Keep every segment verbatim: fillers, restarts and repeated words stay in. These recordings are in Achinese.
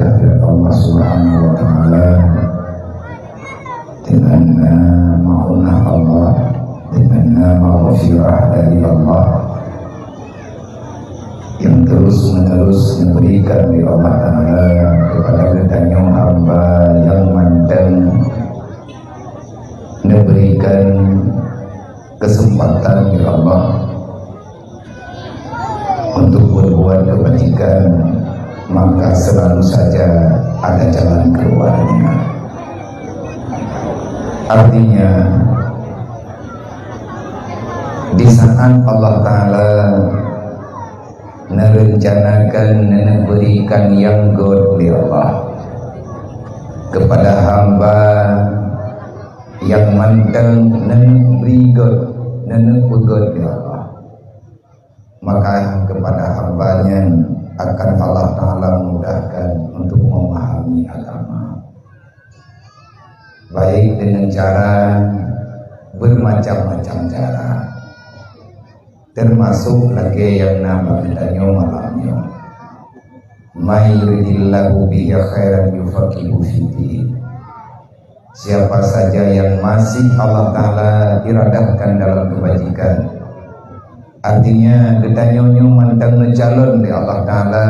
Allah Subhanahu wa Ta'ala, dengan nama Allah, dengan nama maghfirah dari Allah, yang terus-menerus diberikan oleh Allah Ta'ala kepada geutanyoe hamba yang manteng, diberikan kesempatan oleh Allah untuk berbuat kebajikan, maka selalu saja ada jalan keluarnya. Artinya, di saat Allah Ta'ala merencanakan, neuberikan nyang gét lé Allah kepada hamba nyang manteng, neubri gét, neupeugot lé Allah, maka kepada hamba nyan akan Allah Ta'ala mudahkan untuk memahami agama, baik dengan cara bermacam-macam cara, termasuk lagée nyang na bak geutanyoe malam nyoe. "May yuridillahu bihi khairan yufaqihu fiddin." Siapa saja yang masih Allah Ta'ala iradahkan dalam kebajikan, artinya geutanyoe nyoe mantong neucalon lé Allah Ta'ala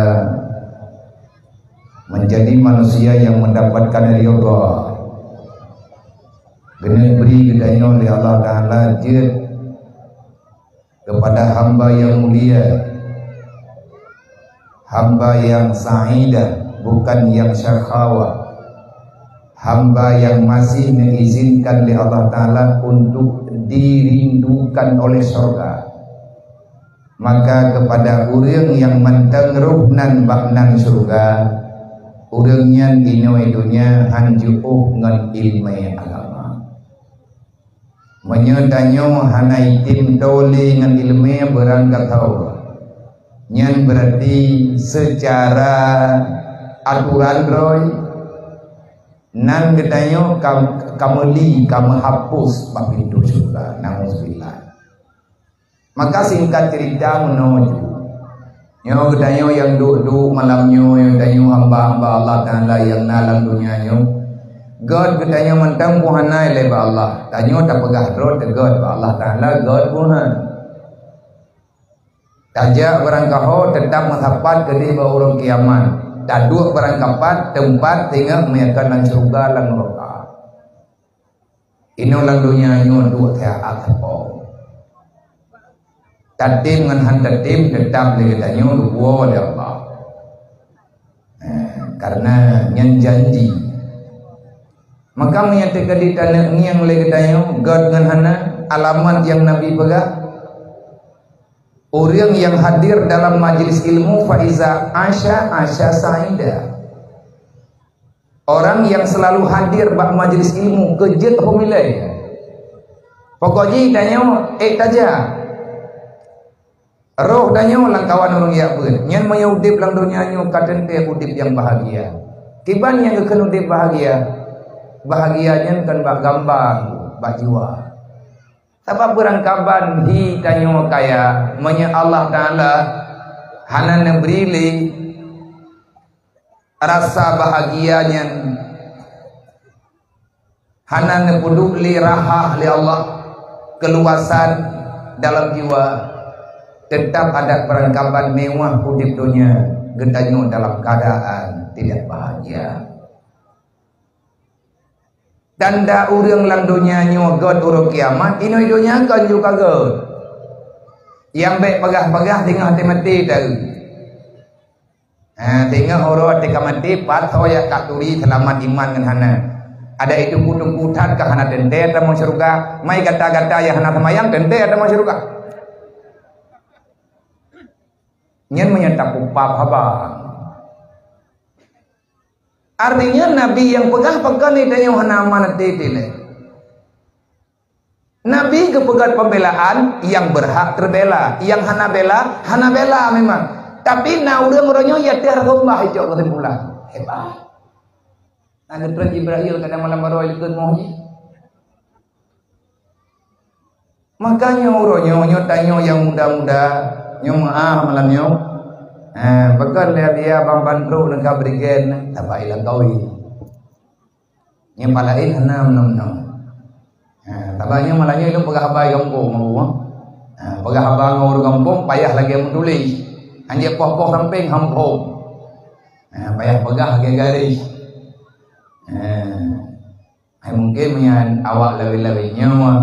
menjadi manusia yang mendapatkan ridha, geuneuk bri geutanyoe lé Allah Ta'ala jeuet kepada hamba yang mulia, hamba yang saidah, bukan yang syakhawa, hamba yang masih diizinkan lé Allah Ta'ala untuk dirindukan oleh syurga. Maka kepada ureuëng nyang mantong roh nan bak nan syurga, ureuëng nyan inoe donya han jiôh ngon ileumé agama. Meunyoe tanyoe hana item toe lé ngon ileumé beurangkat tho, nyan beurati seucara aturan droe nan geutanyoe ka, ka meuli, ka meuhapus bak pintoe syeuruga. Nauzubillah. Maka singkat cerita meunoe ju. Nyoe geutanyoe nyang duek-duek malam nyoe, geutanyoe hamba-hamba Allah Ta'ala nyang na lam donya nyoe. Gét geutanyoe mantong peuhana ilée bak Allah. Tanyoe tapeugah droe teugét bak Allah Ta'ala gét peuhan. Tajak barangkaho teutap meusapat keudeh bak uroe kiamat. Taduek barangkapat teumpat singoh meuyakan lam syeuruga lam neuraka. Inoe lam donya nyoe duek siat sapo. Tatem ngon han tatem teutap lé geutanyoe geupuwoe lé Allah. Eh, karena nyan janji. Maka meunyoe teuka di taneuk ngieng lé geutanyoe gét ngon hana, alamat nyang Nabi peugah, ureuëng nyang hadir dalam majlis ilmu faiza asya asya saida. Orang yang selalu hadir bak majlis ilmu keujeuet humilai. Pokok jih tanyoe ék tajak. Roh tanyoe lam kawan ureuëng jak beuet. Nyan meunyoe udeb lam donya nyoe ka teuntée udeb nyang bahagia. Kiban nyang geukheun udeb bahagia? Bahagia nyan kon bak gambang, bak jiwa. Sabab beurangkaban hi tanyoe kaya, meunyoe Allah Ta'ala hana neubri lé rasa bahagia nyan, hana neupeuduek lé raha lé Allah, keuluwasan dalam jiwa, teutap adat beurangkaban mewah udeb donya, geutanyoe dalam keuadaan tidak bahagia. Tanda ureuëng lam donya nyoe gét uroe kiamat, inoe donya kon ju ka gét. Nyang bék peugah-peugah teungoh até maté taeu. Ha, teungoh uroe até ka maté, pat soe jak ka turi seulamat iman ngon hana. Adak itu kutu-kutu that ka hana teuntée tamong syeuruga, mai gata-gata nyang hana seumayang teuntée tamong syeuruga. Nyan meunyoe tapupab haba. Artinya Nabi nyang peugah pakon lé tanyoe hana aman até lé. Nabi geupeugah pembelaan nyang berhak teubela, nyang hana bela, hana bela memang. Tapi na ureuëng uroe nyoe ya teuh reumbah icok keusimpulan. Hebat. Na geutrön Jibrail kadang malam baroe likot moh jih. Makanya uroe nyoe, nyoe tanyoe nyang muda-muda, nyoe meu'ah malam nyoe. Eh, pakon lé dia bang ban trok lengkap berikan, tapi ilang kawi. Nyang palain hana meunoe-meunoe. Ha, sabab nyoe malam nyoe ilôn peugah haba gampông, Abu, ha. Ha, peugah haba ngon ureuëng gampông payah lagée meutuléh. Hanjeuet poh-poh sampéng han phom. Ha, payah peugah lagée garéh. Ha, hai mungken meunyan awak lawét-lawét nyoe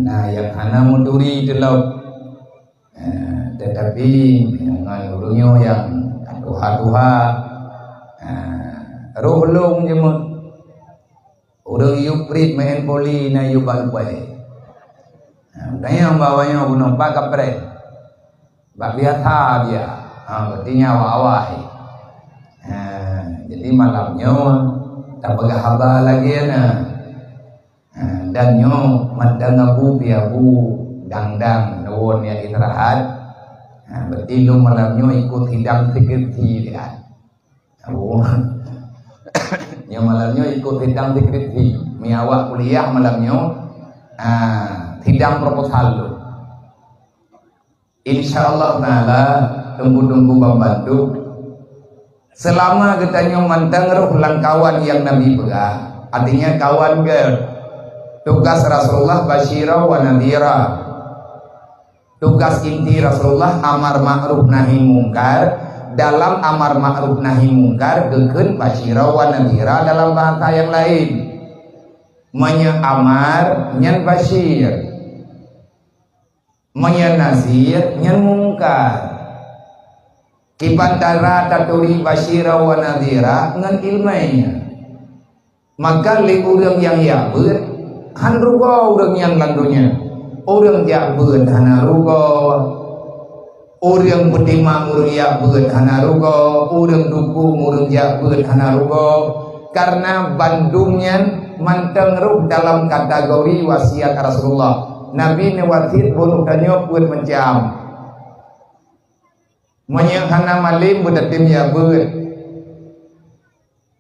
na nyang hana meuturi teulok. Eh, tetapi ngon ureuëng nyoe nyang tuha-tuha, eh, roh lôn jeuet. Ureuëng yub prit meu'en poli na yub bak lupai. Eh, tanyong bak awak nyoe bunoe bak kapreh. Bak biasa dia. Ha, berarti nyan awai-awai. Eh, jadi malam nyoe tapeugah haba lagée na. Ha, dan nyoe mantong Abu pih Abu dang-dang lôn nyang istirahat. Ha, berarti lôn malam nyoe ikot sidang skripsi dia. Abu. Nyoe malam nyoe ikot sidang skripsi. Mi awak kuliah malam nyoe, ha, sidang proposal lôn. Insya Allah Ta'ala, teungku-teungku ban mandum, seulama geutanyoe mantong rhoh lam kawan nyang Nabi peugah, artinya kawan geuh. Tugas Rasulullah basyira wa nadhira. Tugas inti Rasulullah amar ma'ruf nahi mungkar. Dalam amar ma'ruf nahi mungkar geukheun basyira wa nadhira dalam bahasa nyang laén. Meunyoe amar nyan basyir. Meunyoe nazir nyan mungkar. Kiban cara taturi basyira wa nadhira ngon iéleumé nyan. Maka lé ureuëng nyang jak beuet, han rugoe ureuëng nyan lam donya. Ureuëng jak beuet hana rugoe. Ureuëng peutimang ureuëng jak beuet hana rugoe, ureuëng dukong ureuëng jak beuet hana rugoe, karena bandum nyan mantong rhoh dalam kategori wasiat Rasulullah. Nabi neuwasiet bunoe tanyoe peuet macam. Meunyoe hana malém beutatem jak beuet.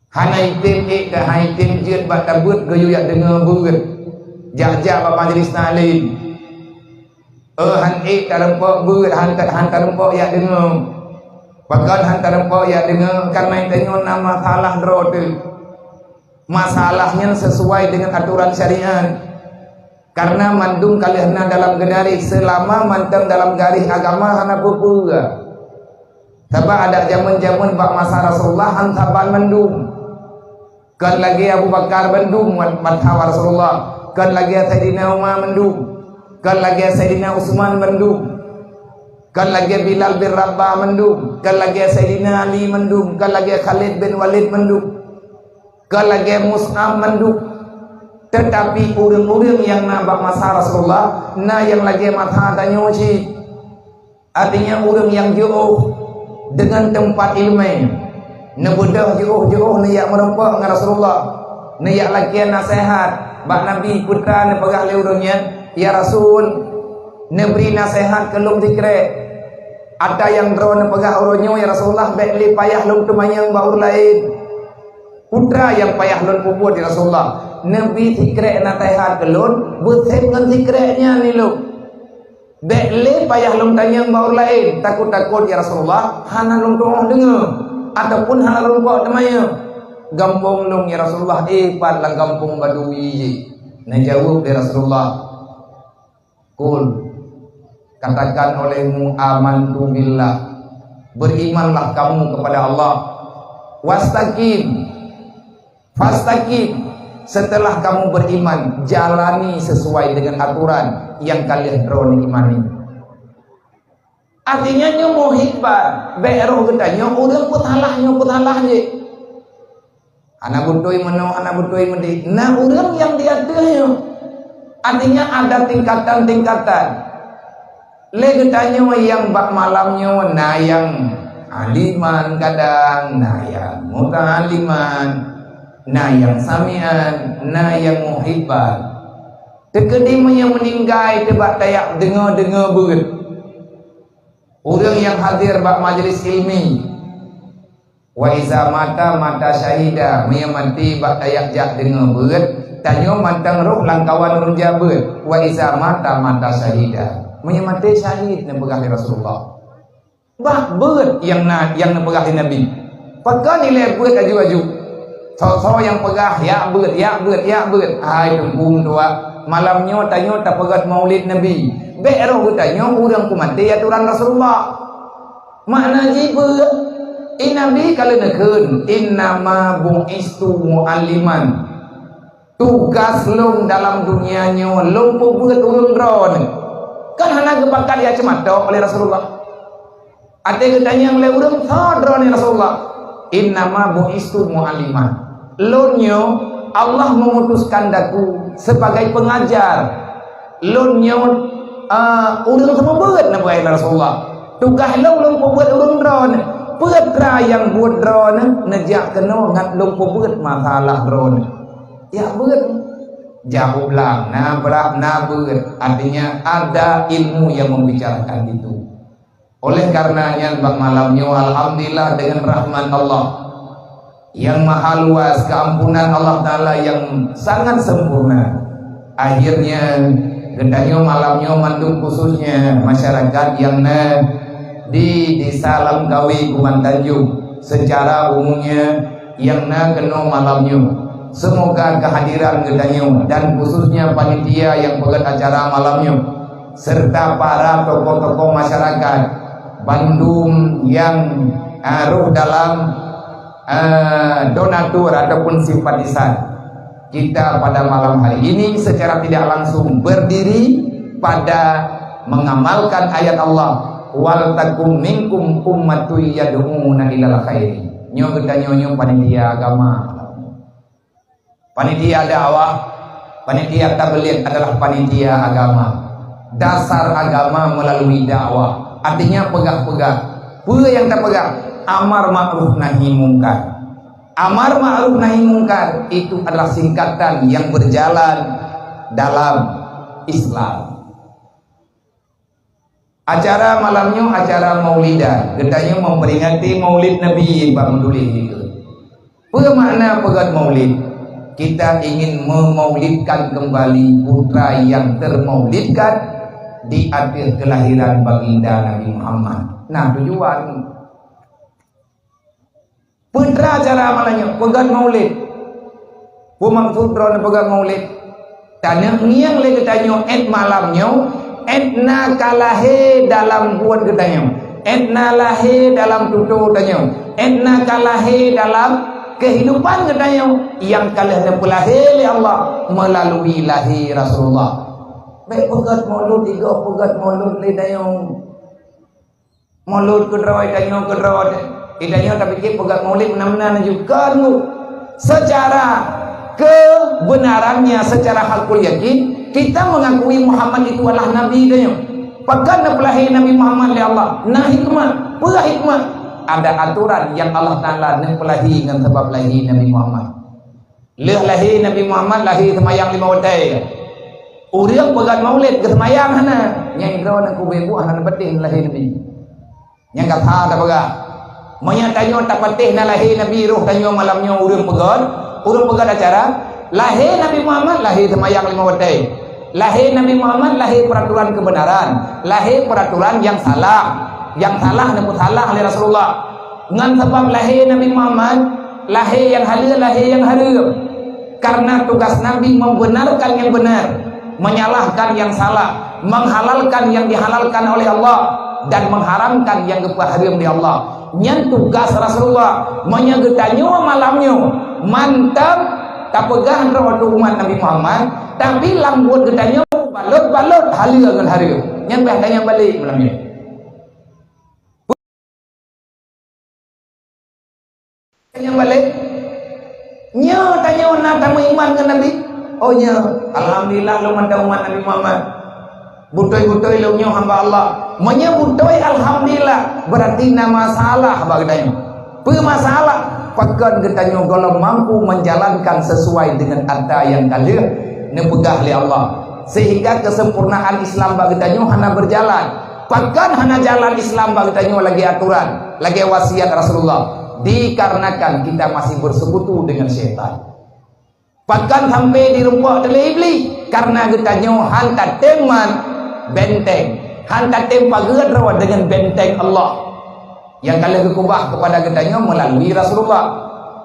Hana item ék dan hana item jeuet bak tabeuet geuyue jak deungoe beuet. Jak-jak bak majlis taklim. Eh, han ék tarumpok beuet, han ta-, han tarumpok jak deungoe. Pakon han tarumpok jak deungoe? Karena tanyoe na masalah droe teuh. Masalah nyan sesuai dengan aturan syariat. Karena mandum ka lheueh na dalam geunaréh, seulama mantong dalam garéh agama hana peue-peue. Sabab adak jameun-jameun bak masa Rasulullah han saban mandum. Kon lagée Abu Bakar mandum mat-, masa Rasulullah. Kon lagée Saidina Umar mandum. Kon lagée Saidina Utsman mandum. Kon lagée Bilal bin Rabah mandum. Kon lagée Saidina Ali mandum. Kon lagée Khalid bin Walid mandum. Kon lagée Mus'ab mandum. Tetapi ureuëng-ureuëng nyang na bak masa Rasulullah, na nyang lagée masa tanyoe cit. Artinya ureuëng nyang jiôh deungon teumpat iéleumé, neubeudôh jiôh-jiôh neujak meurumpok ngon Rasulullah, neujak lakée naseuhat bak Nabi. Peue neupeugah lé ureuëng nyan, "Ya Rasul, neubri naseuhat keu lôn sikrek." Ata nyang droe neupeugah uroe nyoe, "Ya Rasulullah, bék lé payah lôn teumanyong bak ureuëng laén." Peue nyang payah lôn peubuet, ya Rasulullah? Neubri sikrek naseuhat keu lôn, beuseb ngon sikrek nyan lé lôn. Bék lé payah lôn tanyong bak ureuëng laén, takot-takot, ya Rasulullah, hana lôn tuoh deungoe, ataupun hana lôn kok teumanyong. Gampông lôn, ya Rasulullah, eh, pat lam gampông Badui jih. Neujaweueb lé Rasulullah, "Qul, katakan olehmu, 'Amantu billah, berimanlah kamu kepada Allah. Wastaqim, fastaqim, setelah kamu beriman, jalani sesuai dengan aturan nyang ka lheueh droeneuh imani.'" Artinya nyoe muhibban, bék roh geutanyoe ureuëng peusalah nyoe peusalah jih. Hana beutôi meunoe, hana beutôi meudéh. Na ureuëng nyang di ateueh nyoe. Artinya ada tingkatan-tingkatan. Lé geutanyoe nyang bak malam nyoe na nyang aliman kadang, na nyang muta'aliman, na nyang samian, na nyang muhibban. Teukeudi meunyoe meuninggai teuh bak tajak deungoe-deungoe beuet. Ureuëng nyang hadir bak majlis ilmi, "Wa iza mata, mata syahida," meunyoe maté bak tajak jak deungoe beuet, tanyoe mantong roh lam kawan ureuëng jak beuet. "Wa iza mata, mata syahida," meunyoe maté syahid, neupeugah lé Rasulullah. Bah beuet nyang na, nyang neupeugah lé Nabi. Pakon ilée beuet aju-aju? Soe-soe nyang peugah, "Yak beuet, yak beuet, yak beuet." Hai Teungku meutuah, malam nyoe tanyoe tapeugét Maulid Nabi. Bék roh geutanyoe ureuëng peumaté atoran Rasulullah. Makna jih beuet, i Nabi ka lheueh neukheun, "Innama bu'istu mu'alliman." Tugas lôn dalam dunia nyoe, lôn peubeuet ureuëng droeneuh. Kan hana geupakat ya ceumatok oleh Rasulullah. Até geutanyong lé ureuëng, "Soe droeneuh Rasulullah?" "Innama bu'istu mu'alliman." Lôn nyoe Allah mengutuskan daku sebagai pengajar. Lôn nyoe, eh, ureuëng seumeubeuet neupeugah lé Rasulullah. Tugaih lôn, lôn peubeuet ureuëng droeneuh. Peue teuma nyang buet droeneuh neujak keunoe ngat lôn peubeuet masalah droeneuh. Ya beuet. Jaroe blang, na brab, na beuet. Artinya ada ilmu yang membicarakan itu. Oleh karena nyan bak malam nyoe, alhamdulillah, dengan rahmat Allah yang maha luas, keampunan Allah Ta'ala yang sangat sempurna, akhirnya geutanyoe malam nyoe mandum, khususnya masyarakat yang na di Desa Lamkawe, Kuman Tanjung, secara umumnya yang na keunoe malam nyoe. Semoga kehadiran geutanyoe dan khususnya panitia yang peugét acara malam nyoe serta para tokoh-tokoh masyarakat bandum yang, ah, roh dalam, ah, donatur ataupun simpatisan kita pada malam hari ini secara tidak langsung berdiri pada mengamalkan ayat Allah, "Wal takum minkum ummatun yad'una ilal khairi." Nyoe geutanyoe nyoe panitia agama. Panitia dakwah, panitia tabligh adalah panitia agama. Dasar agama melalui dakwah. Artinya peugah-peugah. Peue nyang tapeugah? Amar ma'ruf nahi mungkar. Amar ma'ruf nahi mungkar itu adalah singkatan yang berjalan dalam Islam. Acara malam nyoe acara maulidan. Geutanyoe memperingati Maulid Nabi bak meutuléh nyoe. Peue makna peugét maulid? Kita ingin memaulidkan kembali putra yang termaulidkan di ateueh kelahiran Baginda Nabi Muhammad. Nah, tujuan. Peue teuma cara malam nyoe, peugét maulid. Peue maksud droeneuh peugét maulid? Taneuk ngieng lé geutanyoe, 'et malam nyoe, 'et na ka lahé dalam buet geutanyoe, 'et na lahé dalam tutoe tanyoe, 'et na ka lahé dalam keuhidupan geutanyoe nyang ka lheueh neupeulahé lé Allah melalui lahé Rasulullah. Bék peugét maulud, igoe peugét maulud lé tanyoe. Maulud keudroe, tanyoe keudroe, tanyoe tapike peugah maulid meunan-meunan juga lu. Secara kebenarannya, secara hakul yakin, kita mengakui Muhammad itu adalah Nabi tanyoe. Pakon neupeulahé Nabi Muhammad lé Allah? Na hikmah. Peue hikmah? Ada aturan yang Allah Ta'ala neupeulahé ngon sabab lahé Nabi Muhammad. Lheueh lahé Nabi Muhammad, lahé seumayang lima watèe. Ureueng peugah maulid geuseumayang hana. Nyang droeneuh kubé buet hana neupatéh lahé Nabi. Nyang gata tapeugah. Meunyoe tanyoe tapatéh na lahé Nabi, roh tanyoe malam nyoe ureueng peugah, ureueng peugah acara, lahé Nabi Muhammad, lahé seumayang lima watèe. Lahé Nabi Muhammad, lahé peraturan kebenaran, lahé peraturan nyang salah, nyang salah neupeusalah lé Rasulullah. Ngon sabab lahé Nabi Muhammad, lahé nyang haleue, lahé nyang hareuem. Karena tugas Nabi membenarkan yang benar, menyalahkan yang salah, menghalalkan yang dihalalkan oleh Allah, dan mengharamkan yang geupeuhareuem lé Allah. Nyan tugas Rasulullah. Meunyoe geutanyoe malam nyoe mantap tapeugah droe ateueh umat Nabi Muhammad, tapi lam buet geutanyoe balot-balot haleue ngon hareuem. Nyan bah tanyong balek malam nyoe. Tanyong balek. Nyoe tanyoe na tameuiman ngon Nabi? Oh, nyoe. Alhamdulillah, lôn mantong umat Nabi Muhammad. Beutôi-beutôi lôn nyoe hamba Allah. Meunyoe beutôi, alhamdulillah, berarti na masalah bak geutanyoe. Peue masalah? Pakon geutanyoe gohlom mampu menjalankan sesuai dengan ata nyang ka lheueh neupeugah lé Allah, sehingga kesempurnaan Islam bak geutanyoe hana berjalan. Pakon hana jalan Islam bak geutanyoe lagèe aturan, lagèe wasiat Rasulullah? Dikarenakan kita masih bersekutu dengan syaitan. Pakon sampai dirumpok lé Iblih? Karena geutanyoe han tatem mat benteng, han tatem pageue droe deungon benteng Allah. Nyang ka lheueh geukeubah keupada geutanyoe meulalui Rasulullah.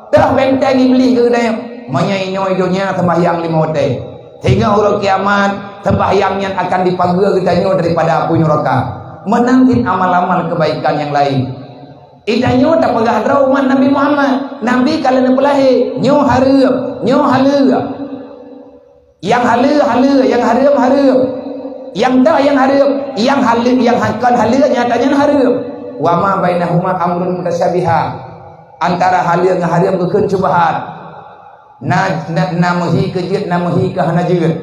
Teuh benteng Iblih keu geutanyoe. Meunyoe inoe donya sembahyang lima watèe, sehingga uroe kiamat sembahyang nyan akan dipageue geutanyoe daripada apui nuraka. Meunan cit amal-amal keubaikan nyang laén. Geutanyoe tapeugah droe umat Nabi Muhammad, Nabi ka lheueh neupeulahé, nyoe hareuem, nyoe haleue. Nyang haleue, haleue, nyang hareuem, hareuem. Nyang toh nyang hareuem, nyang haleue, nyang kon haleue nyata nyan hareuem. Wa ma bainahuma amrun mutasyabiha. Antara haleue ngon hareuem geukheun syubhat. Na, na, na meuhi keu jeuet, na meuhi keu hana jeuet.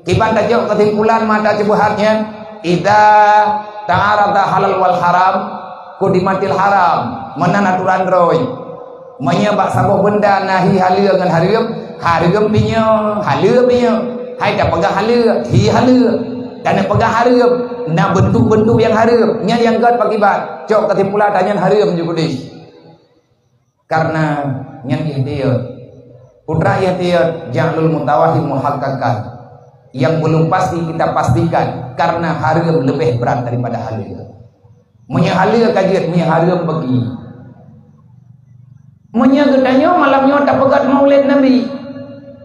Kiban tajok keusimpulan mata syubhat nyan, idza ta'arada halal wal haram, qudimatil haram. Meunan aturan droe. Meunyoe bak saboh beunda na hi haleue ngon hareuem, hareuem pih nyoe, haleue pih nyoe. Hai tapeugah haleue, hi haleue. Dan tapeugah hareuem, na beuntuk-beuntuk nyang hareuem. Nyan nyang gèt pakiban. Cok keusimpulan tanyan hareuem ju keudeh. Karena nyan ihtiyat. Putra ihtiyat, ja'lul mutawahim muhaqqaqan. Yang belum pasti kita pastikan, karena hareuem lebih berat daripada haleue. Meunyoe haleue ka jeuet, meunyoe hareuem bagi. Meunyoe geutanyoe malam nyoe tapeugèt Maulid Nabi,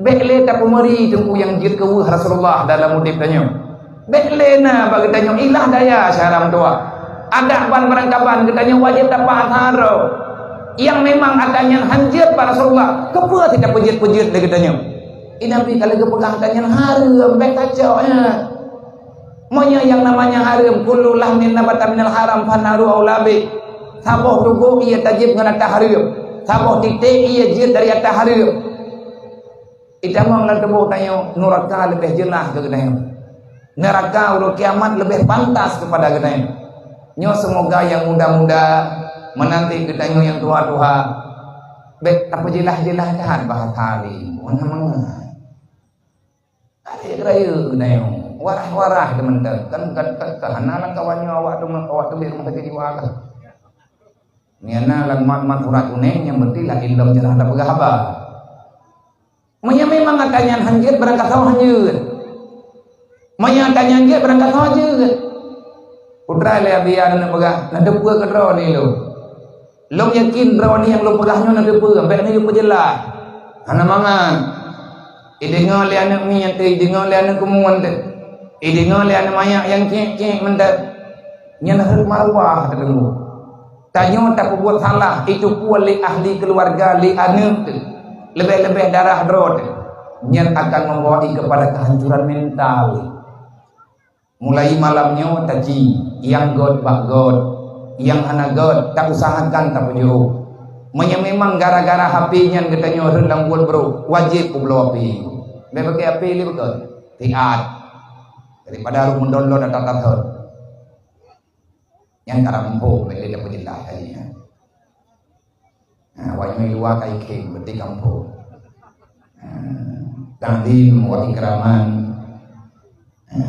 bèk lé tapeumeuri teungku nyang jeuet keu weueh Rasulullah dalam udép tanyoe. Bèk lé na bak geutanyoe ilah daya syara meutuah. Adak ban barangkaban geutanyoe wajéb tapahat that droe. Nyang memang atra nyan hanjeuet bak Rasulullah, keupeue sit tapeujeuet-peujeuet lé geutanyoe? Di Nabi ka lheueh geupeugah atra nyan hareuem, bèk tacok nyan. Meunyoe nyang namanya hareuem, kullu lahmin nabata minal haram fannaru aula bih. Saboh tuboh ié tajép ngon atra hareuem. Saboh titék ié jeuet dari atra hareuem. Itamong lam tuboh tanyoe, nuraka leubeh jeulaih keu geutanyoe. Nuraka uroe kiamat leubeh pantas keupada geutanyoe. Nyoe seumoga nyang muda-muda meunanti geutanyoe nyang tuha-tuha. Bèk tapeujeulaih-jeulaih that bahasa lé. Meunan mangat. Até rayeuk geutanyoe, warah-warah teumantong. Kan, kan, kan, kan hana lam kawan nyoe awak tu, awak tu di rumah sakit jiwa kah? Nyang na lam mat-mat urat kunéng nyang meuti lah indom jeurah tapeugah haba. Meunyoe memang atra nyan hanjeuet, barangkasoe hanjeuet. Meunyoe atra nyan jeuet, barangkasoe jeuet. Putra lé Abi aneuk peugah, na teupeue keu droe ni lôn. Lôn yakin droe ni nyang lôn peugah nyoe na teupeue, bèk neuyue peujeulaih. Hana mangat. Ideungoe lé aneuk miet teuh, ideungoe lé aneuk keumuen teuh, ideungoe lé aneuk manyak nyang cék-cék mantong. Nyan rhot marwah teuh teungku. Tanyoe tapeubuet salah, itu pun lé ahli keuluwarga, lé aneuk teuh, leubeh-leubeh darah droe teuh. Nyan akan membawa keupada kehancuran mental. Mulai malam nyoe taci, nyang göt bak göt, nyang hana göt tausahakan tapeujôh. Meunyoe memang gara-gara H P nyan geutanyoe rhot lam buet brôk, wajéb peubloe H P. Bèk pakai H P lé beutôi. Siat. Daripada harôh meudownload ata-ata thon. Nyan ka rampo, bèk lé tapeujeulaih tadi nyan. Ha, awak nyoe luwa ka ikhém, beuti kampung. Ha, takzim wa ikraman. Ha,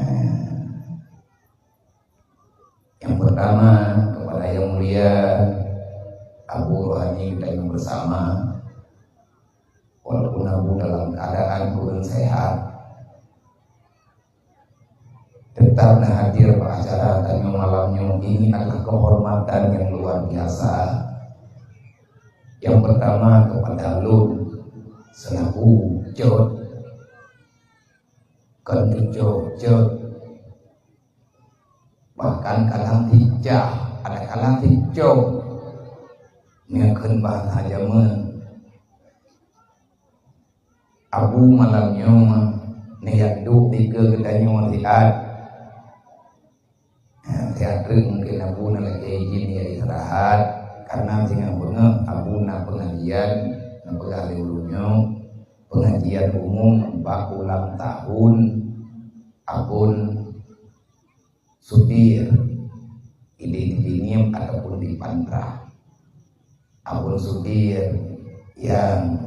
yang pertama kepada yang mulia Abu Rohani kita yang bersama. Walaupun Abu dalam keadaan kurang sehat, tetap na hadir bak acara tanyoe malam nyoe. Ini adalah kehormatan yang luar biasa. Yang pertama kepada lôn selaku cot, kon cuco cot, bahkan kadang ticah, ada kala ticok, meunyoe kheun bahasa jameun. Abu malam nyoe neujak duek dikeue geutanyoe siat. Ha, siat treuk mungken Abu na lakèe izin ya istirahat, karena singoh beungoh Abu na pengajian, na peugah lé ulôn nyoe, pengajian umum bak ulang tahun Abon Sudir, idéh di Biniem ataupun di Pantra. Abon Sudir yang,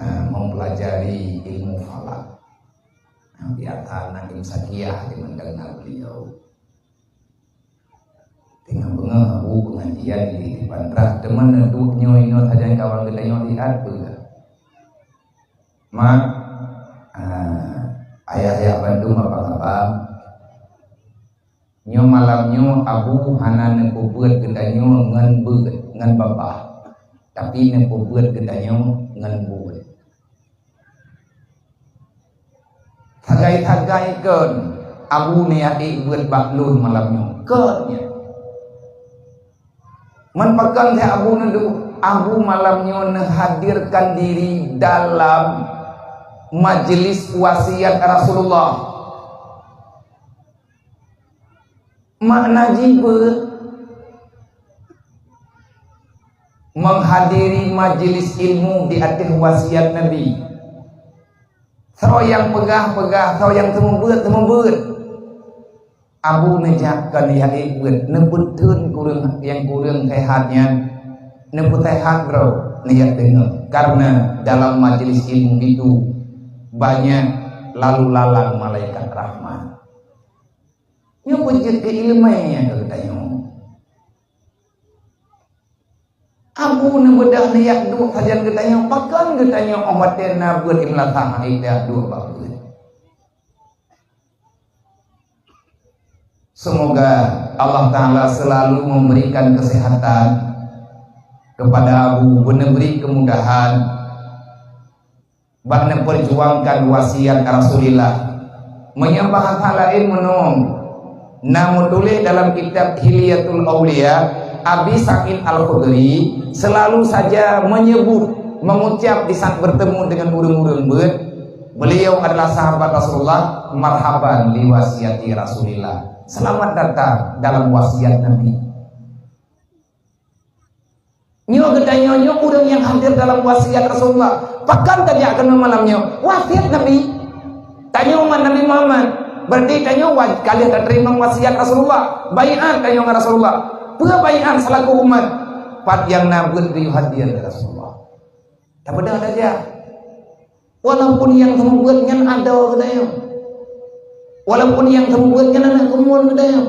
eh, mempelajari ilmu falak. Nah, biasa anak Imsakiyah di mendengar beliau. Teungoh beungoh Abu pengajian di, di Pantra, teuma neuduek nyoe inoe sajan kawan geutanyoe lihat peue. Mak, ah, ayah-ayah bandum apa khabar? Nyoe malam nyoe Abu hana neupeubeuet geutanyoe ngon beuet, ngon babah, tapi neupeubeuet geutanyoe ngon buet. Sagai-sagai kon Abu neujak ék beuet bak lôn malam nyoe. Kon nyan. Man pakon si Abu neuduek, Abu malam nyoe neuhadirkan diri dalam majlis wasiat Rasulullah. Makna jih beuet, menghadiri majlis ilmu di ateueh wasiat Nabi. Soe nyang peugah, peugah, soe nyang seumeubeuet, seumeubeuet. Abu neujak kon neujak ék beuet, neupeutheun kureueng nyang kureueng seuhat nyan, neupeuseuhat droe neujak deungoe. Karena dalam majlis ilmu itu banyak lalu lalang malaikat rahmat. Nyoe peue jeuet keu iéleumé nyang keu geutanyoe. Abu neubeudoh neujak duek sajan geutanyoe, pakon geutanyoe óh watée na beuet imeulasah hana ék duek bak beuet. Semoga Allah Ta'ala selalu memberikan kesehatan kepada Abu, beuneubri kemudahan bak neupeurjuangkan wasiat Rasulillah. Meunyoe bahasa laén meunoe, na meutuléh dalam kitab Hilyatul Auliya, Abi Sa'id Al-Khudri selalu saja menyebut, mengucap di saat bertemu dengan ureuëng-ureuëng beuet, beliau adalah sahabat Rasulullah, "Marhaban li wasiati Rasulillah." Selamat datang dalam wasiat Nabi. Nyoe geutanyoe nyoe ureuëng nyang hadir dalam wasiat Rasulullah. Pakon tajak keunoe malam nyoe? Wasiat Nabi. Tanyoe umat Nabi Muhammad. Berarti tanyoe waj-, ka lheueh tateurimong wasiat Rasulullah. Baiat tanyoe ngon Rasulullah. Peue baiat selaku umat? Pat nyang na beuet geuyue hadir lé Rasulullah. Tabeudôh tajak. Walaupun nyang seumeubeuet nyan adoe geutanyoe, walaupun nyang seumeubeuet nyan aneuëk keumuen geutanyoe,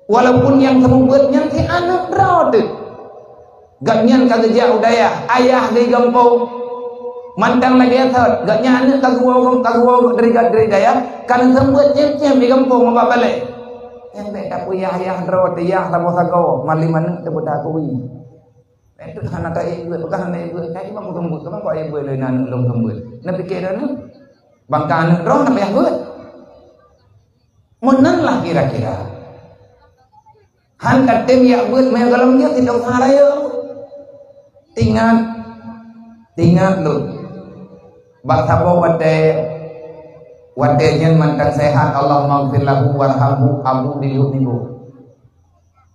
walaupun nyang seumeubeuet nyan si aneuëk droe teuh, gobnyan ka geujak u dayah, ayah di gampông, mantong lagée thot, gobnyan aneuëk ka geuwoe, ka geuwoe dari, dari dayah, ka neuseumeubeuet cém-cém di gampông bak balée. Nyang bék tapeuyah-yah droe teuh, yah saboh sagoe, malim aneuëk teuh beuta kui. Itu hana ka ék beuet, bukan hana ék beuet. Kai cuma meukeumbuet, keuman kok ék beuet lé na aneuëk lôn keumbuet. Na pike droeneuh, bangka aneuëk droe na payah beuet. Meunan lah kira-kira. Han ka tem yak beuet meugohlom jeuet di dosa raya. Ingat, ingat lôn. Bak saboh watée, watée nyan mantong sehat, Allahumma ghfir lahu warhamhu, Abu dilhok nibôk.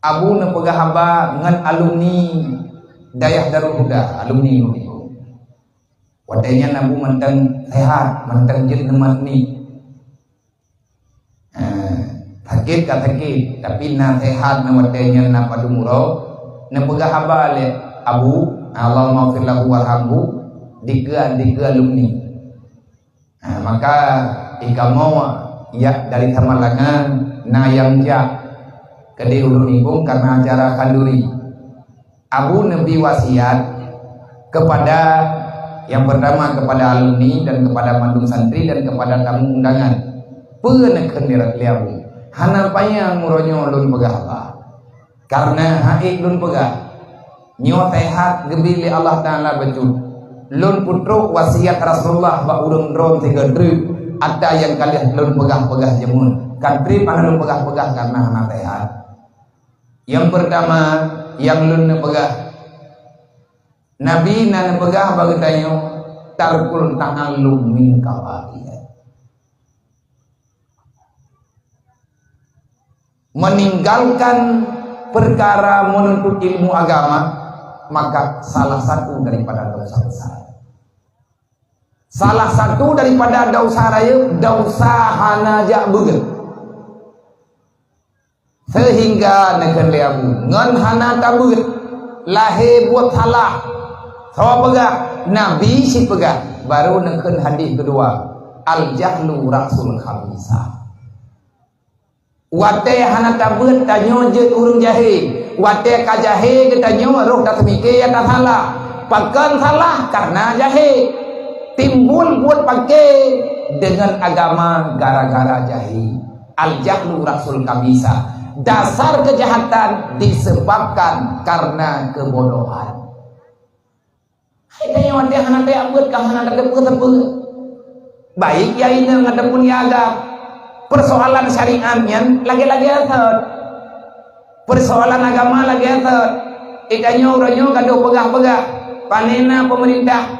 Abu neupeugah haba ngon alumni Dayah Darul Huda, alumni Nurul. Watée nyan Abu mantong sehat, mantong jeuet neumat ni. Eh, sakét ka sakét, tapi na sehat, na watée nyan na padum uroe, neupeugah haba lé Abu, Allahumma ghfir lahu warhamhu, dikeue, dikeue alumni. Ha, maka ikamoe yak dari Samalanga na nyang jak keudeh ulôn ikong karena acara khanduri. Abu neubi wasiat kepada, yang pertama kepada alumni dan kepada mandum santri dan kepada tamu undangan. Peue neukheun lé Abu? Hana panyang uroe nyoe lôn peugah haba. Karena han ék lôn peugah, nyoe sehat geubi lé Allah Taala bacut. Lôn peutrok wasiat Rasulullah bak ureuëng droe sigoe treuk, ata nyang ka lheueh lôn peugah-peugah jameun. Ka treb hana lôn peugah-peugah karena hana sehat. Nyang pertama nyang lôn neupeugah, Nabi na neupeugah bak geutanyoe, "Tarkul ta'allum min kabair." Meninggalkan perkara menuntut ilmu agama, maka salah satu daripada dosa besar. Salah satu daripada dosa rayeuk, dosa hana jak beuet. Sehingga neukheun lé Abu, ngon hana tabeuet, lahé buet salah. Soe peugah? Nabi sipeugah. Baru neukheun hadis keudua, "Al-jahlu ra'sul khabisah." Watée hana tabeuet, tanyoe jeuet ureuëng jahé. Watée ka jahé geutanyoe, roh taseumiké ata salah. Pakon salah? Karena jahé. Timbul buet paké deungon agama gara-gara jahé. Al-jahlu ra'sul khabisah. Dasar kejahatan disebabkan karena kebodohan. Hai tanyoe deh hana tajak beuet ka hana tateupeue-teupeue. Baik ya inong ataupun ya agam. Persoalan syariat nyan lagée-lagée asot. Persoalan agama lagée asot. Itanyoe uroe nyoe gadoh peugah-peugah. Panena pemerintah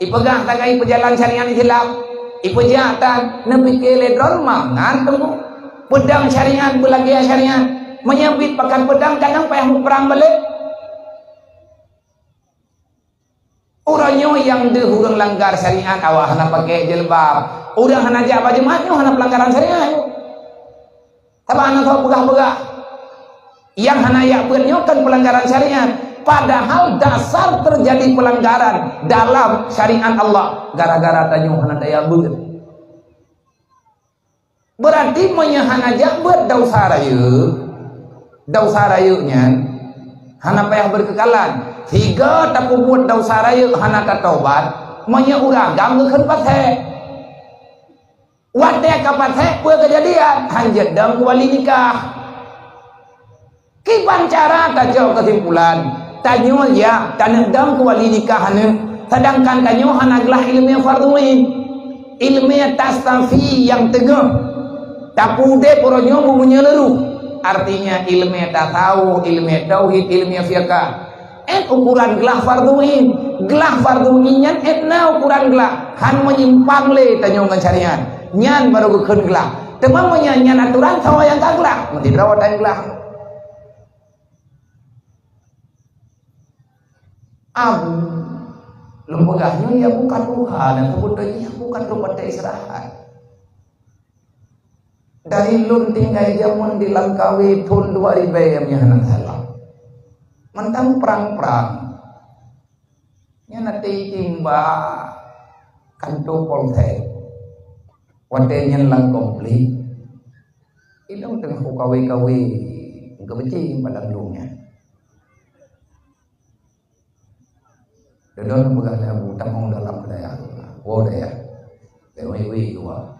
ipeugah sagai peujalan syariat Islam. Ipeujak tan neupike lé droe mangat teungku. Peudang syariat beulagée syariat. Meunyoe bit pakat peudang kadang payah muprang balek. Uroe nyoe nyang deuh ureuëng langgar syariat awak hana pakai jilbab. Ureuëng hana jak bak Jumat nyoe hana pelanggaran syariat nyoe. Tapi hana tahu peugah-peugah. Yang hana yak buet nyoe kan pelanggaran syariat. Padahal dasar terjadi pelanggaran dalam syariat Allah gara-gara tanyoe hana daya buet. Berarti meunyoe hana jak beuet desya rayeuk, desya rayeuk nyan hana payah beukeukalan. Higa tapeubuet desya rayeuk hana tatobat, meunyoe ureuëng agam geukheun pasék. Watée ka pasék peue keujadian, hanjeuet dong wali nikah. Kiban cara tacok keusimpulan, tanyoe jak taneuk dong keu wali nikah aneuk, sedangkan tanyoe hana glah ileumé fardhu ain. Ileumé tastafi nyang teungoh. Tapeudeb uroe nyoe beumeunyoe leureuh. Artinya ileumé tasawuf, ileumé tauhid, ileumé fiqah. Ét ukuran glah fardhu ain. Glah fardhu ain nyan ét na ukuran glah. Han meunyimpang lé tanyoe ngon syariat. Nyan barô geukheun glah. Teuma meunyoe nyan aturan sawa nyang ka glah, meusidroe tan glah. Abu, lôn peugah nyoe ya bukan Tuhan, dan kebetulan ya bukan lôn patéh istirahat. Dari lôn tinggai jameun di Langkawi thon dua ribèe nyang hana salah. Mantong prang-prang. Nyan na timbak kanto polsek. Watèe nyan lam konflik, ilôn teungoh kukawé-kawé, geubeucing padang lôn nyan. Dedon peugah lé Abu, tamong dalam dayah. Woe dayah. Lewat wé dua.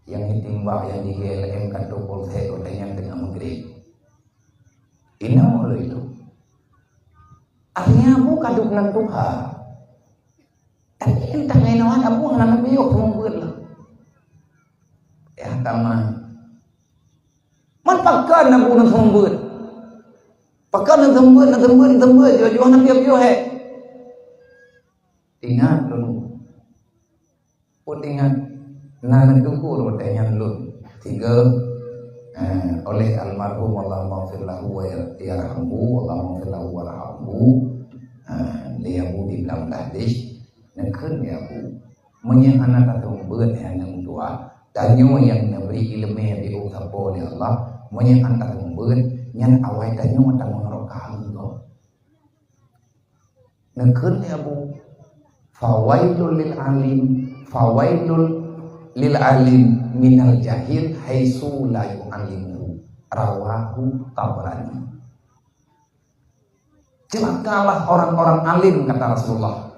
Nyang jitimbak, nyang jigèe lé M kanto polsek, watèe nyan teungoh meugrib. Inoe lôn ilôn. Akhirnya Abu ka duek nan tuha. Tapi entah ngai nyoe Abu hana neupiôh seumeubeuet lom. Ya, tamat. Man pakon Abu neuseumeubeuet? Pakon neuseumeubeuet, neuseumeubeuet, neuseumeubeuet, jauh-jauh hana piôh-piôh, he. Ingat dulu. Peuingat na neuteupeu watèe nyan lôn. Tiga, eh, oleh almarhum, Allahumma fir lahu wa yarhamhu, Allahumma fir lahu warhamhu. Eh, lé Abu di dalam hadis, neukheun lé Abu, meunyoe hana taseumeubeuet hai aneuk meutuah, tanyoe nyang neubri ileumèe di sapo lé Allah, meunyoe hana taseumeubeuet, nyan awai tanyoe tamong neuraka Allah. Neukheun lé Abu, "Fawailul lil alim, fawailul lil alim minal jahil haitsu la yu'allimuhu." Rawahu Tabrani. Celakalah orang-orang alim, kata Rasulullah.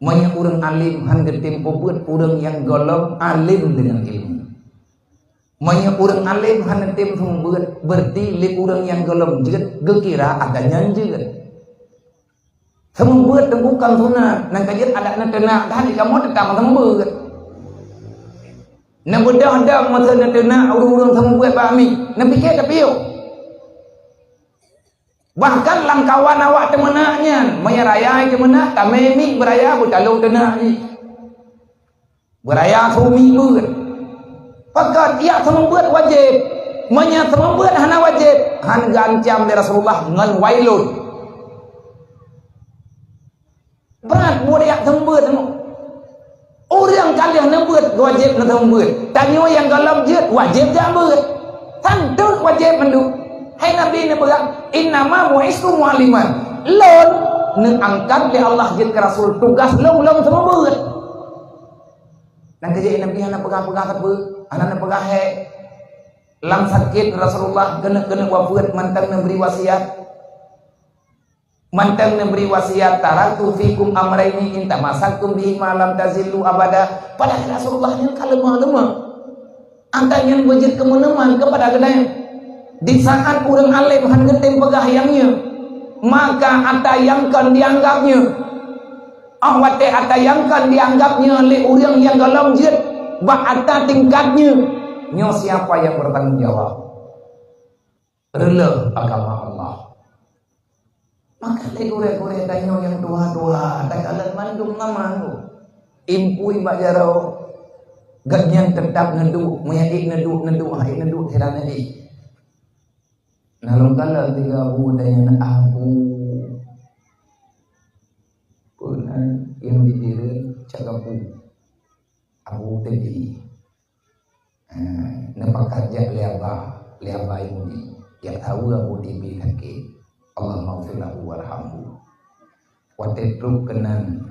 Meunyoe ureuëng alim hana geutem peubeuet ureuëng nyang gohlom alim deungon ilmu. Meunyoe ureuëng alim hana tem seumeubeuet, berarti lé ureuëng nyang gohlom jeuet geukira akan nyan jeuet. Seumeubeuet teungku kon sunat, nyang ka jeuet adak neuteunak, dan kamoe teutap seumeubeuet. Neubeudôh dong masa neuteunak ureuëng-ureuëng seumeubeuet bak miet, neupike tapiôh. Bahkan lam kawan awak teumeunak nyan, meunyoe raya teumeunak, tamé miet beuraya beutalong teunak jih. Beuraya su miet beuet. Pakon, jak seumeubeuet wajéb. Meunyoe seumeubeuet hana wajéb, hana geuancam lé Rasulullah ngon wailun. Brat buet jak seumeubeuet nyoe. Ureuëng ka lheueh neubeuet wajéb neuseumeubeuet. Tanyoe nyang gohlom jeuet wajéb jak beuet. Tan deuek wajéb mandum. Hai Nabi neupeugah, "Innama bu'istu mu'alliman." Lôn neuangkat lé Allah jeuet keu rasul, tugas lôn, lôn seumeubeuet. Nyang keujeuet Nabi hana peugah-peugah sapeue, hana neupeugah hék. Lam sakét Rasulullah keuneuk-keuneuk wafeuet mantong neubri wasiat. Mantong neubri wasiat, "Taraktu fikum amraini in tamassaktum bihima lam tazillu abada." Padahai Rasulullah nyan ka leumah-leumah. Ata nyan beujeuet keumeuneman keupada geutanyoe. Di saat ureuëng além hán geutem peugah nyang nyoe, maka ata nyang kon dianggap nyoe. Óh watée ata nyang kon dianggap nyoe lé ureuëng nyang gohlom jeuet bak ata tingkat nyoe, nyoe siapa nyang bertanggung jawab? Reuloh agama Allah. Maka lé gurée-gurée tanyoe nyang tuha-tuha, takalon mandum nama tu. Impui bak jaroe, gobnyan teutap neuduek, meunyo ék neuduek, neuduek, hana ék neuduek, sira neuék. Na lôn kalon tiga abu dan nyang abu. Peue na nyang dibiri cak abu. Abu tadi. Eh, neupakat jak lé abah, lé abah Yahudi. Jak tahu Abu Tibi sakét. Allahumma ghfir lahu warhamhu. Watée trok keunan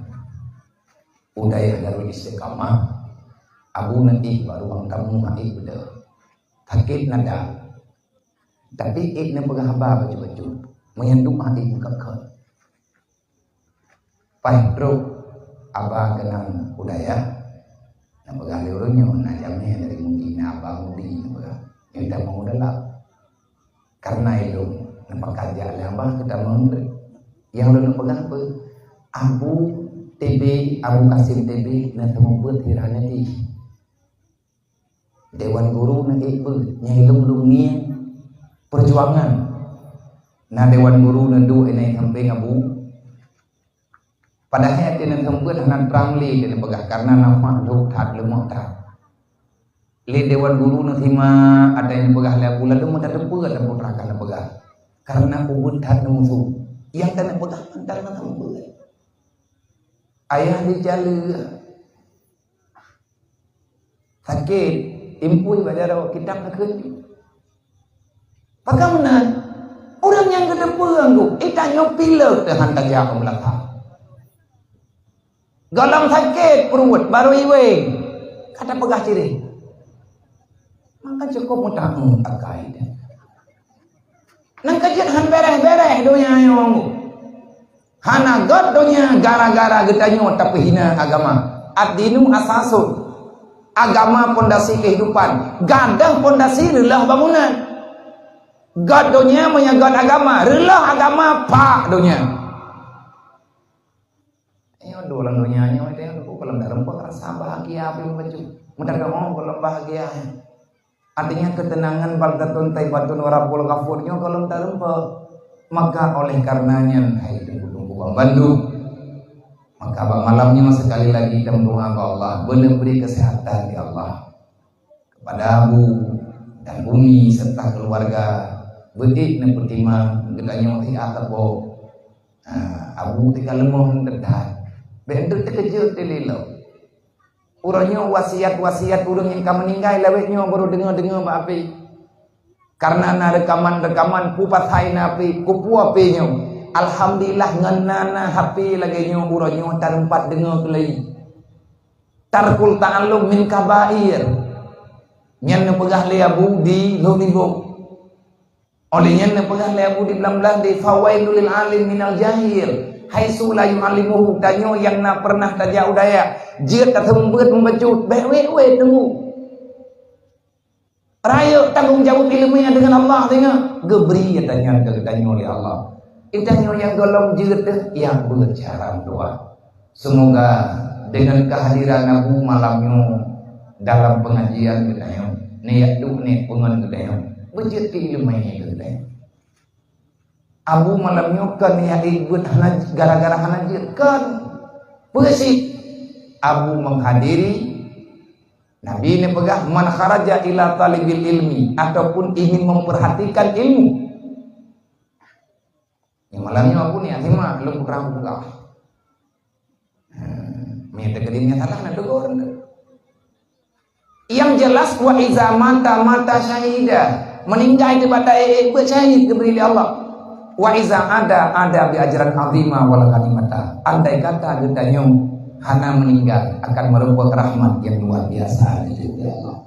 u dayah Darul Istiqamah, Abu neuék bak ruang tamu hana ék beudôh. Sakét nada. Tapi ék neupeugah haba bacut-bacut. Meunyan duek hana ék meukeukeu. Paih trok abah keunan u dayah, neupeugah lé ureuëng nyoe na jamé dari Mudi, na abah Mudi neupeugah. Nyoe tamong u dalam. Karena ilôn neupakat jak lé abah keu tamong u dayah. Nyang lôn neupeugah peue? Abu T B, Abu Kasim T B na teumeubeuet hira nadi. Dewan guru na ék beuet, nyang lôn-lôn ngieng perjuangan. Na dewan guru na duek inan sampéng abu. Padahai até nan seumeubeuet hana trang lé dan peugah karena nama lhok that leumoh that. Lé dewan guru na sima ada nyang peugah lé abu lalu meutateupeue dan putra ka na peugah. Karena ubeuet that na musuh. Nyang ka na peugah mantang na seumeubeuet. Ayah di jaleu. Sakét, impui bak jaroe kitab takheun. Pakon meunan? Ureuëng nyang geuteupeue anggô, ita nyoe pilek teuhan tajak u meulakha. Gohlom sakét peuruweuet, barô iweng. Ka tapeugah cireng. Maka cukup meutanggong akai. Nang ka jeuet han bereh-bereh donya nyoe. Hana gét donya gara-gara geutanyoe tapeuhina agama. Ad-dinu asasun. Agama pondasi kehidupan. Gadôh pondasi reuloh bangunan. Gét donya meunyo gét agama, reuloh agama pak donya. Nyoe dua lam donya nyoe teuh, gohlom tareumpok rasa bahagia pih meubacut. Meudagang gohlom bahagia. Artinya ketenangan baldatun thaibatun wa rabbun ghafur nyoe gohlom tareumpok. Maka oleh karena nyan, hai teungku-teungku banmandum, maka bak malam nyoe sekali lagi tameudoa bak Allah, beuneubri kesehatan ya Allah. Kepada Abu dan Umi serta keluarga, beuék neupeutimang geutanyoe hi ateueh boh. Ha, Abu teuka leumoh teuka. Bék enteuk teukeujot teuh lé lom. Uroe nyoe wasiat-wasiat ureuëng nyang ka meuninggai lawét nyoe baru deungoe-deungoe bak api. Karena na reukaman-reukaman peue pasai na api, kupeue api nyoe. Alhamdulillah ngon na na api lagée nyoe uroe nyoe tareumpok deungoe keulai. Tarkul ta'allum min kabair. Nyan neupeugah lé Abu di Lhok Nibok. Óh lheueh nyan neupeugah lé Abu di Blang-blang di fawailul lil alim minal jahil. Haitsu la yu'allimuhu, tanyoe nyang na pernah tajak u dayah, jeuet taseumeubeuet meubacut, bék wét-wét teungku. Rayeuk tanggong jaweueb ileumèe deungon Allah singoh. Geubri gata nyan keu geutanyoe lé Allah. Geutanyoe nyang gohlom jeuet teuh nyang beuet cara meudoa. Seumoga deungon keuhadiran Abu malam nyoe dalam peungajian geutanyoe, neujak duek nèk peungon geutanyoe, beujeuet keu ileumèe keu geutanyoe. Abu malam nyoe kon neujak beuet hana, gara-gara hana jeuet, kon. Peue cit? Abu meuhadiri Nabi neupeugah, "Man kharaja ila talibil ilmi," ataupun ingin memperhatikan ilmu. Nyang malam nyoe Abu ni, akhé mak lôn peugah, peugah. Meunan teukeudin nyang salah na tegur. Yang jelas, wa iza mata, mata syahida. Meuninggai teuh bak taék, beuet syahid geubri lé Allah. Wa iza ada, ada bi ajran azima wal ghanimata. Andai kata geutanyoe hana meuninggai, akan meureumpok rahmat nyang luar biasa di sisi Allah.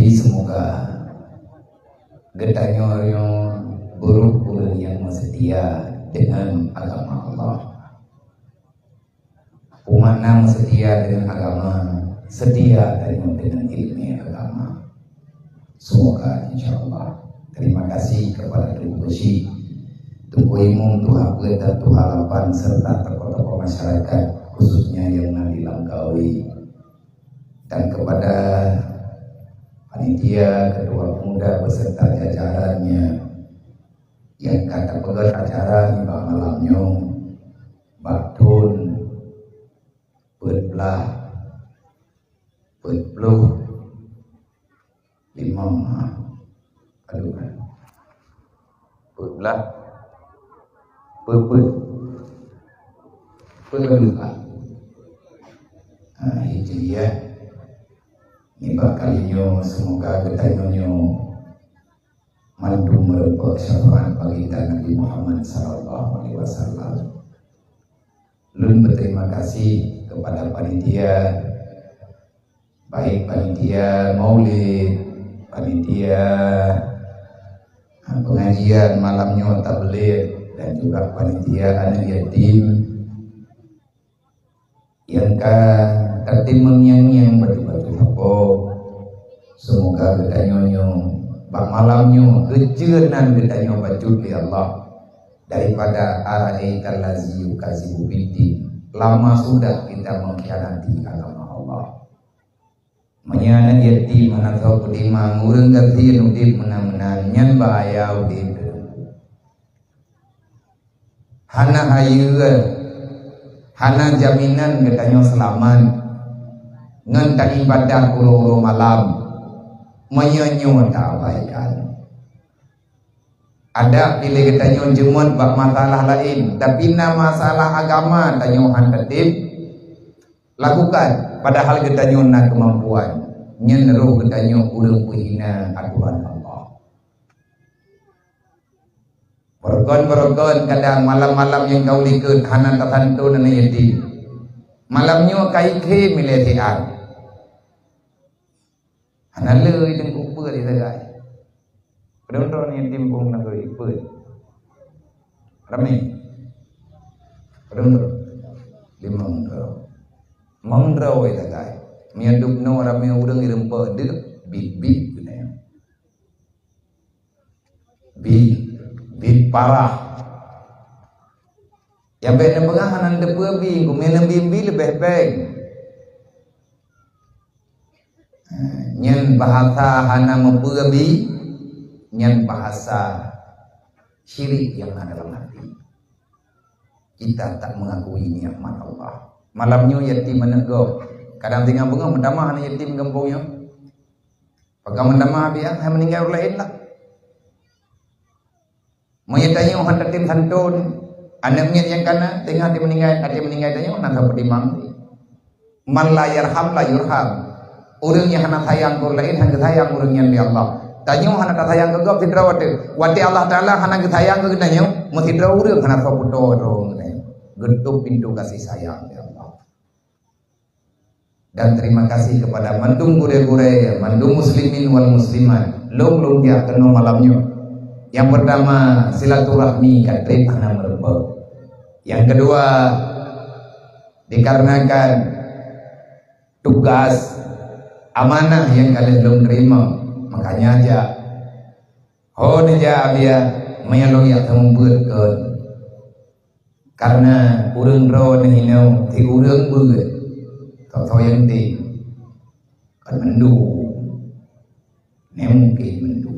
Jadi, semoga geutanyoe nyoe beurôh ureuëng nyang meuseutia deungon agama Allah. Umat nyang meuseutia deungon agama, seutia tanyoe deungon ileumèe agama. Semoga, insya Allah. Terima kasih kepada Teungku Beusi, Teungku Imum, Tuha Peuet dan Tuha Lapan, serta tokoh-tokoh masyarakat, khususnya yang na di Langkawi. Dan kepada panitia, ketua pemuda beserta jajarannya yang ka tapeugöt acara nibak malam nyoe, bak thon peuet blah, peuet ploh limong, ha. Aduh, kan. Peuet blah, peuet, peuet, peuet ploh empat. Ha, Hijriah. Nibak kali nyoe, semoga geutanyoe nyoe mandum meureumpok syafaat baginda Nabi Muhammad sallallahu alaihi wasallam. Lôn berterima kasih kepada panitia, baik panitia maulid, panitia, ha, pengajian malam nyoe tabligh, dan juga panitia aneuk yatim nyang ka tatem meungieng-ngieng bacut-bacut sapo. Semoga geutanyoe nyoe bak malam nyoe geuceunan geutanyoe bacut lé Allah daripada ara'aitallazi yukadzibu biddin. Lama sudah kita mengkhianati agama Allah. Meunyoe aneuk yatim hana soe peutimang, ureuëng gasien udeb meunan-meunan, nyan bahaya udeb. Hana hayeue, hana jaminan geutanyoe seulamat ngon taibadah uroe-uroe malam, meunyoe nyoe taabaikan. Adak piléh geutanyoe jeumöt bak masalah laén, tapi na masalah agama tanyoe han tatem lakukan, padahal geutanyoe na keumampuan. Nyan roh geutanyoe ureuëng peuhina atoran Allah. Beureugon-beureugon kadang malam-malam nyang ka u likot hana tasanton aneuk yatim. Malam nyoe ka ikhém ilée siat. Hana le teungku peuet di sagai. Padum droe ni timpong na geuh peuet. Ramé. Padum droe? Limong droe. Limong droe di sagai. Meunyoe dub noe ramé ureuëng ireumpok deuk, bit-bit geutanyoe. Bit, bit parah. Nyang bék neupeugah hana neuteupeu bi, geumeunyoe neubi-bi leubeh bék. Nyan bahasa hana meupeue bi, nyan bahasa syirik nyang na dalam hati. Kita tak mengakui nikmat Allah. Malam nyoe yatim aneuk gob. Kadang singoh beungoh meutamah aneuk yatim gampông nyoe. Pakon meutamah biasa hai meuninggai ureuëng laén lah. Meunyoe tanyoe hana tatem santon, aneuk miet nyang kana teungoh até meuninggai, até meuninggai tanyoe na sapeue timang. Man la yarham la yurham. Ureuëng nyang hana sayang keu ureuëng laén, hana geusayang ureuëng nyan lé Allah. Tanyoe hana tasayang keu gob sidroe teuh. Watée Allah Taala hana geusayang keu geutanyoe, meusidroe ureuëng hana soe peutoe droe geutanyoe. Geutôp pintoe gaséh sayang lé Allah. Dan terima kasih kepada mandum gurée-gurée, mandum muslimin wal muslimat, lôn lôn jak keunoe malam nyoe. Nyang pertama, silaturahmi ka treb hana meureumpok. Nyang kedua, dikarenakan tugas amanah nyang ka lheueh lôn teurimong, makanya jak. Ho neujak Abia, meunyoe lôn jak seumeubeuet kon. Karena ureuëng droe neuh inoe, si ureuëng beuet. Soe-soe nyang tem. Kon mandum. Nyan mungken mandum.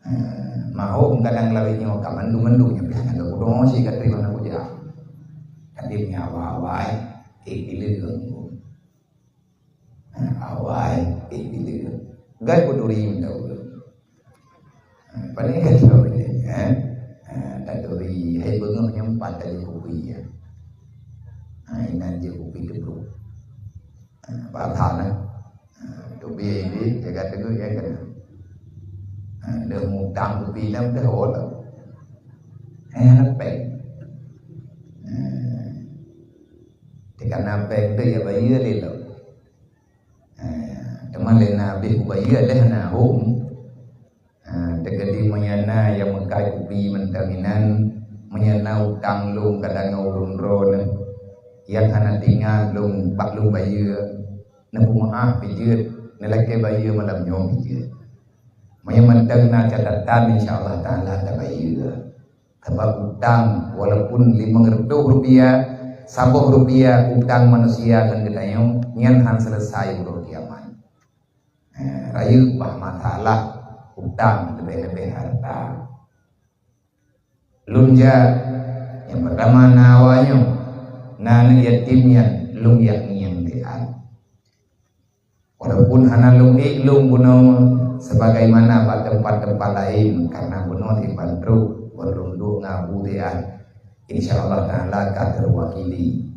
Ha, mahom kadang lawét nyoe ka mandum-mandum nyoe, biasa ka kudong si ka terima na kujak. Tapi nyawa awai, eh, gila. Awai, eh, bila. Gai peuduri meunan. Paling ka tahu ni, eh? Ah, taturi, hai beungoh nyoe empat kali kupi, ya. Ah, inan je kupi teubroh. Ah, patah nah. Ah, tubi ini jaga teguh ya kan. Ah, dah mutang kupi nam dah olah. Eh, anak pek. Ah, tekan anak pek tu ya bayi dia lo. Eh, teman lé na abéh kubayeue lé hana hom. Ha, teukeudi meunyo na nyang meukat kupi mantong inan, meunyo na utang lôn kadang ngon ulôn droeneuh, nyang hana teuingat lôn bak lôn bayeue, neupeumeu'ah pih jeuet, neulakée bayeue malam nyoe pih jeuet. Meunyo mantong na catatan, insya Allah Taala tabayeue. Sabab utang, walaupun limong reutôh rupiah, saboh rupiah utang manusia ngon geutanyoe, nyan han seuleusoe uroe kiamat. Eh, rayeuk bah masalah utang leubeh-leubeh hareuta. Lôn jak, nyang peurtama na awaknyoe, na aneuëk yatim nyan lôn jak ngieng di an. Walaupun hana lôn ék lôn bunoe sebagaimana bak teumpat-teumpat laén, karena bunoe siban trok, beurundok ngon Abu Dian. Insya Allah Taala ka teuwakili.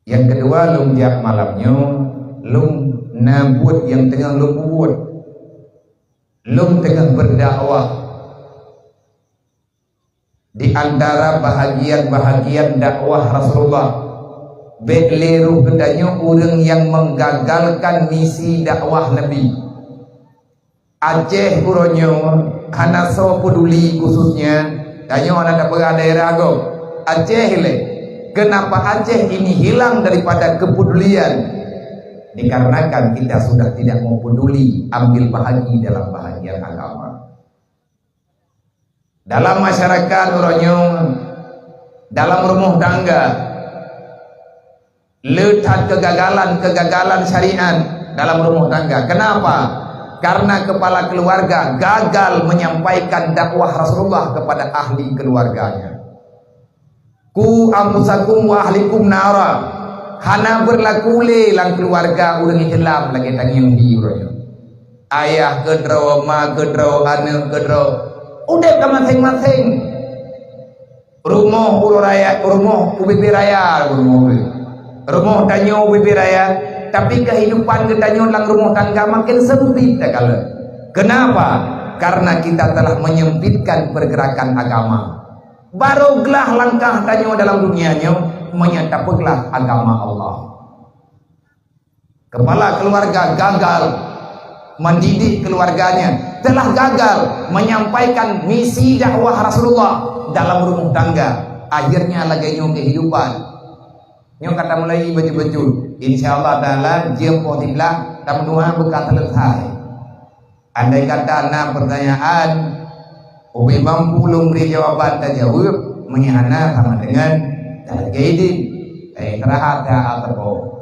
Nyang keudua, lôn jak malam nyoe, lôn na buet nyang teungoh lôn peubuet. Lôn teungoh berdakwah. Di antara bahagian-bahagian dakwah Rasulullah, bék lé roh geutanyoe ureuëng nyang menggagalkan misi dakwah Nabi. Aceh uroe nyoe hana soe peduli, khususnya tanyoe hana tapeugah daerah gob. Aceh lé. Kenapa Aceh ini hilang daripada kepedulian? Dikarenakan kita sudah tidak mau peduli ambil bahagi dalam bahagian agama. Dalam masyarakat uroe nyoe, dalam rumoh tangga, le that kegagalan-kegagalan syariat dalam rumoh tangga. Kenapa? Karena kepala keluarga gagal menyampaikan dakwah Rasulullah kepada ahli keluarganya. "Qu anfusakum wa ahlikum nara." Hana beurlaku lé lam keuluwarga ureuëng Islam lagée tangieng di uroe nyoe. Ayah keudroe, ma keudroe, aneuëk keudroe, udeb ka maséng-maséng. Rumoh uroe raya, rumoh u bibée raya, rumoh ureuëng. Rumoh tanyoe u bibée raya, tapi keuhidupan geutanyoe lam rumoh tangga maken seumpit takalon. Kenapa? Karena kita telah menyempitkan pergerakan agama. Barô glah langkah tanyoe dalam dunia nyoe meunyo tapeuglah agama Allah. Kepala keluarga gagal mendidik keluarganya, telah gagal menyampaikan misi dakwah Rasulullah dalam rumah tangga. Akhirnya lagée nyoe kehidupan. Nyoe ka tamulai bacut-bacut. Insya Allah Taala jeuem poh siblaih tameudoa beuka seuleusai. Andai kata na pertanyaan, ubé mampu lôn bri jawaban tajaweueb, meunyo hana sama dengan talakée idin, taistirahat saát saboh.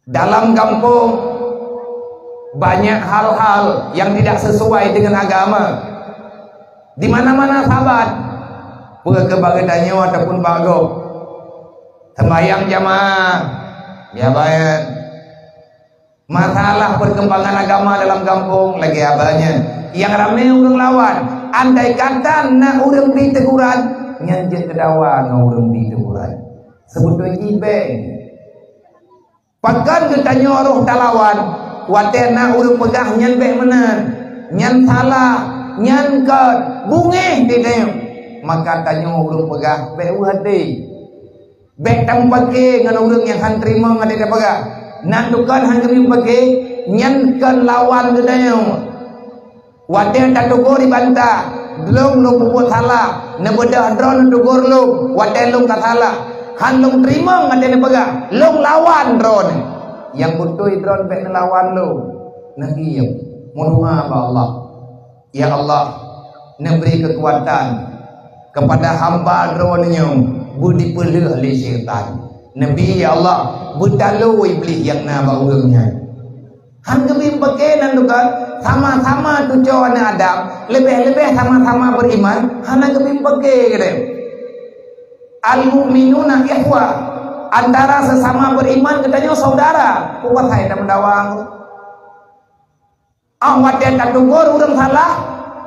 Dalam gampông banyak hal-hal yang tidak sesuai dengan agama. Di mana-mana saban, peue keu bak geutanyoe ataupun bak gob. Sembahyang jamaah, ya bayan. Masalah perkembangan agama dalam gampông lagée abah nyan. Nyang ramé ureuëng lawan. Andai kata na ureuëng bri teguran, nyan jeuet keu dawa ngon ureuëng bri teguran. Seubeutoi jih bék. Pakon geutanyoe roh talawan, watée na ureuëng peugah nyan bék meunan, nyan salah, nyan kon, bungéh di tanyoe. Maka tanyoe ureuëng peugah bék weueh até. Bék tameupaké ngon ureuëng nyang han teurimong até tapeugah. Nan tukon han geumeupaké, nyan kon lawan geutanyoe. Watée tatugor ibantah, lôn lôn peubuet salah, neubeudôh droe neutugor lôn, watée lôn ka salah. Han lôn teurimong até neupeugah, lôn lawan droe nyoe. Nyang beutôi droe bék neulawan lôn. Neugieng, meudoá bak Allah. Ya Allah, neubri keukuatan keupada hamba Droeneueh nyoe beujipeulheueh lé syaitan. Neubi, ya Allah, beutalo Iblih nyang na bak ureuëng nyan. Han geubri meupaké nan teuka, sama-sama tucoe aneuëk Adam, leubeh-leubeh sama-sama beriman, hana geubri meupaké geutanyoe. Al-mu'minuna ikhwah, antara sesama beriman geutanyoe saudara. Peue pasai tameudawa? Óh watée tatugor ureuëng salah,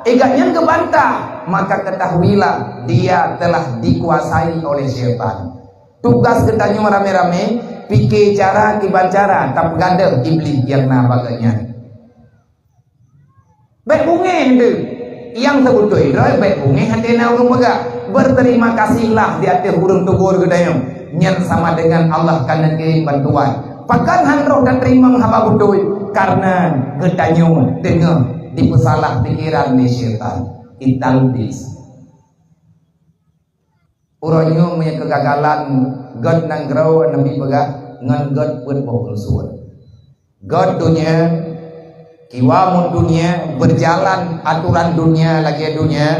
igat nyan geubantah, maka ketahuilah dia telah dikuasai oleh syaitan. Tugas geutanyoe ramé-ramé, pike cara kiban cara tapeugadôh Iblih nyang na bak geuhnyan. Bék bungéh deuh. Nyang seubeutôi droe bék bungéh até na ureuëng peugah, "Berterima kasihlah di ateueh ureuëng tugor geutanyoe." Nyan sama dengan Allah ka neukirém bantuan. Pakon han troh tateurimong haba beutôi? Karena geutanyoe deungoe dipeusalah pikeran lé syaitan, italbis. Uroe nyoe meunyoe keugagalan göt nanggroe, Nabi peugah, ngon göt peuet boh unsur. Göt dunia, kiwamud dunia, berjalan aturan dunia lagée dunia,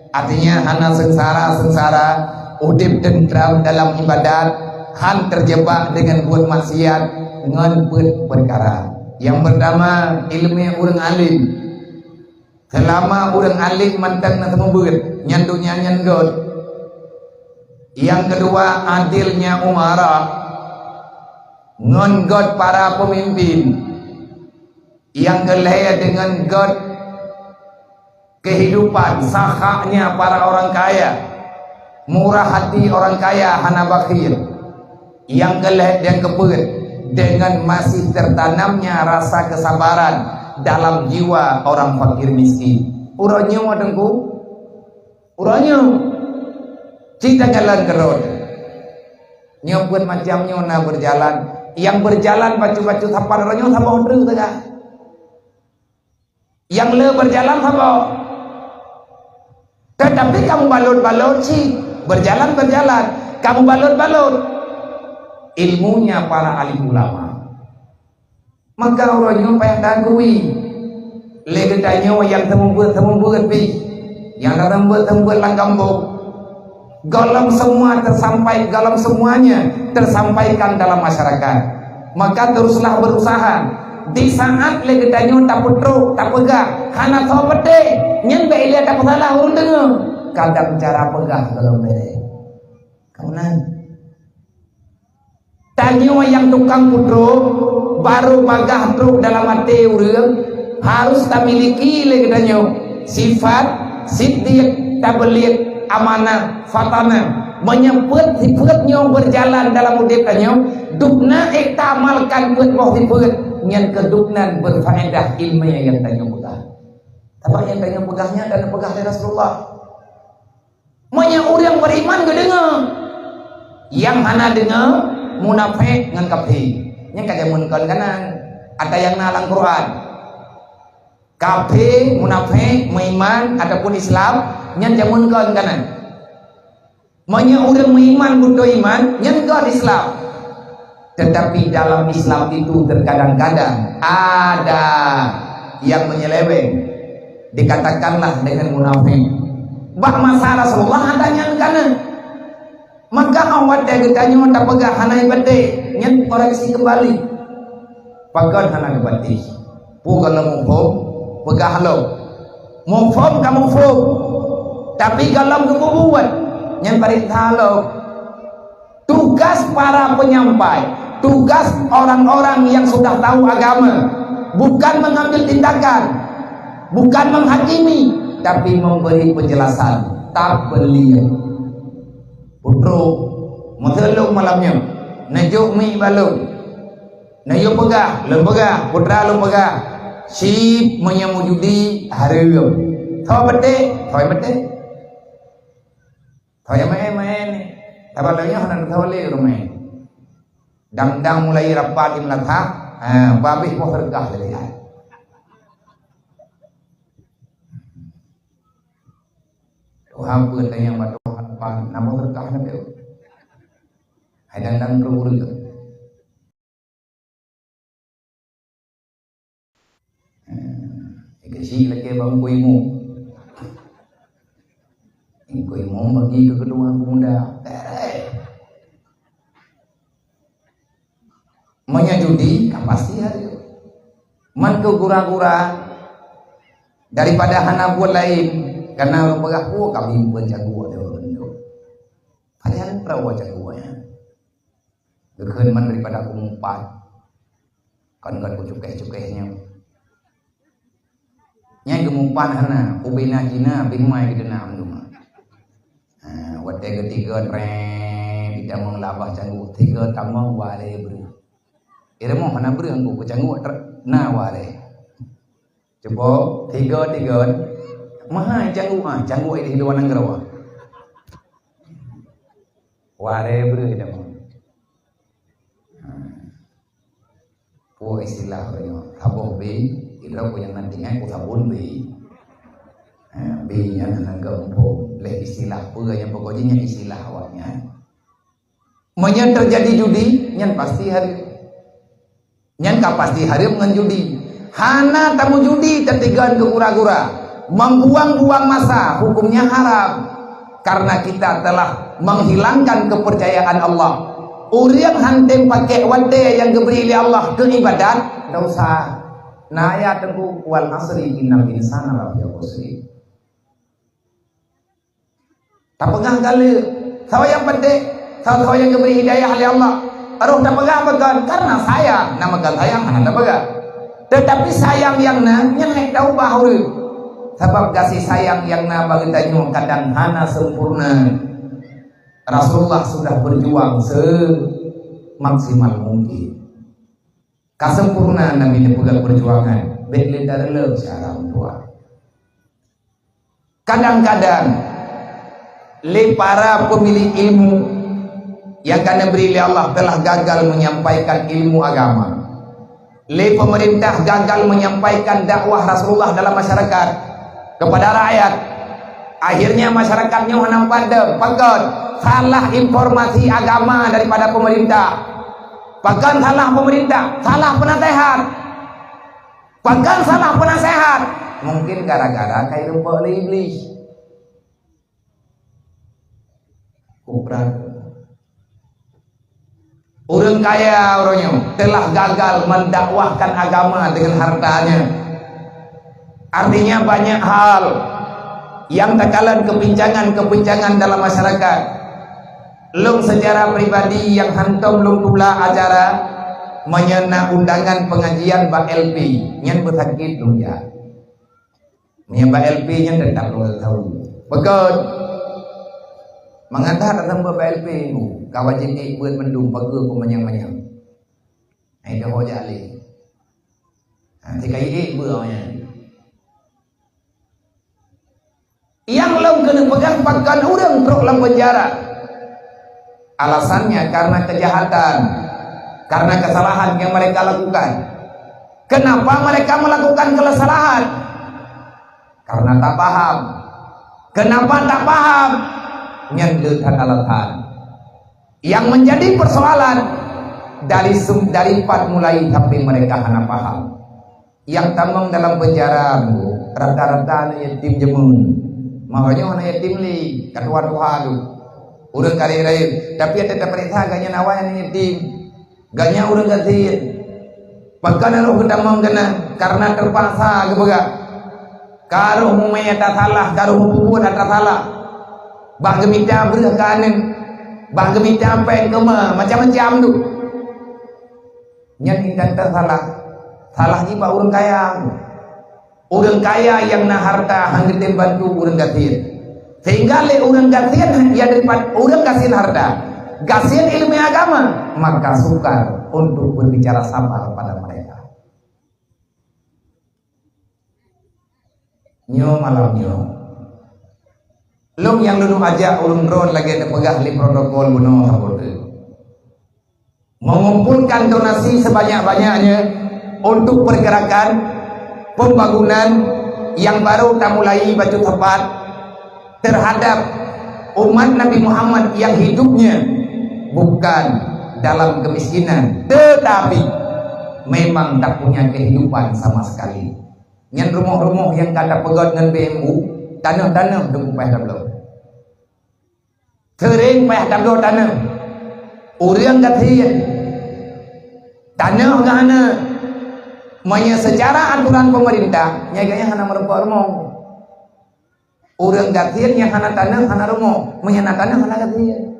artinya hana seungsara-seungsara, udeb tentram dalam ibadat, han terjebak dengan buet maksiat, ngon peuet peukara. Yang pertama, ileumé ureuëng alim. Seulama ureuëng alim mantong na seumeubeuet, nyan donya nyan göt. Nyang keudua, adilnya umara ngon göt para peumimpin. Nyang keulhée, deungon göt keuhidupan, sakhanya para orang kaya, murah hati orang kaya, hana bakhil. Nyang keulhée, nyang keupeuet, deungon masih tertanamnya rasa kesabaran dalam jiwa orang fakir miskin. Uroe nyoe, Teungku, uroe nyoe, cit takalon keudroe. Nyoe peuet macam nyoe na berjalan. Nyang berjalan bacut-bacut sapat uroe nyoe saboh treuk saja. Nyang le berjalan saboh. Tetapi kamu balot-balot cit, berjalan-berjalan, kamu balot-balot ilmunya para alim ulama. Maka uroe nyoe payah taakui lé geutanyoe nyang seumeubeuet-seumeubeuet pih, nyang seumeubeuet-seumeubeuet lam gampông. Golom semua tersampai, golom semuanya tersampaikan dalam masyarakat. Maka teruslah berusaha. Di saat lé geutanyoe tapeutrok, tapeugah, hana soe peudeh, nyan bék ilée tapeusalah ureuëng deungoe. Kadang cara peugah golom béré. Kamu nan. Tanyoe nyang tukang peutrok, barô bagah trok dalam até ureuëng, harus tamiliki lé geutanyoe sifat siddiq, tabligh, amanah, fatanah. Meunyoe peuet sifeuet nyoe berjalan dalam udeb tanyoe, dubna ék taamalkan peuet boh sifeuet, nyan keuh dubnan berfaedah ileumé nyang tanyoe peugah. Sabab nyang tanyoe peugah nyan dan peugah lé Rasulullah. Meunyoe ureuëng beriman geudeungoe, nyang hana deungoe munafék ngon kafé. Nyan ka jameun kon kanan, ata nyang na lam Quran. Kafé, munafék, meuiman ataupun Islam, nyan jameun kon kanan. Meunyoe ureuëng meuiman beutôi iman, nyan kon Islam. Tetapi dalam Islam itu terkadang-kadang ada yang menyeleweng, dikatakanlah dengan munafik. Bak masa Rasulullah ada nyang kana. Maka awak watée geutanyoe tapeugah hana ibadah, nyan koreksi kembali. Pakon hana geubatis? Peue gohlom muphom, peugah lom. Muphom ka muphom, tapi gohlom geupeubuet, nyan peurintah lom. Tugas para penyampai, tugas orang-orang yang sudah tahu agama, bukan mengambil tindakan, bukan menghakimi, tapi memberi penjelasan, tabligh. Putroe, meuseuleueng malam nyoe, neujok miet bak lôn. Neuyue peugah, lôn peugah, putra lôn peugah, cit meunyoe meujudi hareuem. Tho beuteh, tho beuteh. Tho nyang maén-maén. Sabab lagée nyoe hana teusawa lé ureuëng maén. Dang-dang mulai rapat di meulathah, ha, babeh poh seudeukah lé. Tuhan peuet tanyong bak Tuhan pan, na poh seudeukah na teuh. Hai dang-dang ureuëng. Eh, keuchik lakée bak Teungku Imum. Teungku Imum bagi keu keudua pemuda. Meunyoe judi, ka pasti hareuem. Man keu gura-gura, daripada hana buet laén, kana ureuëng peugah, "Oh, kami pun jago ada ureuëng tu." Padahai peue jago nyan. Geukheun man daripada keumumpat. Kon, kon kucukeh-cukeh nyoe. Nyan geumumpat hana, ubena Cina, bih mai geudeunam teuma. Ha, watée geutiga trek, ditamong labah cangguek, tiga tamong ware breuh. Iremoh hana breuh angku, keu cangguek trek, na ware. Cuba, tiga, tiga. Mahai cangguek, ah, cangguek di luar nanggroe. Ware breuh dah mau. Ha. Oh, istilah ureuëng nyoe, saboh B, idroe ku nyang na tinggai ku sabon B. Ha, B nyan hana geumpung lé istilah peue nyang pokok jih nyan istilah awaknyan. Meunyoe teujadi judi, nyan pasti hareuem. Nyan ka pasti hareuem ngon judi. Hana tamujudi teutinggai keu gura-gura, membuang-buang masa, hukumnya haram. Karena kita telah menghilangkan kepercayaan Allah. Ureuëng han tem pakék watée nyang geubri lé Allah keu iébadat, dosa. Na ayat teungku, "Wal asri innal insana lafi khusri." Tapeugah galak. Sawa nyang penting, sawa-sawa nyang geubri hidayah lé Allah. Roh tapeugah bukan karena sayang, nama kan sayang hana tapeugah. Tetapi sayang nyang na, nyan hai taubah ureuëng. Sabab kasih sayang nyang na bagi tanyoe kadang hana sempurna. Rasulullah sudah berjuang semaksimal mungkin. Ka sempurna Nabi neupeugah perjuangan, bék lé tareuloh syara meutuah. Kadang-kadang lé para pemilik ilmu nyang ka neubri lé Allah telah gagal menyampaikan ilmu agama. Lé pemerintah gagal menyampaikan dakwah Rasulullah dalam masyarakat kepada rakyat. Akhirnya masyarakat nyoe hana padam, pakon salah informasi agama daripada pemerintah. Pakon salah pemerintah, salah penasehat. Pakon salah penasehat? Mungkin gara-gara ka irumpok lé Iblis. Kuprat. Ureuëng kaya ureuëng nyoe telah gagal mendakwahkan agama dengan hartanya. Artinya banyak hal yang takalon kebincangan-kebincangan dalam masyarakat. Lôn secara pribadi nyang hantom lôn tula acara meunyoe na undangan pengajian bak L P, nyan beusakét lôn jak. Meunyoe bak L P nyan teutap lôn tahu. Beukot. Mangat that tasambot bak L P, ka wajéb ék beuet mandum pageue peumanyang-manyang. Hai dah ho jak lé. Ha, tika ék beuet awaknyan. Nyang lôn keuneuk peugah pakon ureuëng trok lam penjara. Alasannya karena kejahatan, karena kesalahan yang mereka lakukan. Kenapa mereka melakukan kesalahan? Karena tak paham. Kenapa tak paham? Nyan le that alasan. Yang menjadi persoalan dari sum-, dari pat mulai sampai mereka hana paham. Nyang tamong dalam penjara, Bu, rata-rata aneuk yatim jameun. Makajih aneuk yatim lé, ka tuha-tuha tu. Ureuëng karek rayeuk, tapi até tapeuriksa gobnyan awai aneuk yatim. Gobnyan ureuëng gasien. Pakon roh geutamong keunan, karena terpaksa geupeugah. Ka roh mumé ata salah, ka roh mupeubuet ata salah. Bah geumita breueh keu aneuk, bah geumita péng keu ma, macam-macam tu. Nyan intan salah. Salah jih bak ureuëng kaya. Ureuëng kaya nyang na harta han geutem bantu ureuëng gasien. Sehingga lé ureuëng gasien nyang daripada ureuëng gasien harta, gasien ileumee agama, maka sukar untuk berbicara sabar pada mereka. Nyoe malam nyoe, lôn nyang lôn ajak ulôn droen lagée teupeugah lé protokol bunoe saboh teuk. Mengumpulkan donasi sebanyak-banyaknya untuk pergerakan pembangunan yang baru tamulai bacut tepat terhadap umat Nabi Muhammad yang hidupnya bukan dalam kemiskinan, tetapi memang tak punya kehidupan sama sekali. Nyan rumoh-rumoh nyang ka tapeugét ngon B M U, tanoh-tanoh dum upah tabloe. Seuring payah tabloe tanoh. Ureuëng gasien, tanoh geuhana. Meunyoe seucara aturan pemerintah, nyan gobnyan hana meurumpok rumoh. Ureuëng gasien nyang hana tanoh, hana rumoh. Meunyoe na tanoh, hana gasien.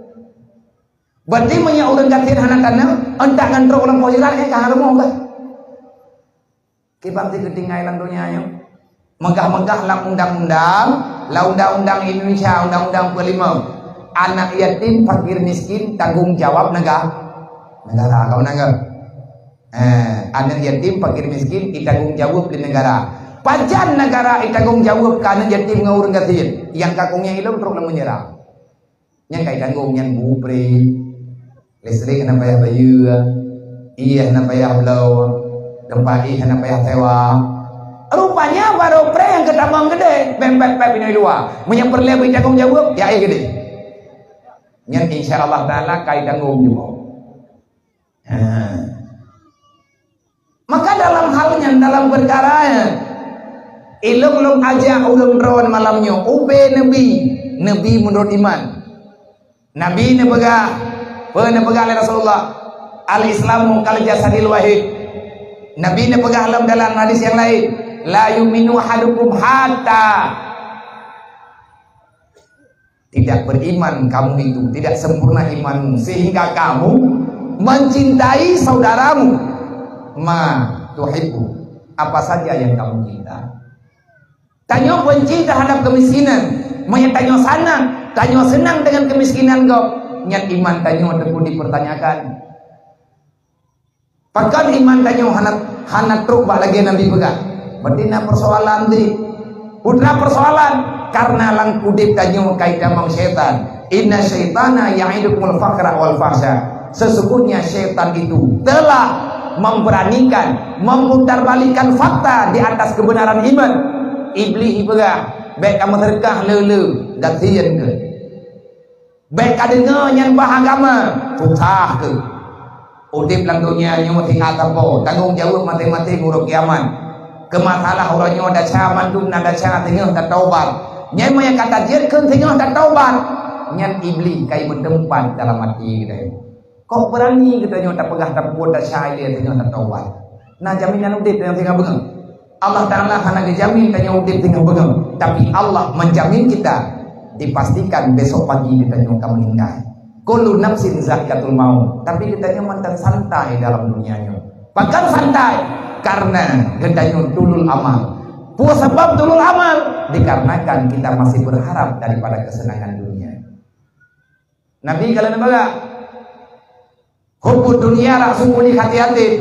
Berarti meunyoe ureuëng gasien hana tanoh, euntak ngon trok lam poh jrat, nyan ka hana rumoh bah. Kiban cit geutinggai lam donya nyoe. Meugah-meugah lam undang-undang, lam undang-undang Indonesia, undang-undang peuet lima. Anak yatim, fakir miskin, tanggung jawab nega-, negara. Kawan nega-, eh, anak yatim, fakir miskin, ditanggung jawab di negara. Pajan negara ditanggung jawab ke anak yatim ngon ureuëng gasien? Nyang ka kongnya ilong trok lam penjara. Nyan kai tanggong nyan bu pri. Listrik hana payah bayeue, ié hana payah bloe, Teumpat éh hana payah sewa. Rupanya barô preh nyang keutamong keudéh, beng pép-pép inoe luwa. Meunyoe peureulèe bri tanggong jaweueb, ya éh keudéh. Nyan insya Allah Taala ka itanggong jaweueb. Ha. Maka dalam hal nyan, dalam peukara nyan, ilôn lôn ajak ulôn droe malam nyoe ubé Nabi, Nabi meunurot iman. Nabi neupeugah, peue neupeugah lé Rasulullah? "Al-Islamu kal jasadil wahid." Nabi neupeugah lam dalam hadis nyang laén, "La yu'minu ahadukum hatta." Tidak beriman kamu itu, tidak sempurna imanmu sehingga kamu mencintai saudaramu ma tuhibbu, apa saja yang kamu cinta. Tanyoe benci terhadap kemiskinan. Meunyoe tanyoe sanang, tanyoe seunang dengan kemiskinan gob, nyan iman tanyoe teupeu dipertanyakan. Pakon iman tanyoe hana, hana trok bak lagèe Nabi peugah? Berarti na persoalan di. Peue na persoalan? Karena lam udép tanyoe ka itamong syaitan. "Inna syaitana ya'idukumul faqra wal fahsya." Sesungguhnya syaitan itu telah memberanikan, memutarbalikkan fakta di atas kebenaran iman. Iblih peugah, "Bèk kamoe seudeukah le-le, gasien keuh. Bèk kadeungoe nyan bah agama, susah keuh." Udép lam donya nyoe singoh sapo, tanggong jaweueb maséng-maséng uroe kiamat. Keu masalah uroe nyoe desya mandum na desya singoh tataubat. Nyan meunyo ka tajeuet kheun singoh tataubat, nyan Iblih ka imeuteumpat dalam até geutanyoe. Kok beurani geutanyoe tapeugah tapeubuet desya ilèe singoh tataubat? Na jaminan udép nyang singoh beungoh? Allah Taala hana geujamin tanyoe udép singoh beungoh, tapi Allah menjamin kita dipastikan besok pagi geutanyoe ka meuninggai. Kullu nafsin zaikatul maut. Tapi geutanyoe mantong santai dalam dunia nyoe. Pakon santai? Karena geutanyoe tulul amal. Peue sabab tulul amal? Dikarenakan kita masih berharap daripada kesenangan dunia. Nabi ka lheueh neupeugah, "Hubbud dunya ra'su kulli khati'atin."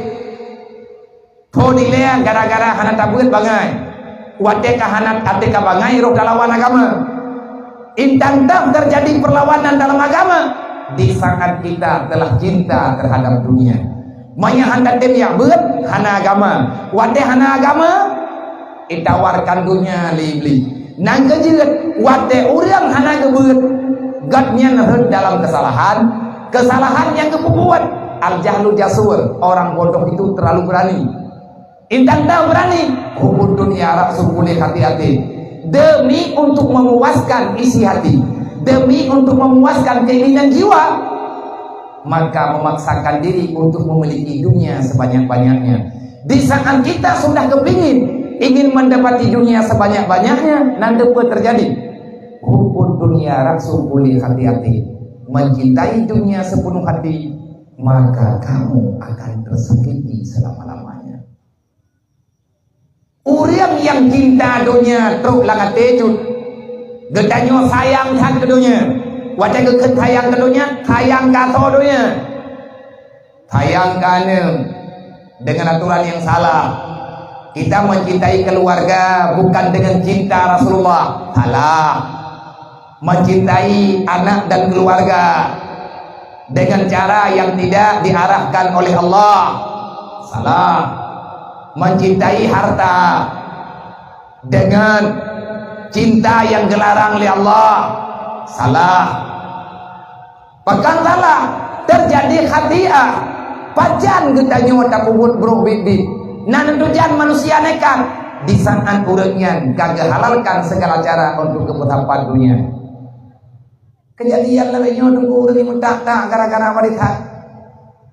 Phon ilèe gara-gara hana tabeuet bangai. Watèe ka hana até ka bangai, roh talawan agama. Intan tam terjadi perlawanan dalam agama di saat kita telah cinta terhadap dunia. Meunyo hana tem jak beuet, hana agama. Watèe hana agama, ditawarkan dunia lé Iblih. Nyang keujeuet, watèe ureueng hana geubeuet, gobnyan rhot dalam kesalahan. Kesalahan nyang geupeubuet, al-jahlu jasur, orang bodoh itu terlalu berani. Intan tam berani, hubbud dunya ra'su kulli khati'atin. Demi untuk memuaskan isi hati, demi untuk memuaskan keinginan jiwa, maka memaksakan diri untuk memiliki dunia sebanyak-banyaknya. Di saat kita sudah kepingin, ingin mendapati dunia sebanyak-banyaknya, nanti apa terjadi? Hubbud dunya ra'su kulli khati'atin. Mencintai dunia sepenuh hati, maka kamu akan tersakiti selama-lamanya. Ureueng nyang cinta donya trok lam até cut. Geutanyoe sayang that keu donya. Watèe geukheun sayang keu donya, sayang ka asoe donya. Sayang ka aneuk dengan aturan yang salah. Kita mencintai keluarga bukan dengan cinta Rasulullah. Salah. Mencintai anak dan keluarga dengan cara yang tidak diarahkan oleh Allah, salah. Mencintai harta dengan cinta yang geularang lé Allah, salah. Pakon salah, terjadi khati'ah. Pajan geutanyoe tapeubuet brok biet-biet. Na neutujan manusia nekat di saat ureueng nyan ka geuhalalkan segala cara untuk geupeusapat dunia. Keujadian lagèe nyoe teungku ureueng meutak-tak gara-gara warésan.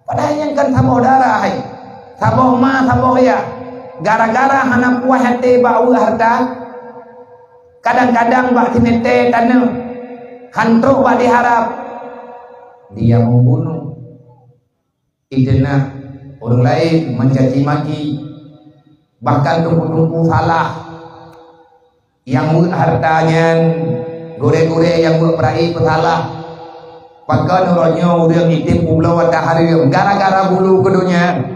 Padahai nyan kan saboh darah hai. Saboh ma, saboh yah. Gara-gara hana puas até bak weueh harta, kadang-kadang bak simeté taneuh, han trok bak diharab, dia membunuh. Ideunak ureueng laén, mencaci maki, bahkan teungku-teungku salah. Nyang weueh harta nyan, gurèe-gurèe nyang weueh peurai peusalah. Pakon uroe nyoe ureueng item ubloe watèe hareuem gara-gara bulu keu donya?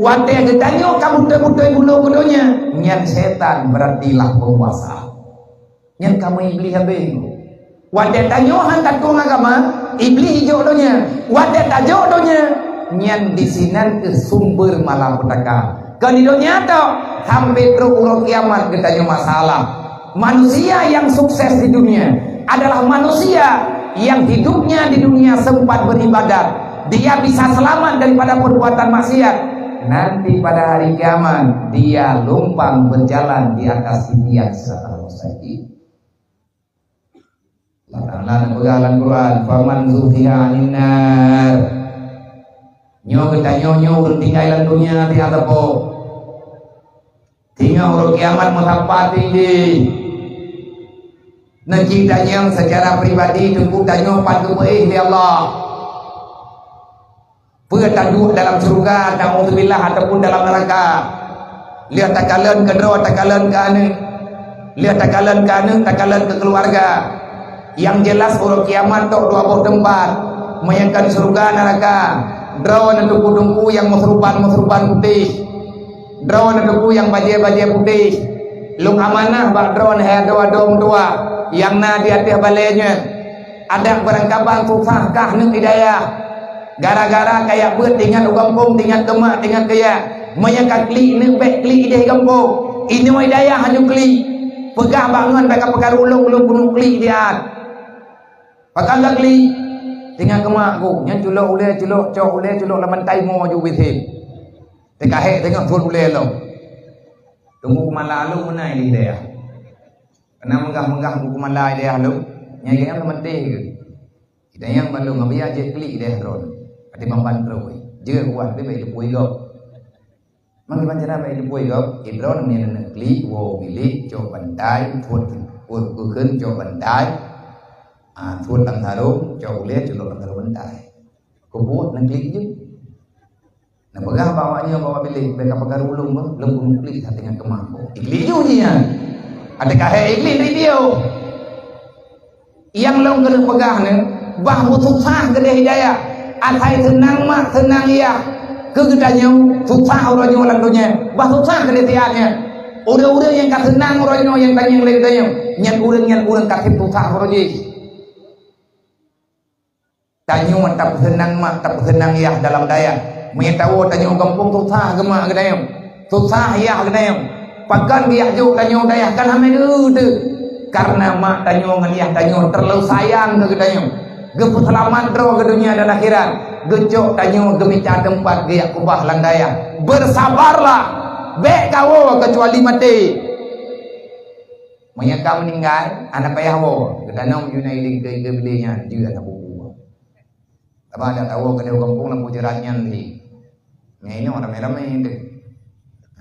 Watèe geutanyoe ka beutôi-beutôi bulu keu donya, nyan setan berarti lah peunguasa. Nyan kamoe Iblih habéh. Watèe tanyoe han tatueng agama, Iblih jijok donya. Watèe tajok donya, nyan disinan keuh sumber malapetaka. Kon di donya tok, sampai trok uroe kiamat geutanyoe masalah. Manusia yang sukses di dunia adalah manusia yang hidupnya di dunia sempat beribadat. Dia bisa selamat daripada perbuatan maksiat. Nanti pada hari kiamat, dia lumpang berjalan di atas titian siratal mustaqim. Allah Taala neupeugah lam Quran, "Faman zuhziha 'anin nar." Nyoe geutanyoe nyoe ureueng tinggai lam dunia tiang teupok. Teungoh uroe kiamat meusapat tinggi. Neuci tanyong secara pribadi teungku tanyoe pat geupeuéh lé Allah. Peue taduek dalam syeuruga, na'udzubillah, ataupun dalam neuraka. Lheueh takalon keudroe, takalon keu aneuk. Lheueh takalon keu aneuk, takalon keu keuluwarga. Nyang jeulaih uroe kiamat tok dua boh teumpat. Meunyoe kon syeuruga neuraka. Droeneuh teungku-teungku nyang meusuruban-meusuruban putéh. Droeneuh teungku nyang bajée-bajée putéh. Lôn amanah bak droeneuh hai adoe-adoe meutuwah nyang na di ateueh balée nyoe. Adak beurangkaban susah kah neuk hidayah. Gara-gara kajak beuet teuingat u gampông, teuingat keu mak, teuingat keu yah. Meunyoe ka klik neuk bék klik idéh gampông. Inoe hidayah hana klik. Peugah bak ngon bék ka peukaru ulôn, ulôn keuneuk klik diat. Pakon ka klik? Teuingat keu mak ku, nyan culok ulée, culok cok ulée, culok lam bantai mo ju bit him. Teuka hék teungoh thon ulée lom. Teungku keumala lôn meunan di hidayah. Keunan meugah-meugah buku mala idéh lôn, nyan geuhnyan meutéh geuh. Idéh nyang ban lôn ngeubiyah jeuet klik idéh droeneuh. Até ban-ban troh wéh. Jeuet kuat pih bèk jipui gob. Mangkeubang cara bèk jipui gob, idroeneuh meunyoe neuk klik, woe bilék, cok bantai, phot, phot keukeuen, cok bantai. Ah, phot lam sarong, cok ulèe, culok lam sarong bantai. Keubuet neuk klik jeuet. Neupeugah bak awaknyoe bak bilék, bèk ka peukaru ulôn beuh, lôn keuneuk klik that teungoh keumah. Iklik ju jih nyan. Até ka hék iklik di dieu. Nyang lôn keuneuk peugah nyoe, bah beususah keudéh hidayah. Asai seunang mak, seunang yah. Keu geutanyoe, susah uroe nyoe lam donya. Bah susah keudéh siat nyan. Ureueng-ureueng nyang ka seunang uroe nyoe nyang tangieng lé geutanyoe, nyan ureueng nyan ureueng ka sép susah uroe jih. Tanyoe tapeuseunang mak, tapeuseunang yah dalam dayah. Meunyoe tawoe tanyoe gampông susah geumak geutanyoe. Susah yah geutanyoe. Pakon geujak jok tanyoe dayah kan hamé geuh teuh. Kareuna mak tanyoe ngon yah tanyoe terlalu sayang keu geutanyoe. Geupeuseulamat droe keu donya dan akhirat. Geucok tanyoe geumita teumpat geujak keubah lam dayah. Bersabarlah. Bèk kawoe keucuali maté. Meunyoe ka meuninggai, hana payah woe. Geutanyoe meunyoe na idéh keu, keu bile nyan, jeuet hana bubu. Sabab adak tawoe keudéh gampông lam pujeuran nyan lé. Nyan inoe ramé-ramé teuh.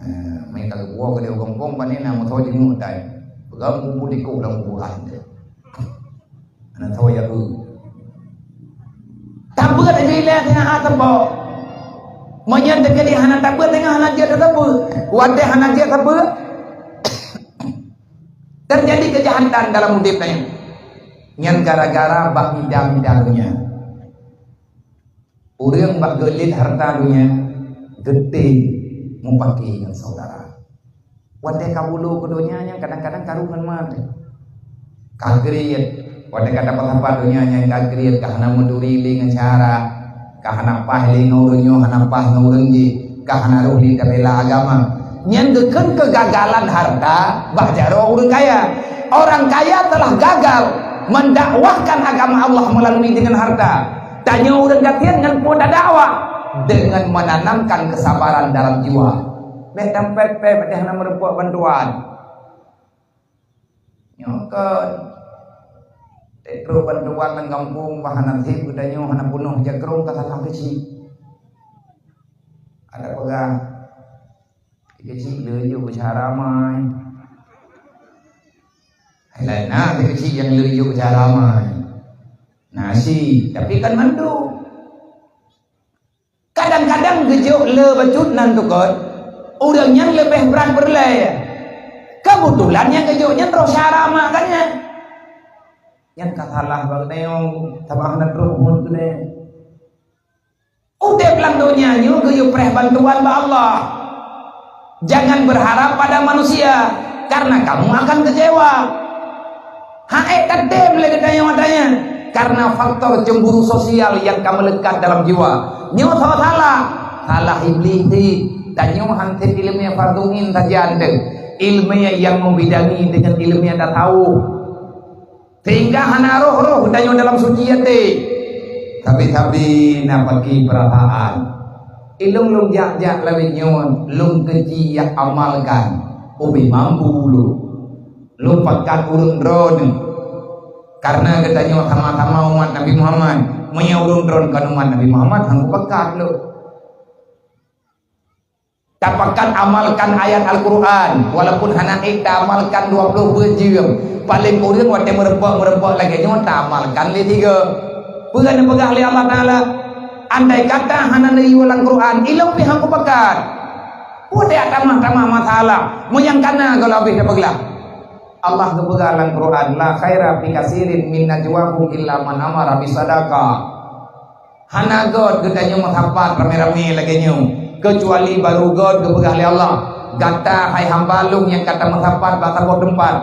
Ha, meunyoe ka geuwoe keudéh gampông, pane na meusoe jeuet tai. Peugah bubu tikoh lam kuburan teuh. Hana soe jak eu. Tabeuet lé ilèe teungoh teupok. Meunyoe teujadi hana tabeuet teungoh hana jeuet teupok. Watèe hana jeuet teupok, Teujadi keujahatan dalam udép tanyoe. Nyan gara-gara bak mida-mida donya. Ureueng bak geulet hareuta donya, geutem mupakè ngon syedara. Watèe ka bulo keu donya nyan kadang-kadang karu ngon mat. Ka kriet, watèe ka dapat-dapat donya nyan ka kriet, ka hana meuturi lé ngon syedara. Ka hana paih lé ngon ureueng nyoe, hana paih ngon ureueng jéh, ka hana rôh lé tabela agama. Nyan geukheun keugagalan hareuta bak jaroe ureueng kaya. Orang kaya telah gagal mendakwahkan agama Allah melalui dengan harta. Tanyoe ureueng gasien ngon peue tadakwah? Dengan menanamkan kesabaran dalam jiwa. Bèk dampet pèh, bèk hana meurumpok bantuan. Nyoe kon. Trok bantuan lam gampông bah hana sép geutanyoe hana peunoh jakrong ka salah keuchik. Ada peugah, keuchik le jok keu cara mai. Hai laén na keuchik nyang le jok keu cara mai. Nasi, tapi kan mandum. Kadang-kadang geujok le bacut nan tukot, ureueng nyan leubeh brat peureulèe. Keubeutulan nyang geujok nyan roh syedara mak kan nyan. Nyan ka salah bak geutanyoe, sabab hana trok buet geutanyoe. Udép lam donya nyoe geuyue preh bantuan bak Allah. Jangan berharap pada manusia, karena kamu akan kecewa. Hana ék tatem lé geutanyoe watèe nyan, karena faktor cemburu sosial nyang ka meulekat dalam jiwa. Nyoe soe salah? Salah Iblih cit. Tanyoe han sép ileumèe fardhu ain sajan deuh, ileumèe nyang meubidangi deungon ileumèe tasawuf. Sehingga hana roh-roh tanyoe dalam suci até. Sabe-sabe na paki peurasaan. Ilôn lôn jak-jak lawét nyoe, lôn keuji jak amalkan. Ubé mampu lôn. Lôn pakat ureueng droeneuh. Karena geutanyoe sama-sama umat Nabi Muhammad. Meunyoe ureueng droeneuh kon umat Nabi Muhammad, han kupakat lôn. Tapakat amalkan ayat Al-Quran, walaupun hana ék taamalkan dua ploh peuet jeuem. Paléng kureueng watèe meureumpok-meureumpok lagèe nyoe taamalkan lé tiga. Peue neupeugah lé Allah Taala? Andai kata hana neuyue lam Quran, ilôn pih han kupakat. Peue dak tamah-tamah masalah, meunyo nyang kana gohlom abéh tapeuglah. Allah geupeugah lam Quran, "La khaira fi katsirin min najwahum illa man amara bisadaqah." Hana göt geutanyoe meusapat ramé-ramé lagèe nyoe, keucuali barô göt geupeugah lé Allah, "Gata hai hamba Lôn nyang ka tameusapat bak saboh teumpat."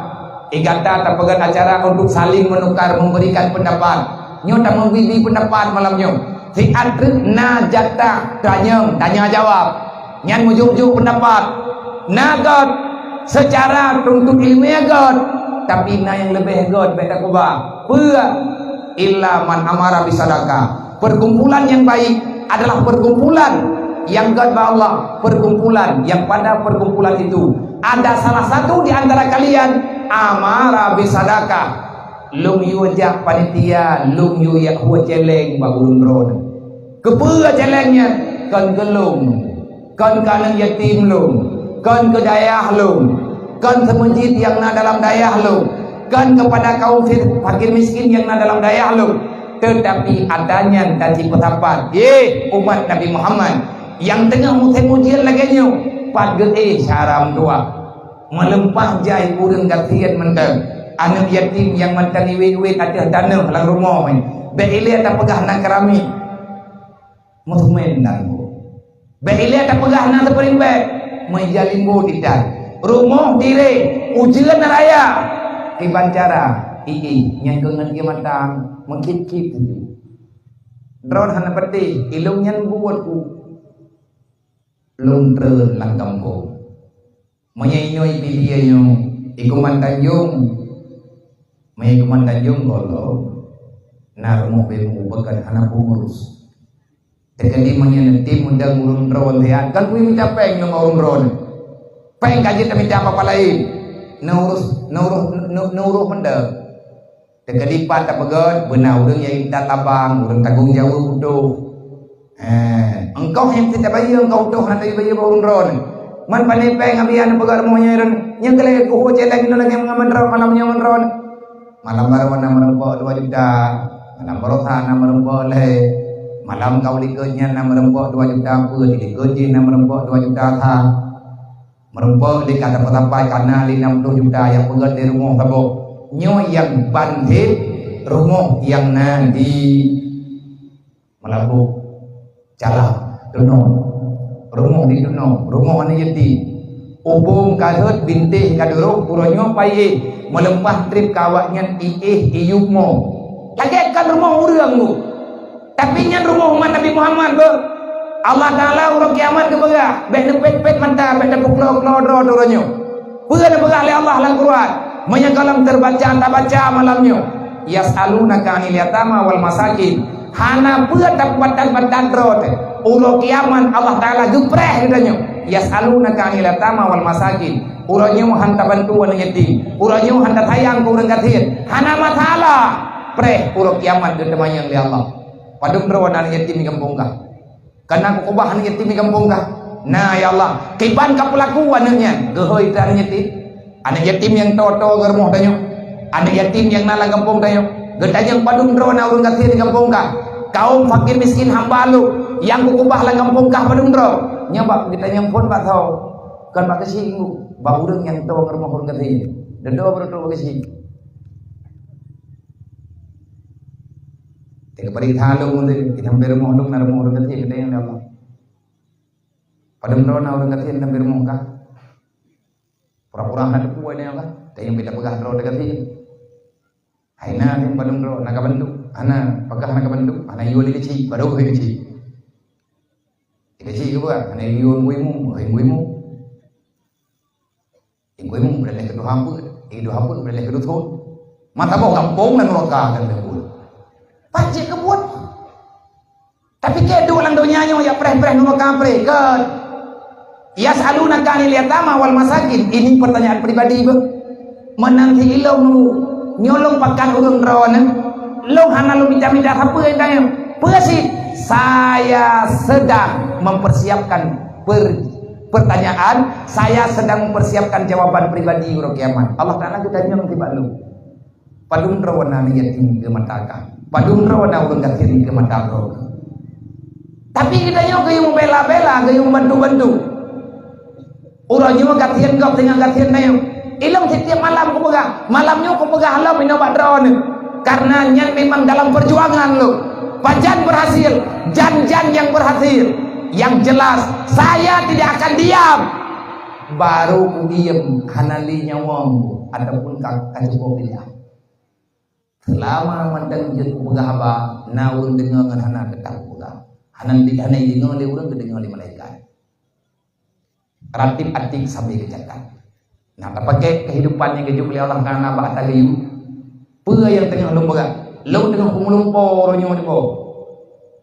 Eh, gata tapeugöt acara untuk saling menukar memberikan pendapat. Nyoe tameubi-bi pendapat malam nyoe. Siat treuk na jatah tanyong, tanya jawab. Nyan meujok-jok pendapat. Na göt, seucara tuntut ileumèe göt, tapi na nyang leubeh göt bèk tacuba. Peue? Illa man amara bisadaqah. Perkumpulan yang baik adalah perkumpulan yang göt bak Allah, perkumpulan yang pada perkumpulan itu ada salah satu di antara kalian amara bisadaqah. Lôn yue jak panitia, lôn yue jak hue cèlèng bak ureueng droeneuh. Keupeue cèlèng nyan? Kon keu lôn, kon keu aneuk yatim lôn, kon keu dayah lôn, kon keu meuseujid nyang na dalam dayah lôn, kon keupada kaum fir-, fakir miskin nyang na dalam dayah lôn, teutapi ata nyan ka jipeusapat, yeh umat Nabi Muhammad nyang teungoh musém ujeuen lagèe nyoe, pat geuéh syara meutuah. Meuleumpah jai ureueng gasien mantong, aneuk yatim nyang mantong iwet-iwet ateueh tanoh lam rumoh nyan, bèk ilèe tapeugah na keramik. Meuseumén dan bu. Bèk ilèe tapeugah na seupeuring bèk, meuija limbo didat. Rumoh diré, ujeuen raya, kiban cara, ié, nyan keu ngon ié mata, meukit-kit tuju. Droen hana peudeh, ilôn nyan buet ku. Lôn treun lam gampông. Meunyoe inoe ipilie nyoe, i Kuman Tanjong. Meunyoe i Kuman Tanjong gohlom, na rumoh beumu beukan hana peungurus. Teukeudi meunyoe neutem undang ureueng droen siat, kan kui mita péng ngon ureueng droen. Péng ka jeuet tamita bak laén. Neuurus, neuurus, neu-, neuurus mantong. Teukeudi pat tapeugöt, beuna ureueng nyang intat labang, ureueng tanggong jaweueb utôh. Eh, engkau nyang teubayeue, engkau utôh hana tabayeue bak ureueng droen. Man pané péng abian peugöt rumoh nyan, nyan keu lagèe kuhu céléng nyoe lagèe ngon droen, malam nyoe ngon droen. Malam baroe na meureumpok dua juta, malam baroe na meureumpok lhèe, malam ka u likot nyan na meureumpok dua juta peue, di likot jih na meureumpok dua juta sa. Meureumpok di ka sapai-sapai kana lé nam ploh juta nyang peugöt lé rumoh saboh. Nyoe nyang ban sép rumoh nyang na di Meulaboh, Calang, Teunong. Rumoh di Teunong, rumoh aneuk yatim. Ubông ka rhot, bintéh ka duroh, uroe nyoe payéh, meuleumpah trép keu awaknyan iéh iyup mo. Lagèe kon rumoh ureueng tu. Tapi nyan rumoh umat Nabi Muhammad beuh. Allah Taala uroe kiamat geupeugah, bèk neupét-pét mata, bèk neupeuklô-klô droe teuh uroe nyoe. Peue neupeugah lé Allah lam Quran? Meunyoe gohlom teubaca, tabaca malam nyoe, "Yas'alunaka 'anil yatama wal masakin." Hana peue tapeugah-peugah droe teuh. Uroe kiamat Allah Taala geupreh geutanyoe. "Yas'alunaka 'anil yatama wal masakin." Uroe nyoe han tabantu aneuk yatim. Uroe nyoe han tasayang keu ureueng gasien. Hana masalah. Preh uroe kiamat geuteumanyong lé Allah. Padum droe aneuk yatim di gampông kah? Kana kukeubah aneuk yatim di gampông kah? Na, ya Allah. Kiban ka peulaku aneuk nyan? Geuhôi teuh aneuk yatim. Aneuk yatim nyang toe-toe ngon rumoh tanyoe. Aneuk yatim nyang na lam gampông tanyoe. Geutanyong padum droe na ureueng gasien di gampông kah? Kaum fakir miskin hamba Lôn nyang kukeubah lam gampông kah padum droe? Nyoe bak geutanyong phôn bak soe? Kon bak keuchik, bak ureueng nyang toe ngon rumoh ureueng gasien. Dudoe baru trok bak keuchik. Teuka parit thalong tu, di sampéng rumoh lôn na rumoh ureueng gasien, geutanyong lé Allah. Padum droe na ureueng gasien sampéng rumoh kah? Pura-pura hana teupeu nyoe kah? Tanyong beda peugah droe teugasien. Hai na teuh padum droe, na ka bandum? Hana, pakah na ka bandum? Hana yue lé keuchik, baru lé keuchik. Di Jadi, apa? Hana yue ilmu, ilmu, ilmu. Ilmu, ilmu, beralih ke dua hamba, eh, dua hamba, beralih ke dusun. Mata bawah gampông dan neraka akan timbul. Pancik ke buat. Tapi keu duek lam donya nyoe jak preh-preh ngon kafé, kon. Yas'alunaka 'anil yatama wal masakin. Ini pertanyaan pribadi, beuh. Meunan si ilôn nyoe, nyoe lôn pakat ureueng droeneuh. Lôn hana lôn mita-mita sapeue tanyong. Peue cit? Saya sedang mempersiapkan per-, pertanyaan, saya sedang mempersiapkan jawaban pribadi uroe kiamat. Allah Taala geutanyong keu lôn. Padum droe na aneuk yatim keu mata kah? Padum droe na ureueng gasien keu mata droe? Tapi geutanyoe geuyue bela-bela, geuyue bantu-bantu. Uroe nyoe gasien gob teungoh gasien nyoe. Ilôn setiap malam kupeugah, malam nyoe kupeugah lom inoe bak droeneuh. Karena nyan memang dalam perjuangan lôn. Pajan berhasil, jan-jan nyang berhasil. Yang jelas, saya tidak akan diam. Baru kudiem hana lé nyawöng ataupun ka, ka cukup diam. Seulama mantong jeuet kupeugah haba, na ureueng deungoe ngon hana, teutap kupeugah. Hana, hana jideungoe lé ureueng, geudeungoe lé malaikat. Ratib atid sabe geucatat. Nah, tapakék keuhidupan nyang geujok lé Allah Taala bak ata geuyue. Peue nyang teungoh lôn peugah? Lôn teungoh peumulumpo uroe nyoe dipo.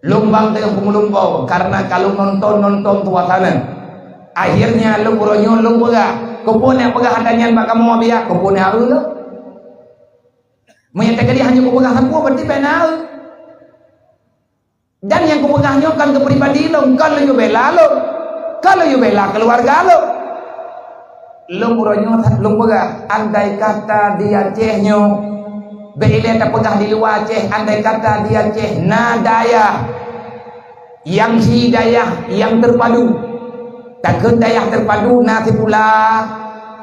Lôn bang teungoh peumulumpo karena ka lôn nonton-nonton suasana. Akhirnya lôn uroe nyoe lôn peugah, keupeue na peugah ata nyan bak kamoe biya, keupeue na eu lôn. Meunyo teukeudi hana kupeugah sapeue, berarti bèk na eu. Dan nyang kupeugah nyoe kan keu pribadi lôn, kon lôn yue bela lôn, kon lôn yue bela keuluwarga lôn. Lôn uroe nyoe that lôn peugah, andai kata di Aceh nyoe, bèk ilèe tapeugah di luwa Aceh, andai kata di Aceh na dayah nyang si dayah nyang teupadu. Takheun dayah teupadu na sikula,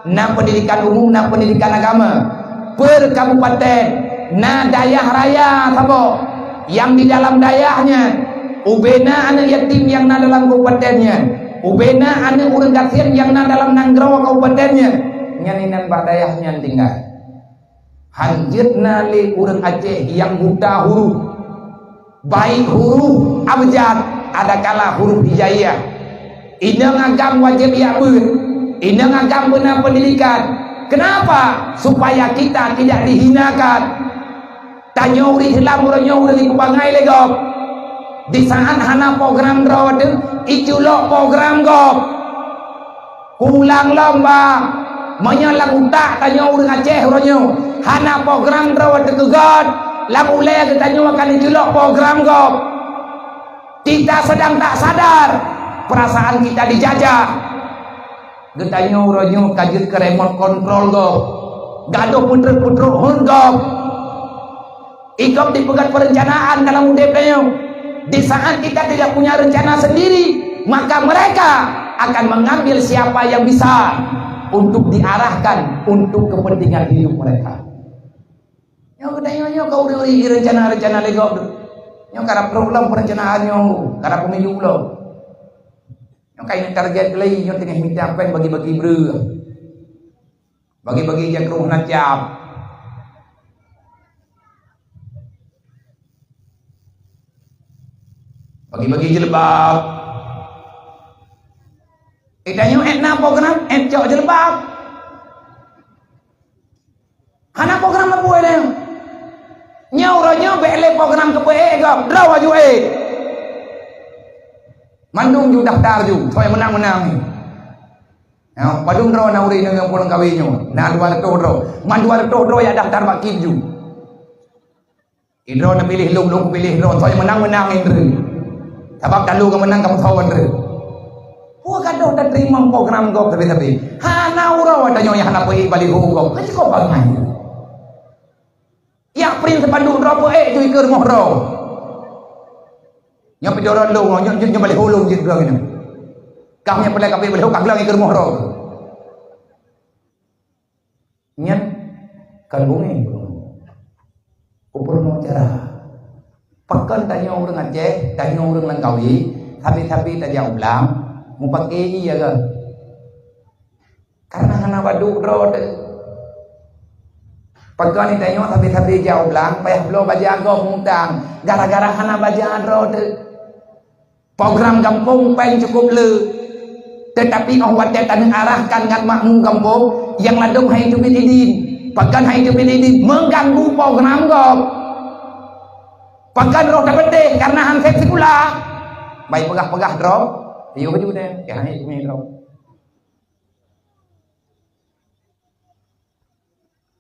na peundidikan umum, na peundidikan agama. Per kabupaten na dayah raya saboh nyang di dalam dayah nyan ubena aneuk yatim nyang na dalam kabupaten nyan, ubena aneuk ureueng gasien nyang na dalam nanggroe kabupaten nyan. Nyan inan bak dayah nyan tinggai. Hanjeuet na lé ureueng Aceh nyang buta huruf, baik huruf abjad, adakala huruf hijaiyah. Inong agam wajéb jak beuet, inong agam beuna peundidikan. Kenapa? Supaya kita tidak dihinakan. Tanyoe ureueng Islam uroe nyoe ureueng ikubangai lé gob. Di saat hana program droe teuh, iculok program gob. Kulang lom ba, meunyoe lam utak tanyoe ureueng Aceh uroe nyoe hana program droe teuh keu göt, lam ulèe geutanyoe akan iculok program gob. Kita sedang tak sadar, perasaan kita dijajah. Geutanyoe uroe nyoe ka jeuet keu remote control gob, gadôh peutrok-peutrok hon gob. Ikot dipeugét perencanaan dalam udép tanyoe. Di saat kita tidak punya rencana sendiri, maka mereka akan mengambil siapa yang bisa untuk diarahkan untuk kepentingan hidup mereka. Nyoe geutanyoe nyoe ka uri-uri rencana-rencana lé gob. Nyoe karab trok lom perencanaan nyoe, karab pemilu lom. Nyoe ka ingat target lé, nyoe teungoh mita péng bagi-bagi breueh. Bagi-bagi jak ruh na cap. Bagi-bagi jilbab. Eh, tanyoe ék na program, ék cok jilbab. Hana program leubeh nyoe. Nyoe uroe nyoe bèk lé program keupeue ék gob, droe aju ék. Mandum ju daftar ju, soe meunang-meunang nyoe. Nyoe, padum droe na ureueng nyang peulang kawé nyoe? Na dua reutôh droe. Man dua reutôh droe jak daftar bak KIP ju. Idroe neupiléh lôn, lôn kupiléh droe. Soe meunang-meunang indri. Sabab talu ka meunang ka meusawan indri. Peue gadôh tateurimong program gob sabe-sabe. Hana uroe tanyoe nyang hana peuék baliho gob. Ka cukôp bangai. Yak print sepanduk droe peuék ju ikeue rumoh droe. Nyoe pidoro lôn, nyoe, nyoe, nyoe baliho lôn jeuet droe nyoe. Kah nyang peureulèe ka peuék baliho ka glöng ikeue rumoh droe. Nyan kan bungéh. Kupeurunoe cara. Pakon tanyoe ureueng Aceh, tanyoe ureueng Langkawi, sabe-sabe tajak u blang, mupake ie agam. Karena hana baduek droe teuh. Pakon tanyoe sabe-sabe jak u blang, payah bloe baja gob mutang, gara-gara hana baja droe teuh. Program gampông péng cukup le, teutapi óh watée taneuk arahkan ngon makmu gampông, nyang ladôm han teubiet idin. Pakon han teubiet idin? Meuganggu program gob. Pakon roh tapeudeh? Kareuna han sép sikula. Bai peugah-peugah droe, yôh ju deh, keu han teubiet droe.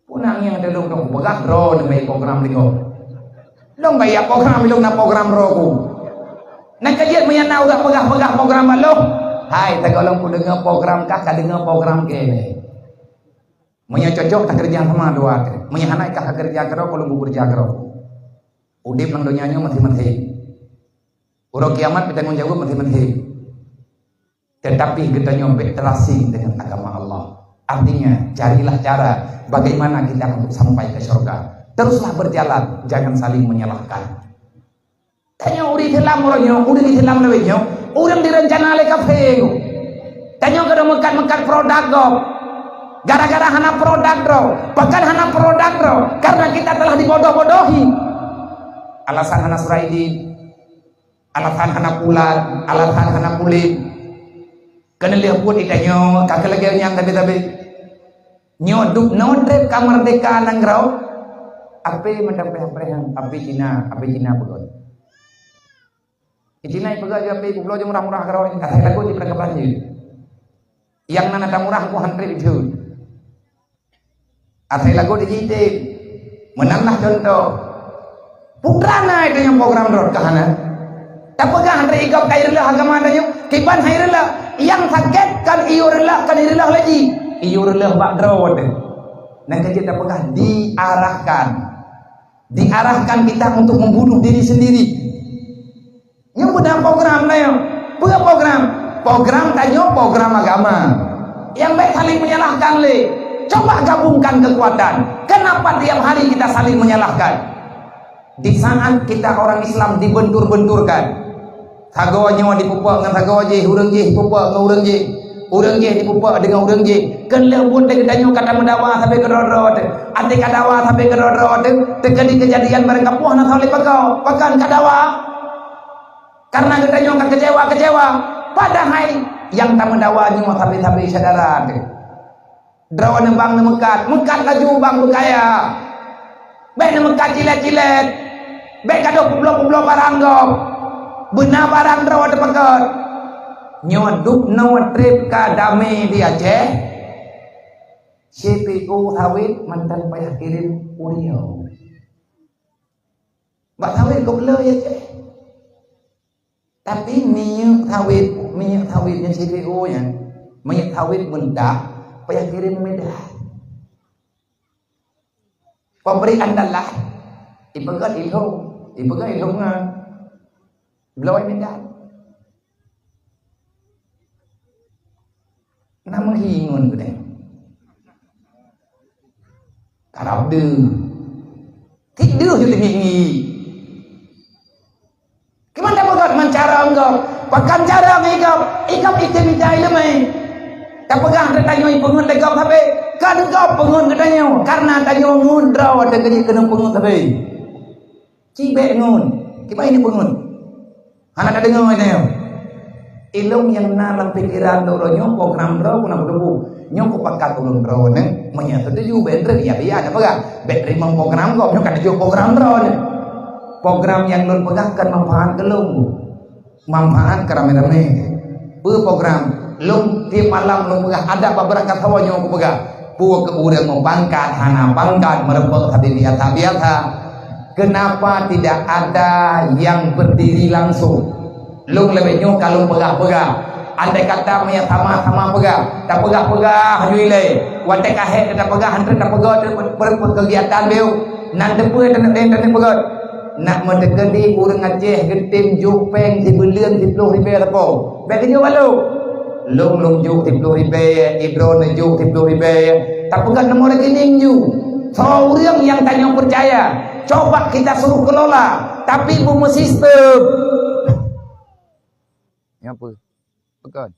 Peue na nyang teuh lôn dong peugah droe neubai program lé gob. Lôn bai program, lôn na program droe ku. Nyan ka jeuet meunyo na ureuëng peugah-peugah program bak lôn. Hai, tagoe lôn kudeungoe program kah, kadeungoe program keu lé. Meunyo cocok takeureuja sama dua keu. Meunyo hana kah kakeureuja keudroe, lôn kukeureuja keudroe. Udeb lam donya nyoe maséng-maséng. Uroe kiamat geutanggong jaweueb maséng-maséng. Tetapi geutanyoe bék terasing dengan agama Allah. Artinya, carilah cara bagaimana kita untuk sampai ke surga. Teruslah berjalan, jangan saling menyalahkan. Tanyoe ureuëng Islam uroe nyoe, ureuëng Islam lawét nyoe, ureuëng direncana lé kafé. Tanyoe keuneuk meukat-meukat produk gob. Gara-gara hana produk droe, pakon hana produk droe, karena kita telah dibodoh-bodohi. Alasan hana surat idin, alasan hana pulan, alasan hana puléh. Keuneulheueh buet di tanyoe, ka keu lagée nyang sabe-sabe. Nyoe dub noe treb ka meurdeka nanggroe. Ape meudampéh-dampéh, ape Cina, ape Cina peugah. Di Cina ipeugah ape, peubloe jeuet murah-murah keudroe, asai lagot jipeurangkap laju. Nyang na atra murah ku han treb jeuet. Asai lagot jijitém. Meunan lah contoh. Putra na itu nyang program rot ka hana. Tapeugah han treb, igob ka ireuloh agama tanyoe, kiban han ireuloh. Nyang sakét kon iyue reuloh, kon ireuloh laju. Iyue reuloh bak droe teuh. Nyan ka jeuet tapeugah diarahkan. Diarahkan kita untuk membunuh diri sendiri. Nyoe beuna program tanyoe. Peue program? Program tanyoe program agama. Nyang bék saling menyalahkan lé. Coba gabungkan kekuatan. Kenapa tiap hari kita saling menyalahkan? Di saat kita orang Islam dibentur-benturkan. Sagoe nyoe dipeupok ngon sagoe jih, ureuëng jih dipeupok ngon ureuëng jih. Ureuëng jih dipeupok deungon ureuëng jih. Keuneulheueh buet lé geutanyoe ka tameudawa sabe keudroe-droe teuh. Até ka dawa sabe keudroe-droe teuh, teukeudi keujadian barangkapeue hana soe lé pakoe. Pakon ka dawa? Karena geutanyoe ka keucewa-keucewa. Padahai nyang tameudawa nyoe sabe-sabe syedara teuh. Droeneuh bang neumeukat, meukat laju bang beukaya. Bék neumeukat cilet-cilet. Bék gadôh peubloe-peubloe barang gob. Beuna barang droe teupeukot. Nyoe dub noe treb ka damé di Aceh. C P O sawét mantong payah kirém ureung. Bak sawét gob le ya ceh. Tapi minyeuk sawét, minyeuk sawét nyang C P O nyan, minyeuk sawét meuntah payah kirém Medan. Pabrik andalah ipeugah ilhong, ipeugah ilhong ngon bloe Medan. Na meuhi ngon geude. Karab deuh. Tiep deuh ju teungiek-ngiek. Kiban tapeugah meucarông gob? Pakon carông igob? Igob item ija ileumèe. Tapeugah geutanyoe peungeut lé gob sabe. Kan gob peungeut geutanyoe. Karena tanyoe ngeut droe teuh keuneuk peungeut sabe. Cibék ngon, kiban ini peungon. Hana tadeungoe nyoe. Ilông nyang na lam pikeran droe nyoe program droe guna peutubu. Nyoe kupakat ulôn droe nyoe, meunyoe setuju bék treuk ya biya na peugah. Bék teurimong program gob nyoe ka tujoh program droe nyoe. Program nyang lôn peugah kan manfaat keu lôn. Manfaat keu ramé-ramé. Peue program? Lôn tiep malam lôn peugah adat bak beurangkat sawoe nyoe kupeugah. Peue keu ureuëng meupangkat, hana pangkat, meureumpok sabe biasa-biasa. Kenapa tidak ada yang berdiri langsung? Lôn leubeh nyoe ka lôn peugah-peugah. Andai kata meunyoe sama-sama peugah, tapeugah-peugah ju ilée. Watée ka hék tapeugah, han treuk tapeugah, treuk per-, per-, kegiatan beu. Nan teupeue taneuk, taneuk peugah. Nak meuteukeudi ureuëng Aceh geutem jok péng sibuleuen siploh ribée sapo. Bék geujok bak lôn. Lôn, lôn jok siploh ribée, idroe neujok siploh ribée. Tapeugah nomor rekening ju. Soe ureuëng nyang tanyoe peucaya, coba kita suruh kelola, tapi beumeusistem. Nyan peue? Pakon?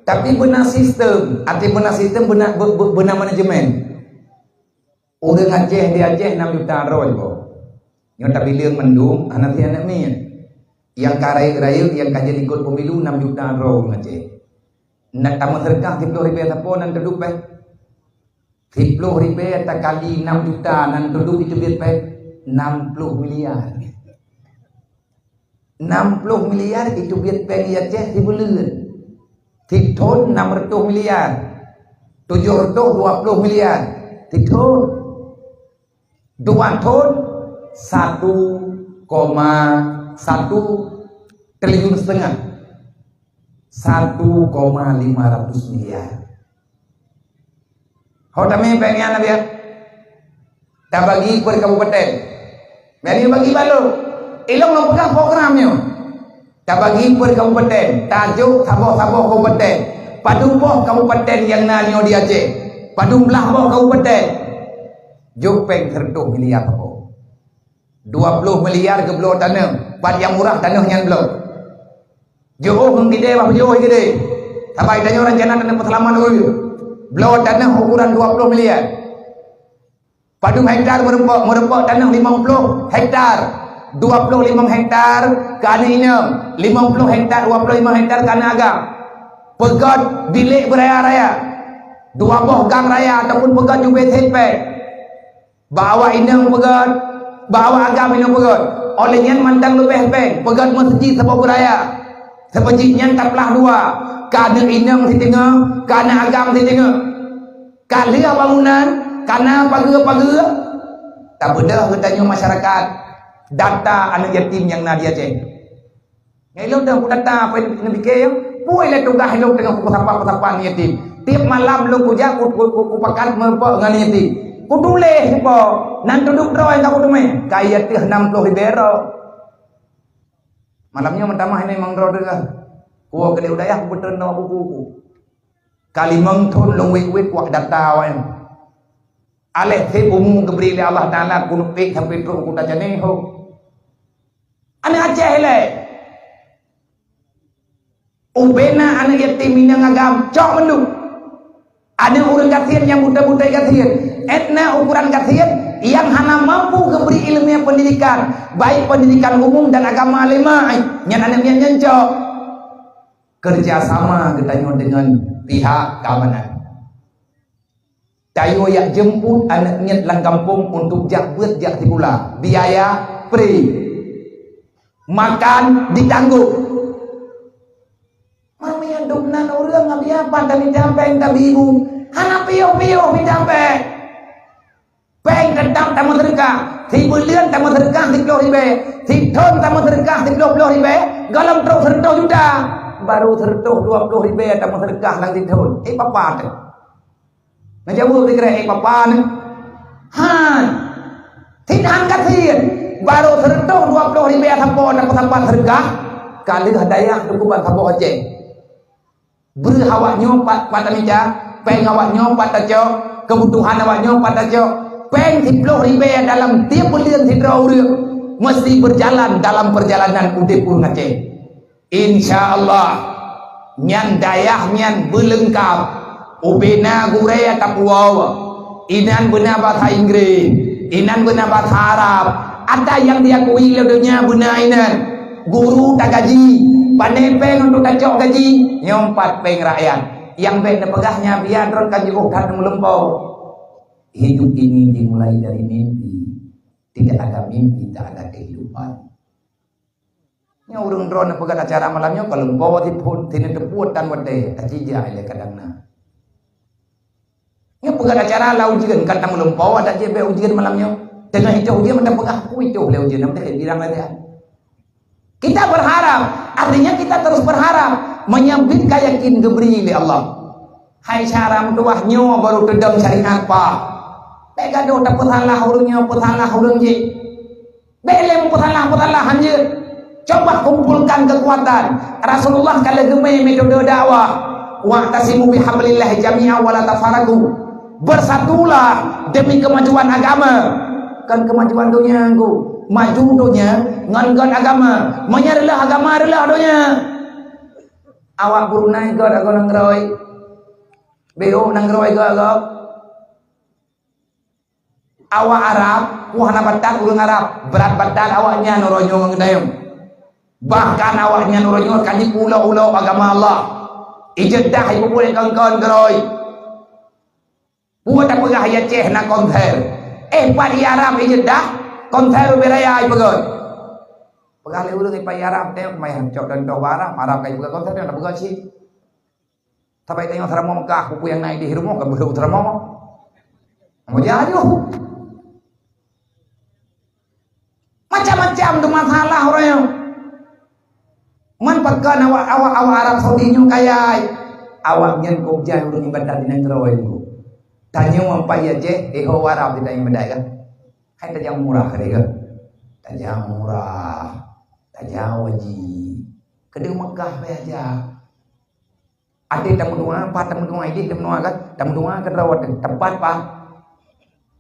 Tapi beuna sistem, arti beuna sistem, beuna, be-, be-, beuna manajemen. Ureuëng Aceh di Aceh nam juta droe jiboh. Nyoe tabileung mandum hana seuhat miet. Nyang ka rayeuk-rayeuk, nyang ka jeuet ikot pemilu nam juta droe ureuëng Aceh. Nak tameuseudekah siploh ribée sapo nan teuduek péng? Siploh ribée takali nam juta nan teuduek itu biet péng nam ploh miliar. Nam ploh miliar itu biet péng di Aceh sibuleuen. Sithon nam reutôh miliar. Tujoh reutôh dua ploh miliar. Sithon. Dua thon, satu koma satu triliun setengah. Satu koma lima ratus miliar. Ho tamé péng nyan, Nabi, ya? Tabagi per kabupaten. Jadi bagi balok. Ilong lom peugah program nyoe. Tabagi per kabupaten, tajok saboh-saboh kabupaten. Padum boh kabupaten nyang na nyoe di Aceh? Padum blaih boh kabupaten? Jok péng seratus miliar saboh. Dua puluh miliar geubloe tanoh, pat nyang murah tanoh nyan bloe. Jok oh ngon gede bah jok gede. Sabai tanyoe rencana tanoh peuseulamat ureuëng. Bloe tanoh ukuran dua puluh miliar. Padum hektar meureumpok, meureumpok tanoh limong ploh hektar. Dua puluh limong hektar keu aneuk inong, limong ploh hektar, dua puluh limong hektar keu aneuk agam. Peugöt bilék beuraya-raya, dua boh gang raya ataupun peugöt jubé sempéng. Bak awak inong peugöt, bak awak agam inong peugöt. Óh lheueh nyan mantong leubeh péng, peugöt meuseujid saboh beuraya. Seumeuseujid nyan taplah dua, keu aneuk inong siteungoh, keu aneuk agam siteungoh. Ka lheueh bangunan, ka na pageue-pageue, tabeudôh geutanyoe masyarakat data aneuk yatim nyang na di Aceh. Ngai lôn deuh data apa nyang pike, peue lé tugaih lôn teungoh kupeusapa-peusapa aneuk yatim. Tiep malam lôn kujak ku, ku, ku, kupakat meureumpok ngon aneuk yatim. Kutuléh sipo, nan teuduek droe nyang ka kuteumé, ka ié teuh nam ploh ribée droe. Malam nyoe meutamah ini memang droe teuh. Kuwoe keudéh u dayah kupeutreun lom buku-buku. Ka limong thon lôn wét-wét wak data awaknyan. Aléh sép umu geubri lé Allah Taala keuneuk ék sampoe trok u kuta Canéh ho. Aneuk Aceh ilée. Ubena aneuk yatim inong agam cok mandum. Aneuk ureuëng gasien nyang buta-buta gasien. Etna ukuran gasien nyang hana mampu geubri ileumèe pendidikan, baik pendidikan umum dan agama lé ma, nyan aneuk miet nyan cok. Kerjasama geutanyoe deungon pihak keamanan. Tanyoe jak jemput aneuk miet lam gampông untuk jak beuet jak sikula. Biaya free. Makan ditanggung. Mami dum nan ureuëng ngon biaya pan tamita péng tabi ibu. Hana piôh-piôh mita péng. Péng teutap tameuseudeukah, sibuleuen tameuseudeukah siploh ribée, sithon tameuseudeukah siploh ploh ribée, gohlom trok seureutôh juta, barô seureutôh dua ploh ribée tameuseudeukah lam sithon. Eh, papa teuh. Neujaweueb sikrek, eh, papa nyoe. Han. Sit han gasien, barô seureutôh dua ploh ribée sapo tapeusapat seudeukah, ka lheueh dayah teukuban saboh Aceh. Breueh awak nyoe pat, pat tamita, péng awak nyoe pat tacok, keubutuhan awak nyoe pat tacok. Péng siploh ribée dalam tiep buleuen sidroe ureuëng meusti beujalan dalam peurjalanan udeb ureuëng Aceh. Insya Allah, nyan dayah nyan beuleungkab, ubena gurée tapuwoe. Inan beuna basa Inggris, inan beuna basa Arab. Ada nyang diakui lé donya beuna inan. Guru tagaji, pane péng untuk tacok gaji, nyoe pat péng rakyat. Nyang bék neupeugah nyan bian droe ka jiôh that meulumpoe. Hidup ini dimulai dari mimpi. Tidak ada mimpi, tak ada kehidupan. Nyoe ureuëng droeneuh peugah acara malam nyoe, ka leumpau di phon, sini teupuet tan watée, tacija ilée kadang na. Nyoe peugah acara lam ujeuen, ka tameulimpau adak jih bék ujeuen malam nyoe. Teungoh itoh ujeuen, mantong peugah, "Peue itoh lé ujeuen, mantong birang lagée." Kita berharap, artinya kita terus berharap, menyambit ka yakin geubri lé Allah. Hai syara meutuwah nyoe baru teudong syariat, Pak. Bék gadoh tapeusalah ureuëng nyoe, peusalah ureuëng jih. Bék lé meusalah-peusalah, hanjeuet. Coba kumpulkan kekuatan. Rasulullah ka lheueh geumé metode dakwah. "Wa'tasimu bihablillahi jami'an wa la tafarraqu." Bersatulah demi kemajuan agama. Kon kemajuan donya nggu. Maju donya ngon gon agama. Meunyoe reuloh agama, reuloh donya. Awak Brunei göt agoe nanggroe. Beuh nanggroe göt agoe. Awak Arab, wah na batat ureuëng Arab. Brat batat awaknyan uroe nyoe ngon geutanyoe. Bahkan awaknyan uroe nyoe ka jipulo-ulo agama Allah. Ijeuet dah ipubuet kon-kon nanggroe. Buet tapeugah i Aceh na konser. Eh, pat i Arab i Jeddah, konser ubé raya ipeugöt. Peugah lé ureuëng ipat i Arab, teuh meuhan cok dan toh barang, Arab kai peugah konser dan peugah cit. Sampai tengok seuramoe Mekah, pupu nyang na idéh rumoh, kan beudôh seuramoe. Mau jadi. Macam-macam tu masalah orang yang. Man pakon awak, awak, awak Arab Saudi nyoe kaya. Awak nyan kok jai ureuëng ibadat di nanggroe nyoe. Tanyoe ampai ya jeh, eh ho Arab di tanyoe ibadat kan. Hai tajang murah deh kan. Tajang murah. Tajang wajib. Kedua Mekah be aja. Até tameudoa, pat tameudoa, idéh tameudoa kan? Tameudoa keudroe teuh, teumpat pat.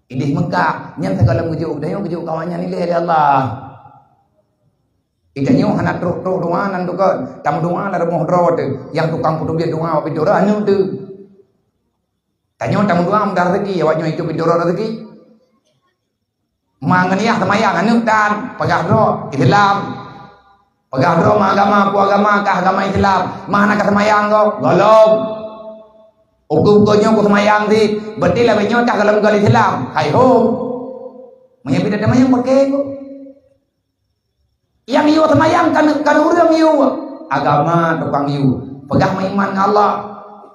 Idéh Mekah, nyan sigohlom geujok, geutanyoe geujok kawan nyan ilée lé Allah. Geutanyoe hana trok-trok doa nan tukon, tameudoa lam rumoh droe teuh, nyang tukang peuteubiet doa bak pintoe droe aneuk teuh. Tanyoe tameudoa mudah rezeki, awak nyoe itu pintoe droe rezeki. Ma ngon yah seumayang aneuk tan, peugah droe Islam. Peugah droe ma agama, peue agama kah agama Islam. Ma hana ka seumayang gob, gohlom. Ukeue-ukeue nyoe ku seumayang sit, berarti lagée nyoe kah gohlom göt Islam. Hai ho. Meunyoe pih teumayang paké gob. Nyang yue seumayang kan, kan ureuëng yue. Agama tukang yue. Peugah meuiman ngon Allah.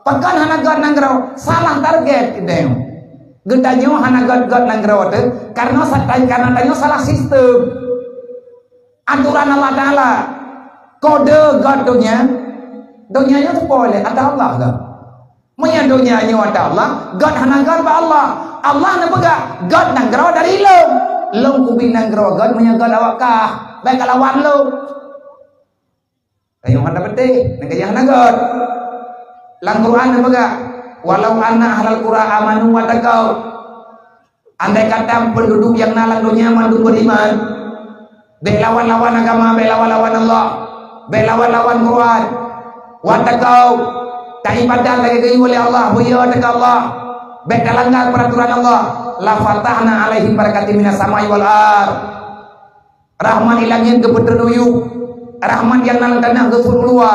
Pakon hana göt nanggroe, salah target geutanyoe. Geutanyoe hana göt-göt nanggroe teuh, karena sa-, karena tanyoe salah sistem. Aturan Allah Taala, kode göt donya, donya nyoe teupeue lé ata Allah kan. Meunyoe donya nyoe ata Allah, göt hana göt bak Allah. Allah neupeugah, göt nanggroe dari lôn. Lôn kubi nanggroe göt meunyoe göt awak kah, bék kalawan lôn. Tanyoe hana peudeh, nanggroe hana göt. Lam Quran neupeugah, "Walau anna ahlal qura amanu wattaqau." Andai kata penduduk nyang na lam donya mandum beriman, bék lawan-lawan agama, bék lawan-lawan Allah, bék lawan-lawan Quran, wattaqau, taibadat lagée geuyue lé Allah, beuyo teuka Allah, bék talanggar peuraturan Allah, la fatahna alaihim barakatim minas samai wal ard. Rahmat i langét geupeutreun u yup, rahmat nyang na lam tanoh geusuet u luwa,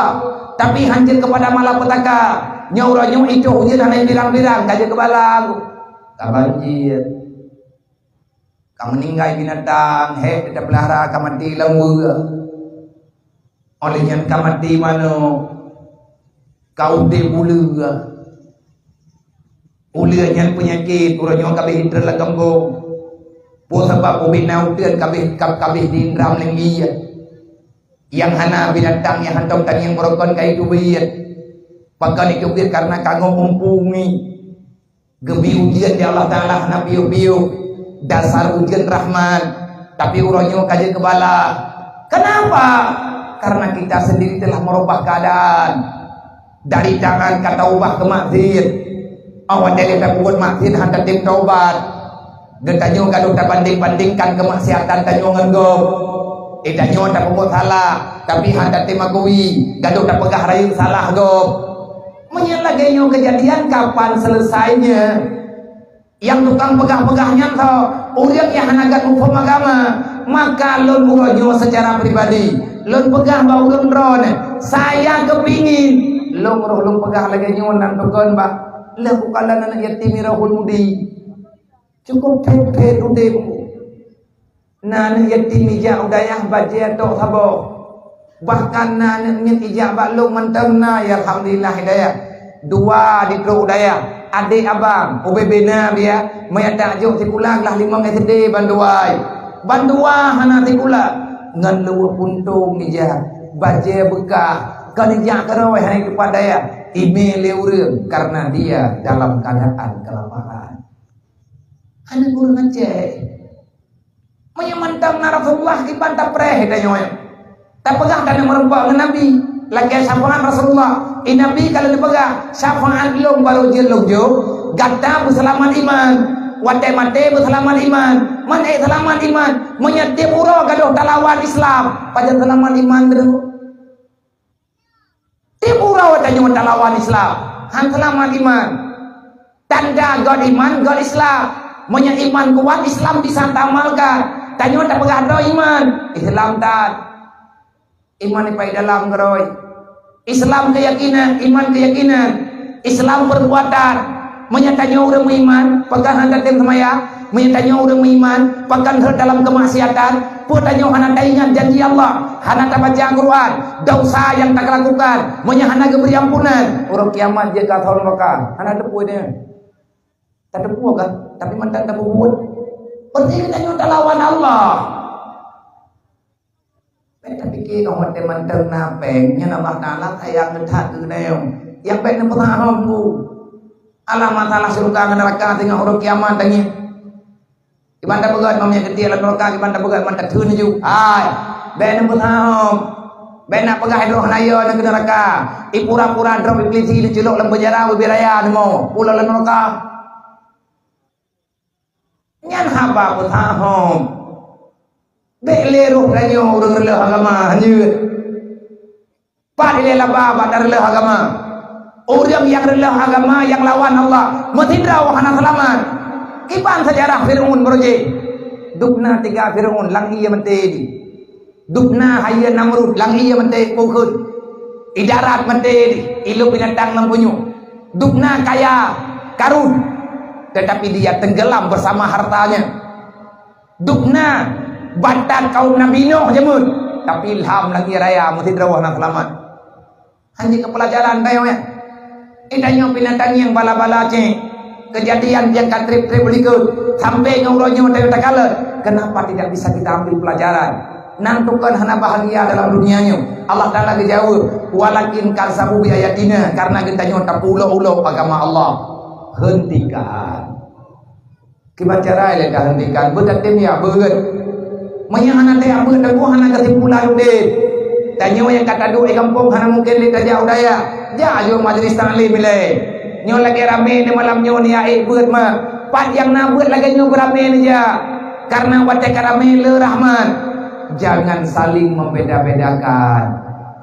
tapi hanjeuet keupada malapetaka. Nyoe uroe nyoe itôh ujeuen hana pirang-pirang, ka jeuet keu bala, ka banjir, ka meuninggai binatang, hék teupeulahra ka maté lam weue. Óh lheueh nyan ka maté manok, ka udeb uleue. Uleue nyan peunyakét, uroe nyoe ka abéh itreun lam gampông. Peue sabab ubé na uteuen ka abéh, ka, ka abéh di indra meulinggi. Nyang hana binatang nyang hantom tangieng beurokon ka iteubiet. Pakon iteubiet? Karena ka ngok mumpung ngi. Geubi ujeuen di Allah Taala hana piôh-piôh. Dasar ujeuen rahmat. Tapi uroe nyoe ka jeuet keu bala. Kenapa? Karena kita sendiri telah merubah keadaan. Dari taat ka taubah keu maksiet. Awak jadi tapubuet maksiet hana tem taubat. Geutanyoe ka lheueh tabandeng-bandengkan keumaksiatan tanyoe ngon gob. Eh, tanyoe tapubuet salah, tapi hana tem akui, gadôh tapeugah rayeuk salah gob. Meunyoe lagée nyoe keujadian, kapan seuleusainya? Nyang tukang peugah-peugah nyan tho, ureuëng nyang hana gét muphom agama, maka lôn uroe nyoe seucara pribadi, lôn peugah bak ureuëng droeneuh, saya keupingin lôn roh lôn peugah lagée nyoe nan peukon bak lheueh kukalon aneuëk yatim Irohul Mudi. Cukup phét-phét udeb. Na aneuëk yatim ijak u dayah bajée tok saboh. Bahkan na aneuëk miet ijak bak lôn mantong na, ya alhamdulillah hidayah. Dua di trok u dayah, adék abang, ubé bina biya, meuiyak tak jok sikula glah limong S D bandua. Bandua hana sikula. Ngon luweuh puntông ijak, bajée beukah, kon ijak keurôi hai keupada dayah, imé lé ureuëng karena dia dalam keadaan kelaparan. Hana gureueng Aceh. Meunyoe mantong na Rasulullah kiban tapreh tanyoe. Tapeugah tanyoe meurumpok ngon Nabi. Lagée syafaat Rasulullah. I Nabi ka lheueh neupeugah, "Syafaat lôn barô jeuet lôn jok, gata beuseulamat iman." Watée maté beuseulamat iman. Man ék seulamat iman? Meunyoe tieb uroe gadôh talawan Islam, pajan seulamat iman droe? Uroe tanyoe talawan Islam, han seulamat iman. Tanda göt iman, göt Islam. Meunyoe iman kuat, Islam bisa taamalkan. Tanyoe tapeugah droe iman, Islam tan. Iman ipai dalam keudroe. Islam keuyakinan, iman keuyakinan. Islam perbuatan. Meunyoe tanyoe ureuëng meuiman, pakon hana tatem seumayang? Meunyoe tanyoe ureuëng meuiman, pakon rhot dalam keumaksiatan? Peue tanyoe hana taingat janji Allah, hana tabaca Quran, dosa nyang takalakukan, meunyoe hana geubri ampunan, uroe kiamat jeuet ka thon baka, hana teupeu nyan. Tateupeue kan? Tapi mantong tapeubuet. Berarti tanyoe talawan Allah. Bèk tapike keu watèe mantong na péng, nyan Allah Taala sayang that keu geutanyoe. Nyang bèk neupeusahom bu. Alah masalah syeuruga ngon neuraka singoh uroe kiamat tangieng. Kiban tapeugah meunyoe geutiek lam neuraka, kiban tapeugah man tatheun ju. Hai, bèk neupeusahom. Bèk na peugah droe hana yo ngon neuraka. Ipura-pura droe Iblih neuculok lam penjara ubé raya neumo. Pulo lam neuraka. Nyan haba peusahom. Bèk lé roh tanyoe ureuëng reuloh agama hanjeuet. Pat ilée laba bak tareuloh agama. Ureuëng nyang reuloh agama nyang lawan Allah, meusidroe hana seulamat. Kiban seujarah Fir'aun beurujéh. Dubna tiga Fir'aun lam ié meuté di. Dubna hayeue Namrud lam ié meuté pukheun. Idarat meuté di, ilop binatang lam punyueng. Dubna kaya Karun, tetapi dia tenggelam bersama hartanya. Dubna bantat kaum Nabi Nuh jameun, tapi ilham lagi raya meusidroe hana seulamat. Hanya keu pelajaran tanyoe nyan. Di tanyoe pih na tangieng bala-bala cit. Kejadian nyang ka treb-treb likot sampai ngon uroe nyoe tanyoe takalon. Kenapa tidak bisa kita ambil pelajaran? Nan tukon hana bahagia dalam dunia nyoe. Allah Taala geujaweueb, "Walakin kazzabu bi ayatina," karena geutanyoe tapeuulok-ulok agama Allah. Hentikan. Kiban cara lé tahentikan, beutatem ya beuet. Meunyoe hana teuyak beuet, teungku hana keusimpulan udeb. Tanyoe nyang ka taduek di gampông hana mungken lé tajak u dayah. Jak ajoe majlis taklim ilée. Nyoe lagée ramé ni malam nyoe ni aék beuet mak. Pat nyang na beuet lagée nyoe beuramé neujak. Karena watée ka ramé le rahmat. Jangan saling membeda-bedakan.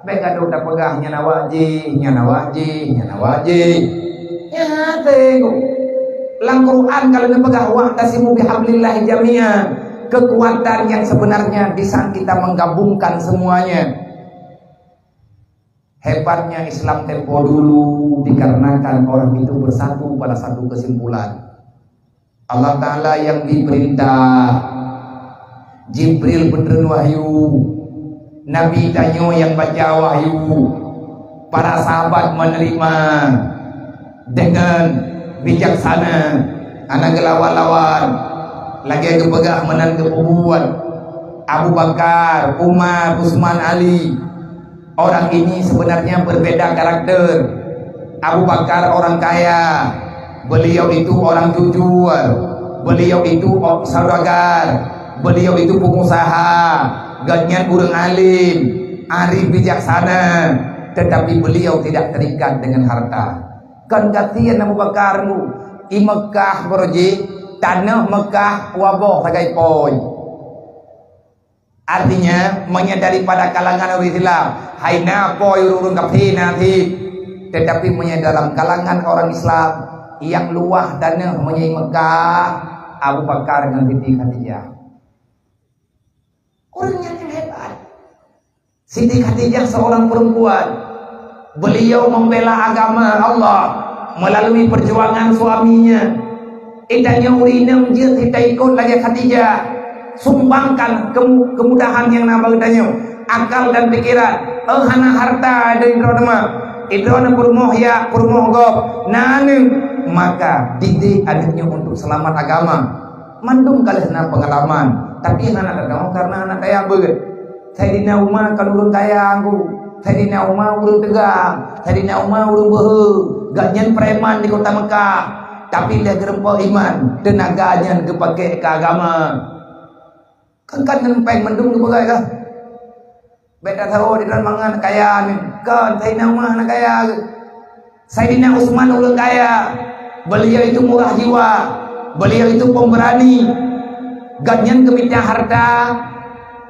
Bék gadôh tapeugah nyan awak jih, nyan awak jih, nyan awak jih. Nyan hase. Lam Quran kalau neupeugah, "Wa'tasimu bihablillahi jami'an." Kekuatan yang sebenarnya di saat kita menggabungkan semuanya. Hebatnya Islam tempo dulu dikarenakan orang itu bersatu pada satu kesimpulan. Allah Taala nyang bri peurintah, Jibril peutreun wahyu, Nabi tanyoe nyang baca wahyu, para sahabat menerima dengan bijaksana, hana geulawan-lawan, lagée geupeugah meunan geupeubuet. Abu Bakar, Umar, Utsman, Ali, orang ini sebenarnya berbeda karakter. Abu Bakar orang kaya, beliau itu orang jujur, beliau itu o-, saudagar, beliau itu pengusaha, gobnyan ureuëng alim, arif bijaksana, tetapi beliau tidak terikat dengan harta. Kon kasihan Abu Bakar nyoe, i Mekah beurujéh, tanoh Mekah waboh sagai poi. Artinya, meunyoe daripada kalangan ureuëng Islam, hai na poi ureuëng-ureuëng kafé na cit. Tetapi meunyoe dalam kalangan orang Islam, nyang luwah tanoh meunyoe i Mekah, Abu Bakar ngon Siti Khadijah. Ureuëng nyan nyang hebat. Siti Khadijah seorang perempuan. Beliau membela agama Allah melalui perjuangan suaminya. Di tanyoe ureuëng inong jeuet sit taikot lagée Khadijah. Sumbangkan kemu-, kemudahan nyang na bak geutanyoe. Akal dan pikiran. Eh, hana harta dari droeneuh mak. Droeneuh peurumoh yak, peurumoh gob. Na aneuëk. Maka didik aneuëk nyoe untuk selamat agama. Mandum ka lheueh na peungalaman, tapi hana teudeungoe kareuna hana kaya beuet. Saidina Umar kon ureuëng kaya, Teungku. Saidina Umar ureuëng teugang. Saidina Umar ureuëng beuhe. Gobnyan preman di kota Mekah. Tapi lheueh geureumpok iman, teunaga nyan geupakék keu agama. Kan, kan ngon péng mandum geupeugah kah? Bék tasaboh di dalam mangat kaya nyan. Kon, Saidina Umar hana kaya. Saidina Utsman ureuëng kaya. Beliau itu murah jiwa. Beliau itu pemberani. Gobnyan geumita harta,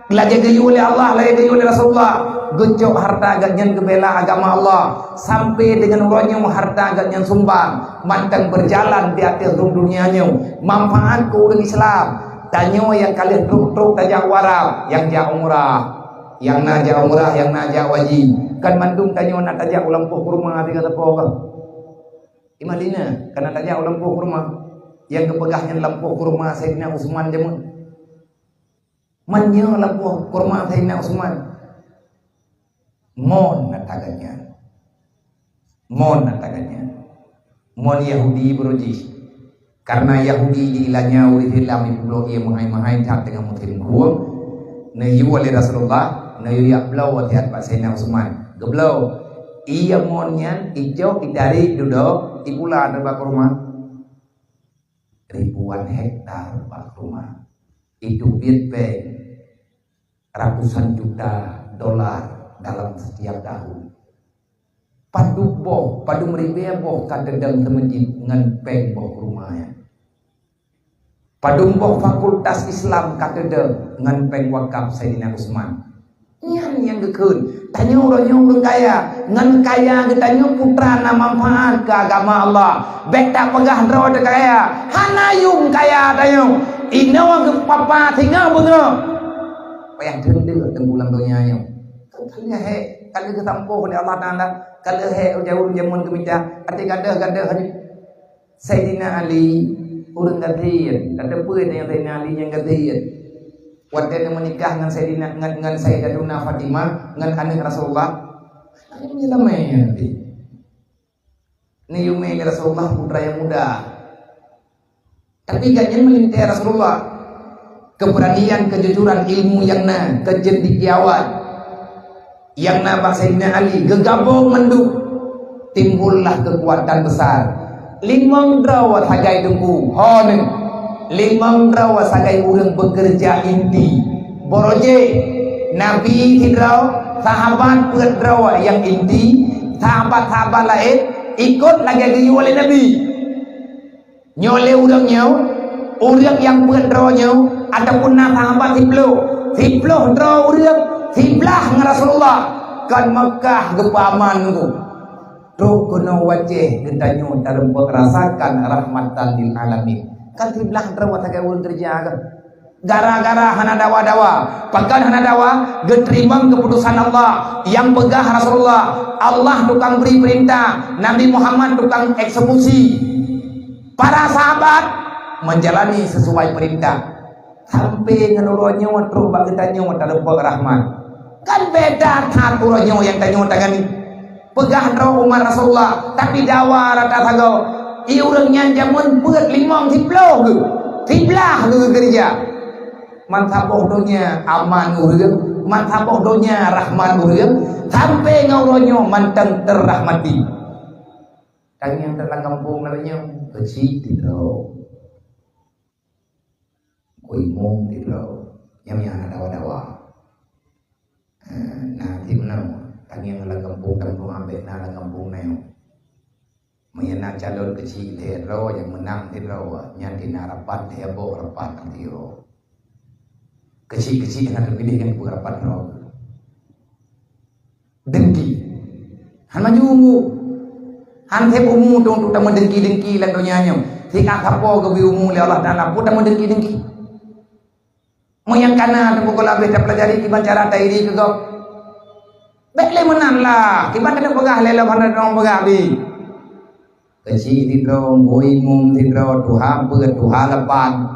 Lagée geuyue lé Allah, lagée geuyue lé Rasulullah, geucok harta geuh nyan geubela agama Allah, sampai deungon uroe nyoe harta geuh nyan sumbang, mantong beujalan di ateueh rhueng donya nyoe, manfaat keu ureuëng Islam. Tanyoe nyang ka lheueh trok-trok tajak u Arab, nyang jak umrah, nyang na jak umrah, nyang na jak haji, kan mandum tanyoe na tajak u lampôh kurma tinggai sapo kah? Di Madinah, ka na tajak u lampôh kurma. Nyang geupeugah nyan lampôh kurma Saidina Utsman jameun. Man nyoe lampôh kurma Saidina Utsman. Mon na tagan nyan. Mon na tagan nyan. Mon Yahudi beuroji. Karena Yahudi di ilanya ureuëng Islam di pulo ié meuhai-meuhai that teungoh musim khueng. Neuyue lé Rasulullah, neuyue jak bloe watée bak Saidina Utsman. Geubloe. Ié mon nyan icok, itarek dudoe, ipula teubak kurma. Ribuan hektar bak kurma. Itu biet péng ratusan juta dolar dalam setiap tahun. Padub boh, padub ribée boh ka teudong seumeujid ngon péng boh kurma nyan. Padub boh fakultas Islam ka teudong ngon péng wakaf Saidina Utsman. Nyan nyang geukheun, tanyoe uroe nyoe ureuëng kaya, ngon kaya geutanyoe putra na manfaat keu agama Allah. Bék tapeugah droe teuh kaya, hana yuem kaya tanyoe. Inoe geupapa singoh beungoh. Payah deundeuk teungku lam donya nyoe. Ka lheueh hék, ka lheueh geusampôh lé Allah Taala, ka lheueh hék jameun-jameun geumita, até gadôh-gadôh. Saidina Ali ureuëng gasien, tateupeue nyang Saidina Ali nyang gasien. Watée neumeunikah ngon Saidina, ngon, ngon Saidatuna Fatimah, ngon aneuëk Rasulullah, neumeulamé Nabi. Neuyue lé Rasulullah putra nyang muda. Tapi gobnyan meulintée Rasulullah. Keberanian, kejujuran, ilmu nyang na, keucendekiawan nyang na bak Saidina Ali geugabong mandum, timbullah keukuatan besar. Limong droe sagai teungku, ho neuh. Limong droe sagai ureuëng beukeureuja inti. Boro jih, Nabi sidroe, sahabat peuet droe nyang inti, sahabat-sahabat laén ikot lagée geuyue lé Nabi. Nyoe lé ureuëng nyoe, ureuëng nyang peuet droe nyoe, ataupun na sahabat siploh, siploh droe ureuëng, siblaih ngon Rasulullah, kon Meukah geupeuaman ngon. Trok keunoe wajéh geutanyoe tareumpok rasakan rahmatan lil alamin. Kan siblaih droe sagai ureuëng keureuja kan? Gara-gara hana dawa-dawa. Pakon hana dawa? Geuteurimong keuputusan Allah. Nyang peugah Rasulullah, Allah tukang bri peurintah, Nabi Muhammad tukang eksekusi. Para sahabat menjalani sesuai perintah. Sampai ngon uroe nyoe trok bak geutanyoe tareumpok rahmat. Kan beda that uroe nyoe nyang tanyoe tangani. Peugah droe umat Rasulullah, tapi dawa rata sagoe. Ié ureuëng nyan jameun peuet limong siploh geuh, siblaih geuh keureuja. Meusaboh donya aman ureuëng, meusaboh donya rahmat ureuëng, sampai ngon uroe nyoe mantong teurahmati. Tangieng teuh lam gampông lagée nyoe, keuchik sidroe. Kui mong sidroe, nyang, nyang hana dawa-dawa. Eh, na cit meunan, tangieng lam gampông, gampông abéh na lam gampông na nyoe. Meunyoe na calon keuchik lhée droe nyang meunang sidroe, nyan di na rapat lhée boh rapat sidroe. Keuchik-keuchik hana teupiléh nyang peue rapat droe. Dengki. Han maju umu. Han sép umu tu untuk tameudengki-dengki lam donya nyoe. Sikasapo geubri umu lé Allah Taala pun tameudengki-dengki. Meunyoe kana teupeugah labeh tapeulajari kiban cara tairi keu gob. Bék lé meunan lah, kiban tapeugah lé lom hana droe peugah bi. Keuchik sidroe, bui mum sidroe, tuha peuet, tuha lapan.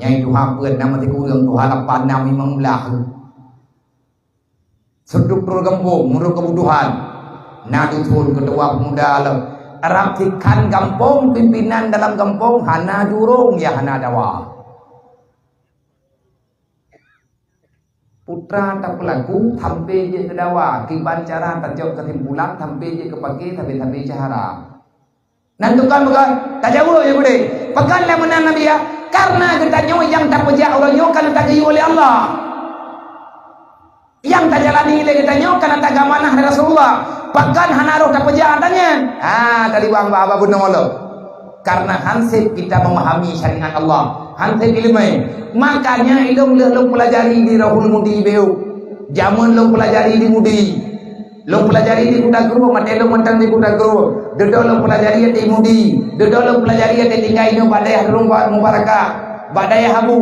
Nyai tuha peuet na meusikureueng, tuha lapan na limong blaih. Struktur gampông meunurot keubutuhan. Na dusun keutua pemuda lom. Rab sikhan gampông, pimpinan dalam gampông hana jurông ya hana dawa. Putra tapeulaku sampai jeuet keu dawa, kiban cara tajok keusimpulan sampai jeuet keu pake sabe-sabe cara. Nan tukang bukan tajaweueb ya gudé. Pakon lé meunan Nabi ya? Karena geutanyoe nyang tapeujak uroe nyoe ka lheueh tageuyue lé Allah. Nyang tajalani lé geutanyoe ka lheueh tagamanah lé Rasulullah. Pakon hana roh tapeujak ata nyan? Ha, taliwang bak haba bunoe lom. Karena han sép kita memahami syariat Allah, han sép ileumèe. Makanya ilôn lheueh lôn peulajari di Rohul Mudi beu. Jameun lôn peulajari di Mudi. Lôn peulajari di Kuta Krueng, watèe lôn mantong di Kuta Krueng. Dudoe lôn peulajari di Mudi. Dudoe lôn peulajari di tinggai nyoe bak dayah Rung Mubarakah, bak dayah Abu.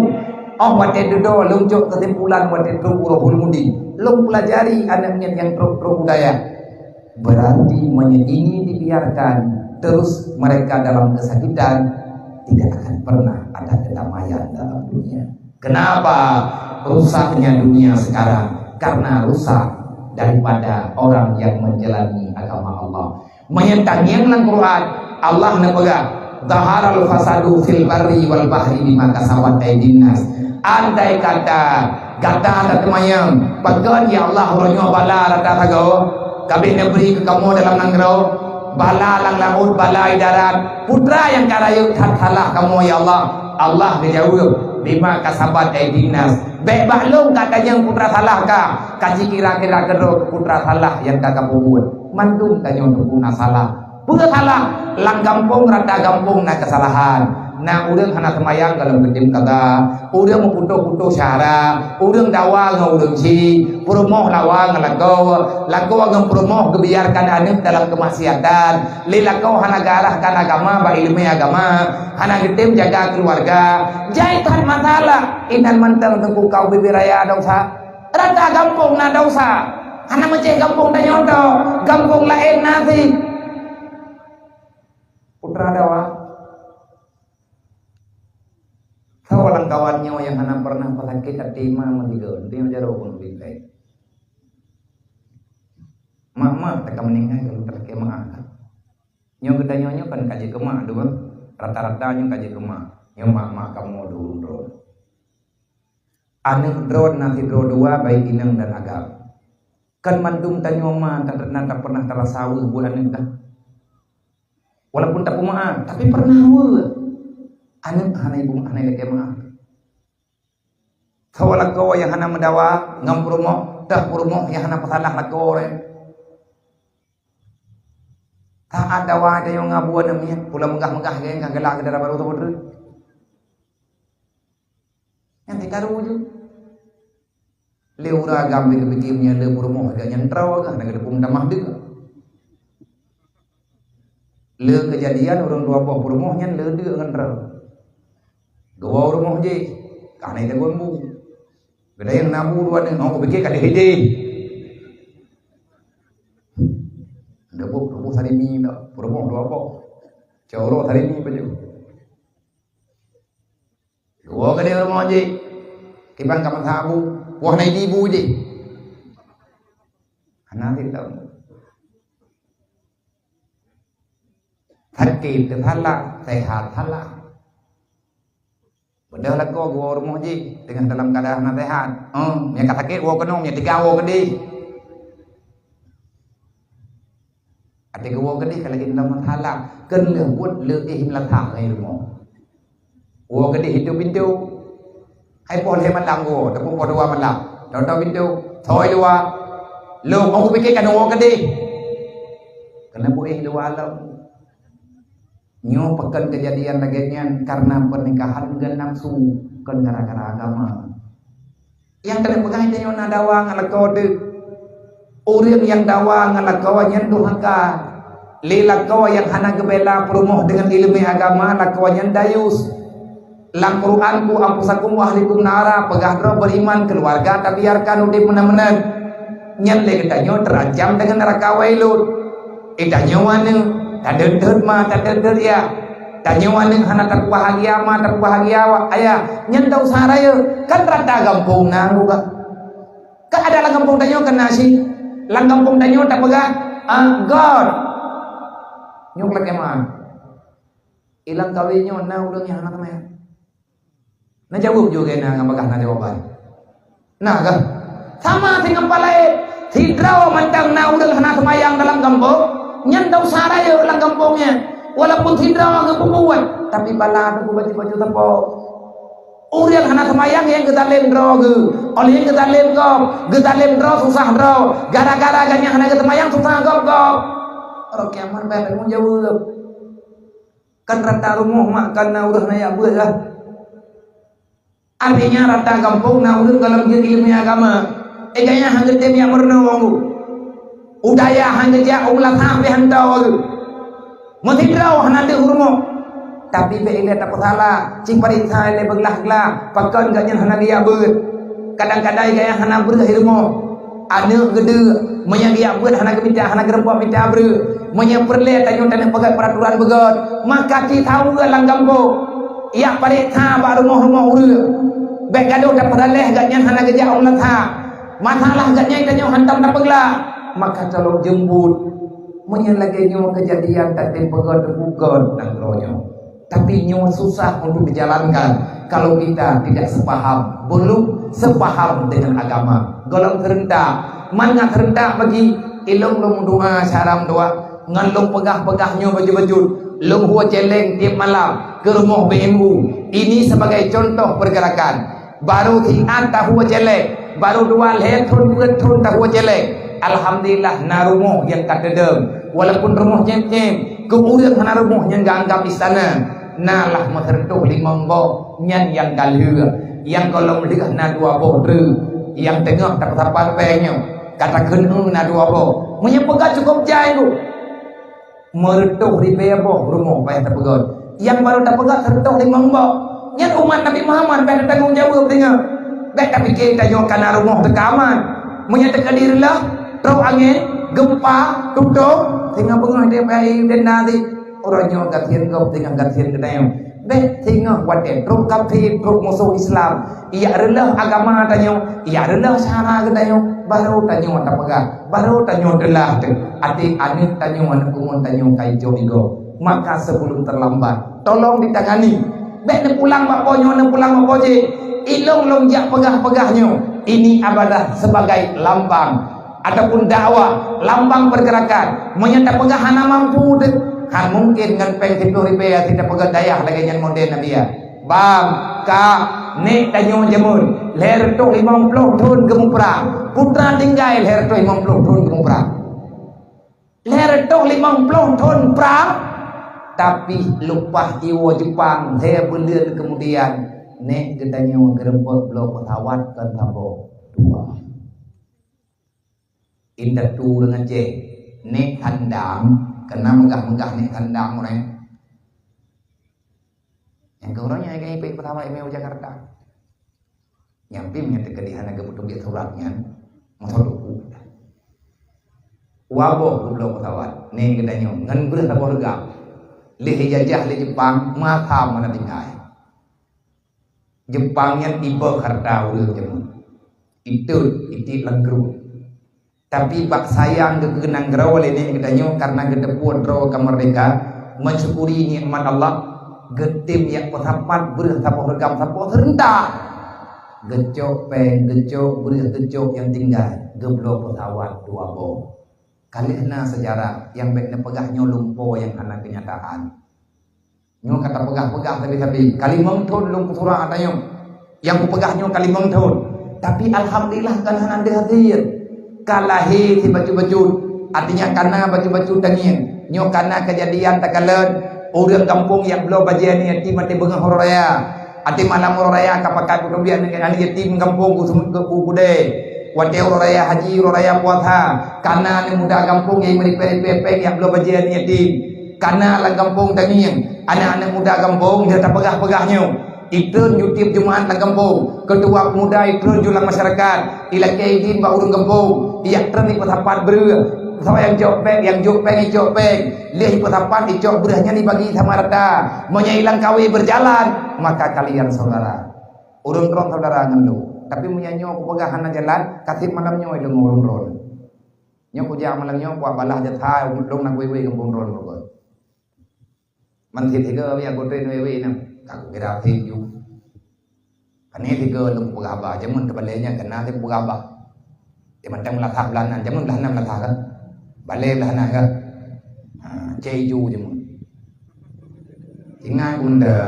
Oh, watèe dudoe lôn cok keusimpulan watèe trok u Rohul Mudi. Lôn peulajari aneuk miet nyang trok-trok u dayah. Berarti meunyoe ini dibiarkan, terus mereka dalam kesakitan, tidak akan pernah ada kedamaian dalam dunia. Kenapa rusaknya dunia sekarang? Karena rusak daripada orang yang menjalani agama Allah. Meunyoe tangieng lam Quran, Allah neupeugah, "Zaharal fasadu fil barri wal bahri bima kasabat aydin nas." Andai kata gata tateumanyong, "Pakon, ya Allah, uroe nyoe bala rata sagoe ka bri neubri keu kamoe dalam nanggroe, bala lam laôt, bala i darat, peue teuma nyang ka rayeuk that salah kamoe, ya Allah?" Allah geujaweueb, "Bima kasabat aydin nas." Bèk bak lôn ka tanyong peue teuma salah ka, ka jikira-kira keudroe peue teuma salah nyang ka kapeubuet. Mandum tanyoe teupeu na salah. Peue salah? Lam gampông, rata gampông na keusalahan. Na ureueng hana seumayang golom geutem kaza, ureueng meuputôh-putôh syahra, ureueng dawa ngon ureueng chik, peurumoh lawa ngon lakoe, lakoe ngon peurumoh geubiarkan aneuk dalam keumaksiatan, lé lakoe hana geuarahkan agama bak ileumèe agama, hana geutem jaga keuluwarga. Jai that masalah, inan mantong teungku ka ubé-bé raya desya. Rata gampông na desya. Hana meucéh gampông tanyoe tok, gampông laén na cit. Peue teuma dawa. Soe lam kawan nyoe nyang hana pernah peusakét até ma meusigoe, nyoe jaroe pun ubit lé. Mak-mak teuka meuninggai ka lheueh teuka meu'ah. Nyoe geutanyoe nyoe kan ka jeuet keu mak dua. Rata-rata nyoe ka jeuet keu mak. Nyoe mak-mak kamoe dua droe. Aneuk droe na sidroe dua, baik inong dan agam. Kan mandum tanyoe ma ta-, na tapernah tarasa weueh buet aneuk dah. Walaupun tapeumeu'ah, tapi pernah weueh. Aneuk hana ibu, hana ilakèe meu'ah. Soe lakoe nyang hana meudawa ngon peurumoh, teuh peurumoh nyang hana peusalah lakoe. Taát dawa tanyoe ngon abu aneuk miet, pula meugah-meugah geng ka galak keu dara barô saboh treuk. Nyan teukaru ju. Lé ureueng agam pike-pike meunyoe le peurumoh geuh nyan droe geuh, hana geuteupeue meutamah deuk. Le keujadian ureueng dua boh peurumoh nyan le deuk ngon droe. Geuwoe u rumoh jih, ka hana jiteugon bu. Geudayeueng na bu dua nyoe, oh, kupike ka deuh idéh. Deuh bu, deuh bu sarimi dak, peurumoh dua boh. Cot uroe sarimi pajoh. Geuwoe keudéh u rumoh jih. Kiban ka masa bu, wah na idi bu jih. Hana sitông. Sakét teusalah, sehat salah. Beudôh lakoe geuwoe u rumoh jih, teungoh dalam keuadaan hana sehat. Oh, meunyo ka sakét woe keunoe, meunyo teuga woe keudéh. Até geuwoe keudéh ka lagèe nyan meusalah, keu lheueh buet le éh meulathah ngon rumoh. Woe keudéh, itoe pintoe. Hai poh lhèe malam geuwoe, ataupun poh dua malam. Toe-toe pintoe, thoi luwa. Lôn, oh, kupike ka neuwoe keudéh. Keuneuk beuéh luwa lom. Nyoe pakon keujadian lagèe nyan karena pernikahan ngon nafsu, kon gara-gara agama. Nyang keuneuk peugah tanyoe na dawa ngon lakoe teuh. Ureueng nyang dawa ngon lakoe nyan durhaka. Lé lakoe nyang hana geubela peurumoh deungon ileumèe agama, lakoe nyan dayus. Lam Quran, "Qu anfusakum wa ahlikum nara," peugah droe beriman, keuluwarga tabiarkan udép meunan-meunan. Nyan lé geutanyoe teurancam deungon neuraka Wailun. Eh, tanyoe aneuk, tadeuet-deuet ma, tadeuet-deuet yah. Tanyoe aneuk hana tapeubahgia ma, tapeubahgia wa-, ayah. Nyan desya rayeuk, kan rata gampông na ruga. Kan ada lam gampông tanyoe keunan cit. Lam gampông tanyoe tapeugah, ah, göt. Nyoe lakèe meu'ah. Ilang kawé nyoe na ureueng nyang hana teumé. Na jaweueb ju keu na nyang bagah na jawaban. Na kah? Sama si ngon pah laén. Sidroe mantong na ureueng hana seumayang dalam gampông, nyan desya rayeuk lam gampông nyan. Walaupun sidroe geupeubuet, tapi bala teuh baju-baju sapo. Ureueng hana seumayang nyang geuzalém droe geuh, oh lheueh nyan geuzalém gob, geuzalém droe susah droe, gara-gara gobnyan hana geuseumayang susah gob-gob. Uroe kiamat bèk tanggung jaweueb. Kan rata rumoh mak kan na ureuëng na jak beuet lah. Artinya rata gampông na ureuëng gohlom jeuet ileumèe agama. Eh, gaya han geutem jak meurunoe. U dayah han geujak, u meulasah pih han tau. Meusidroe hana deuh u rumoh. Tapi bèk ilèe tapeusalah, ci pareksa ilèe beuglah-glah, pakon gobnyan hana geujak beuet. Kadang-kadang gaya hana breueh i rumoh. Aneuk geudeuk, meunyoe geujak beuet hana geumita, hana geureumpok mita breueh. Meunyoe peureulèe tanyoe taneuk peugöt peuraturan beugöt, maka ci saweue lam gampông. Jak pareksa bak rumoh-rumoh ureuëng. Bèk gadôh tapeusalah gobnyan hana geujak u meulasah. Masalah gobnyan tanyoe hantom tapeuglah, maka tolong jemput. Meunyoe lagèe nyoe keujadian tatem peugöt-peugöt nanggroe nyoe. Tapi nyoe susah untuk dijalankan kalau kita tidak sepaham, belum sepaham dengan agama. Gohlom seurentak, mangat seurentak bagi ilong lôn doa syaram doa ngon lôn peugah-peugah nyoe beujeuet-beujeuet. Lôn hue céléng tiep malam keu rumoh B M U. Ini sebagai contoh pergerakan. Baru siat tahue céléng, baru dua lhèe thon peuet thon tahue céléng. Alhamdulillah na rumoh nyang ka teudong. Walaupun rumoh nyem-nyem, keu ureuëng hana rumoh nyang geuanggap istana, na lah meuseureutoh limong boh nyan nyang ka lheueh. Nyang gohlom lheueh na dua boh treuk, nyang teungoh tapeusapat péng nyoe. Ka takheun na dua boh. Meunyoe peugah cukôp jai tu. Meureutôh ribèe boh rumoh payah tapeugöt. Nyang barô tapeugöt seureutôh limong boh. Nyan umat Nabi Muhammad payah tatanggong jaweueb deungoe. Bèk tapike tanyoe kana rumoh teuka aman. Meunyoe teuka direuloh, trok angén, geumpa, tutong, singoh beungoh deh bai denda di. Uroe nyoe gasien gob singoh gasien geutanyoe. Bèk singoh watèe trok kafé, trok musoh Islam. Ijak reuloh agama tanyoe, ijak reuloh syara geutanyoe, barô tanyoe tapeugah, barô tanyoe teulah teuh até aneuk tanyoe, aneuk bumoe tanyoe ka ijok igoe. Maka sebelum terlambat, tolong ditangani. Bèk neupulang bak po nyoe, neupulang bak po jih. Ilong lôn jak peugah-peugah nyoe, ini adalah sebagai lambang ataupun dakwah, lambang pergerakan. Meunyoe tapeugah hana mampu teuh, han mungken ngon péng siplôh ribèe até tapeugah dayah lagèe nyan model Nabi ya. Bang, kak, nek tanyoe jameun, lhèe reutôh limong plôh thon geumuprang. Putra tinggai lhèe reutôh limong plôh thon geumuprang. Lhèe reutôh limong plôh thon prang, tapi leupah jiwoe Jepang lhèe buleuen keumudian, nek geutanyoe geureumpok bloe peusawat kon saboh, dua. Indatu ureueng Aceh, nek Sandang, keunan meugah-meugah nek Sandang ureueng. Nyang keu uroe nyoe ka ipék peusawat imé u Jakarta. Nyang pih meunyoe teukeudi hana geupeutubiet surat nyan, meusaboh teupeu. Dua boh geubloe peusawat, nek geutanyoe ngon breueh saboh reugam. Lheueh ijajah lé Jepang, masa meunan tinggai. Jepang nyan iboh hareuta ureueng jameun. Itot, itiek lam krueng. Tapi bak sayang geukeue nanggroe lé nek geutanyoe kareuna geuteupeue droe ka meurdehka, meusyukuri nikmat Allah, geutem jak peusapat breueh saboh reugam saboh seureuntak. Geucok péng, geucok breueh, geucok nyang tinggai, geubloe peusawat dua boh. Ka lheueh na seujarah nyang bèk neupeugah nyoe lumpo nyang hana keunyataan. Nyoe ka tapeugah-peugah sabe-sabe. Ka limong thon lôn peusurah ata nyoe. Nyang kupeugah nyoe ka limong thon. Tapi alhamdulillah kan hana deuh hasé. Ka lahé si bacut-bacut. Artinya kana bacut-bacut tangieng. Nyoe kana keujadian takalon ureueng gampông nyang bloe bajèe aneuk yatim até beungoh uroe raya. Até malam uroe raya ka pakat peutubiet aneuk yatim gampông ku seumeut keu u kudée. Watèe uroe raya haji, uroe raya puasa, kana aneuk muda gampông nyang meuripèe-ripèe péng nyang bloe bajèe aneuk yatim. Kana lam gampông tangieng, aneuk-aneuk muda gampông nyang tapeugah-peugah nyoe. Itreun ju tiep Jumat lam gampông, keutua pemuda itreun ju lam masyarakat, ilakèe idin bak ureueng gampông, ijak treun ipeusapat breueh. Soe nyang jok péng, nyang jok péng icok péng, lheueh ipeusapat icok breueh nyan ibagi sama rata. Meunyoe ilang kawé beujalan, maka kalian saudara. Ureueng droen saudara ngon lôn. Tapi meunyoe nyoe kupeugah hana jalan, ka seb malam nyoe lôn ngon ureueng droen. Nyoe kujak malam nyoe kubalah jasa lôn na wé-wé gampông droen. Man sit tiga wiya goten wewe na. Ka kukira sit ju. Kani tiga lôn peugah haba, jameun teubalée nyan keunan sit peugah haba. Di mantong meulasah blah nan, jameun blah nan meulasah kan. Balée blah nan kan. Ha, cai ju jameun. Ingat bunda.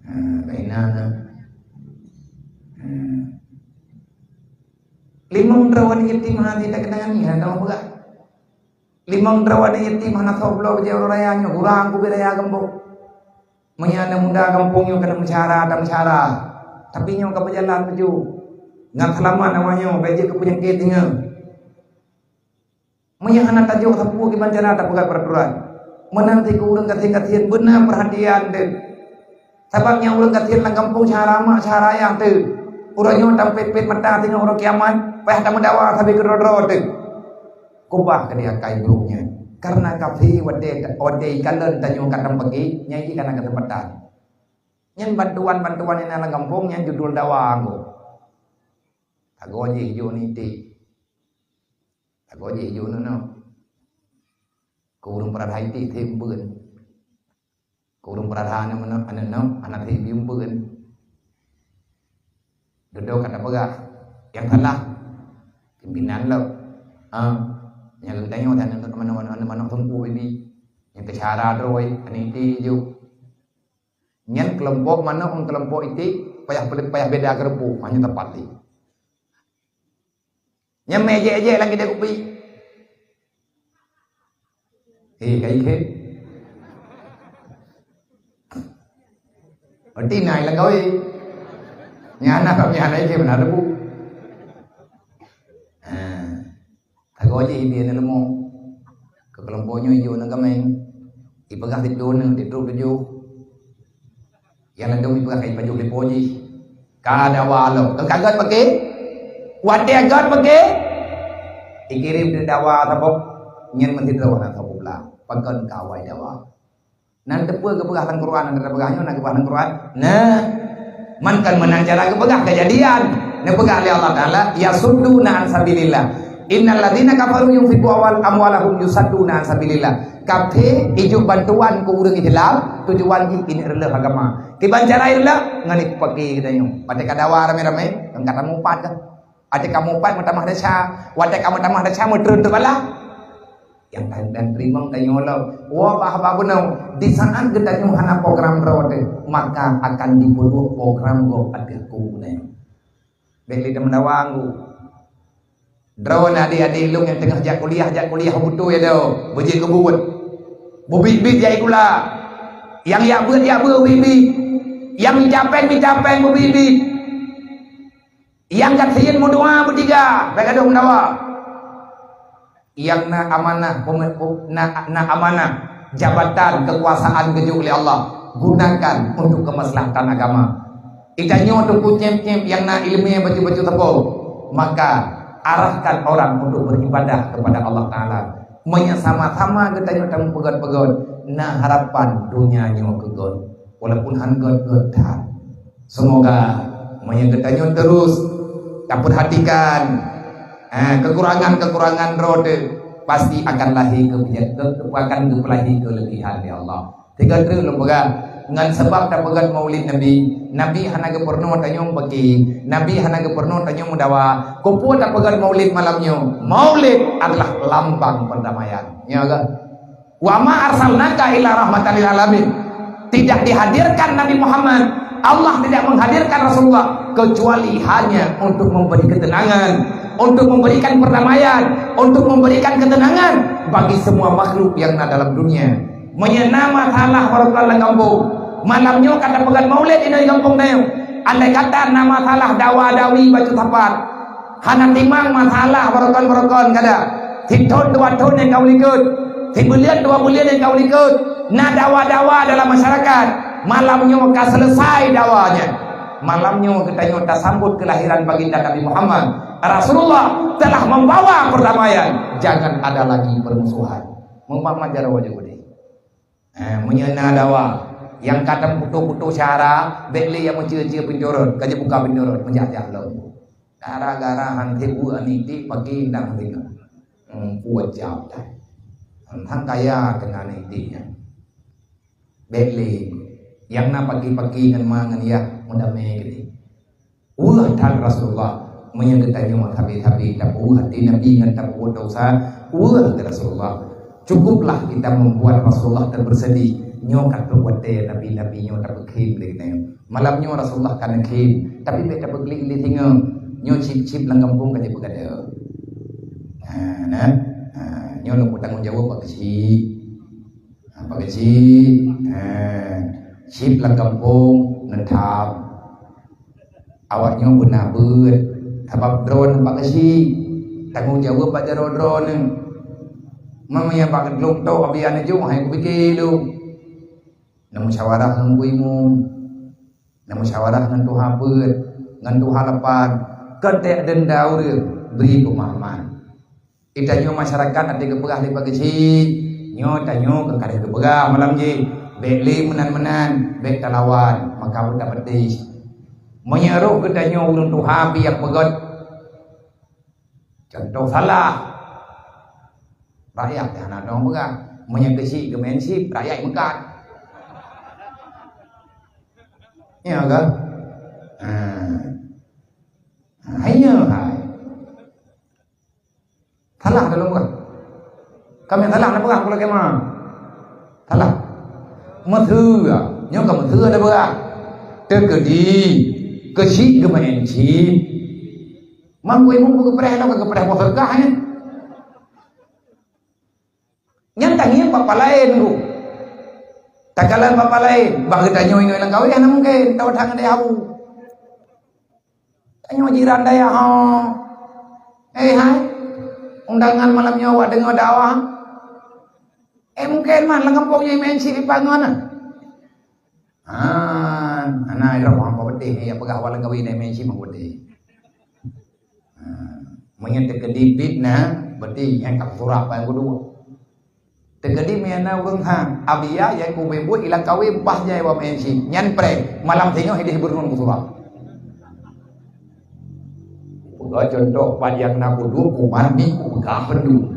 Ha, baina na. Ha. Limong droe aneuk yatim hana takeunani, hana tapeugah. Limong droe aneuk yatim hana soe bloe bajèe uroe raya nyoe, kurang keubiet raya gampông. Meunyoe aneuk muda gampông nyoe keuneuk meusyara, dan meusyara. Tapi nyoe ka beujalan laju. Ngat seulamat awak nyoe, bèk jeuet keu peunyakét singoh. Meunyoe hana tajok sapeue kiban cara tapeugah peuraturan. Meunan siku ureueng gasien-gasien beuna peurhatian teuh. Sabab nyang ureueng gasien lam gampông syedara mak syedara ayah teuh. Uroe nyoe tampet-pet mata singoh uroe kiamat, payah tameudawa sabe keudroe-droe teuh. Keubah keu di akai brôk nyan. Kareuna kafé watèe, watèe ikalon tanyoe ka tampeuki, nyan jih ka na keuseumpatan. Nyan bantuan-bantuan nyang na lam gampông nyan judul dawa anggô. Tagoe jih jok niti. Tagoe jih jok nyoe. Keu ureueng peurada iték them beuen. Keu ureueng peurada aneuk meunoe, aneuk noe, hana them beuen. Dudoe ka tapeugah, nyang salah pimpinan lom. Ha, nyang geutanyoe dan aneuk manok, aneuk manok teungku bibi. Nyang teucara droe, aneuk iték jok. Nyan keulompok manok ngon keulompok iték payah, payah beda keureupuk, hana teumpat lé. Nyan mé ejek-ejek lam keudè kupi. Eh, ka ikheun. Berarti na ilang gawe. Nyan na, nyan na ikheun beuna rebu. Ha. Tagoe jih ibi aneuk leumo. Keu keulompok nyoe ijok aneuk gaméng. Ipeugah siplôh aneuk, siplôh tujoh. Nyang ladôm ipeugah ka ipajoh lipo jih. Ka dawa lom. Ka gèt paké? Watèe gèt paké? Ikirém di dawa saboh. Nyan meusidroe na saboh blah. Pakon ka awai dawa. Nan teupeue geupeugah lam Quran, nan teupeugah nyoe na geupeugah lam Quran. Nah, man kon meunan cara geupeugah keujadian. Neupeugah lé Allah Taala, "Yasudduna an sabilillah. Innal ladzina kafaru yunfiqu awal amwalahum yusadduna an sabilillah." Kafé ijok bantuan keu ureueng Islam, tujuan jih ineuk reuleuh agama. Kiban cara ireuleuh? Ngon ipaké geutanyoe. Watèe ka dawa ramé-ramé, ngon ka tamupat ka. Watèe ka mupat meutamah desya, watèe ka meutamah desya meutreun teuk bala. Nyang dan, dan teurimong tanyoe lom. Woe bah haba bunoe, di saat geutanyoe hana program droe teuh, maka akan dipeuduek program gob ateueh ku geutanyoe. Bèk lé tameudawa anggô. Droeneuh adék-adék lôn nyang teungoh jak kuliah, jak kuliah beutôi ya do, beujeuet keu buet. Beubiet-biet jak sikula. Nyang jak beuet, jak beuet beubiet-biet. Nyang mita péng, mita péng beubiet-biet. Nyang gasien meudoa beutiga, bèk gadôh meudawa. Nyang na amanah, peume-, pu-, na, na amanah, jabatan, keukuasaan geujok lé Allah, gunakan untuk keumaslahatan agama. Geutanyoe teungku nyép-nyép nyang na ileumèe bacut-bacut sapo, maka arahkan orang untuk beribadah kepada Allah Taala. Meunyoe sama-sama geutanyoe tameupeugöt-peugöt, na harapan donya nyoe keu göt, walaupun han göt-göt that. Seumoga meunyoe geutanyoe terus tapeurhatikan, eh, kekurangan-kekurangan droe teuh, pasti akan lahé keu-, keu-, akan geupeulahé keuleubihan lé Allah. Tiga treuk lôn peugah, ngon sabab tapeugöt Maulid Nabi, Nabi hana geupeurunoe tanyoe bagi, Nabi hana geupeurunoe tanyoe meudawa. Keupeue tapeugöt Maulid malam nyoe? Maulid adalah lambang perdamaian. Ya kan? "Wa ma arsalnaka illa rahmatan lil alamin." Tidak dihadirkan Nabi Muhammad, Allah tidak menghadirkan Rasulullah kecuali hanya untuk memberi ketenangan, untuk memberikan perdamaian, untuk memberikan ketenangan bagi semua makhluk yang na dalam dunia. Meunyoe na masalah barokon lam gampông, malam nyoe ka tapeugöt Maulid inoe di gampông tanyoe. Andai kata na masalah dawa-dawi bacut sapat, hana timang masalah barokon-barokon kada. Sithon dua thon nyang ka u likot, sibuleuen dua buleuen nyang ka u likot, na dawa-dawa dalam masyarakat. Malam nyoe ka selesai dawanya. Malam nyoe geutanyoe tasambot keulahiran baginda Nabi Muhammad. Rasulullah telah membawa perdamaian. Jangan ada lagi permusuhan. Muhammad jaroe wajah gede. Eh, meunyoe na dawa nyang ka taputoh-putoh syara, bèk lé nyang meucue-cue pintoe rot, ka jibuka pintoe rot, meujak-jak lom. Gara-gara han teubuet aneuk iték pagi ndang ringan. Hmm, kuat jaweueb that. Han kaya keunan aneuk iték nyan. Bèk lé nyang na paki-paki ngon ma ngon yah meudamé geutanyoe. Weueh that Rasulullah, meunyoe geutanyoe sabe-sabe tapeuweueh até Nabi ngon tapeubuet desya, weueh keu Rasulullah. Cukuplah kita membuat Rasulullah terbersedih. Nyoe ka trok watèe Nabi-Nabi nyoe tapeukhem lé geutanyoe. Malam nyoe Rasulullah ka neukhém, tapi bèk tapeuklik lé singoh. Nyoe cit-cit lam gampông ka jipeugadôh. Ha, nah. Ha, nyoe lôn peutanggong jaweueb bak keuchik. Ha, bak keuchik, ha, chip lam gampông, neutham. Awak nyoe beuna beuet, sabab droeneuh bak keuchik. Tanggong jaweueb bak jaroe droeneuh. Meunyoe bak lôn tok abian neujok, hai kupike lôn. Neumusyawarah ngon guru imum. Neumusyawarah ngon tuha beuet, ngon tuha lapan. Kon teuka denda ureuëng, bri peumahaman. Geutanyoe masyarakat até geupeugah lé bak keuchik, nyoe tanyoe keu ka lheueh geupeugah malam jih, bék lé meunan-meunan, bék talawan, maka beutapeudeh. Meunyoe roh geutanyoe ureuëng tuha pih nyang peugét, contoh salah, rakyat hana dong peugah. Meunyoe keuchik geumeu'en chip, rakyat meukat. Ya kan? Ha. Ha, hai nyoe hai. Salah dah lôn peugah. Kami salah dah peugah pula kema. Salah. Meutheue. Nyoe ka meutheue dah peugah. Teukeudi keuchik geumeu'en chip. Mang kui mung geupreh lom geupreh boh seugah nyan. Nyan tangieng bak palaen ku. Takalon bak palaen, bak geutanyoe ingat lam kawin hana mungken, tawa that ngon dayah abu. Tanyoe jiran dayah ho. Eh hai, undangan malam nyoe awak deungoe dakwah. Eh mungken mah lam gampông nyoe main si dipangon ah. Ah, hana irok mangko beudeh, ya peugah awak lam kawin dai main si mangko beudeh. Ha, meunyoe teukeudi fitnah, berarti nyan ka surah paling keudua. Teukeudi meunyoe na ureuëng ha, abiya nyang kubeuet buet ilang kawé bah jai wa M C, nyan preh, malam singoh ideh beureunoe surah. Peugah contoh, pat nyang na kuduek kuman ni kupeugah peundum.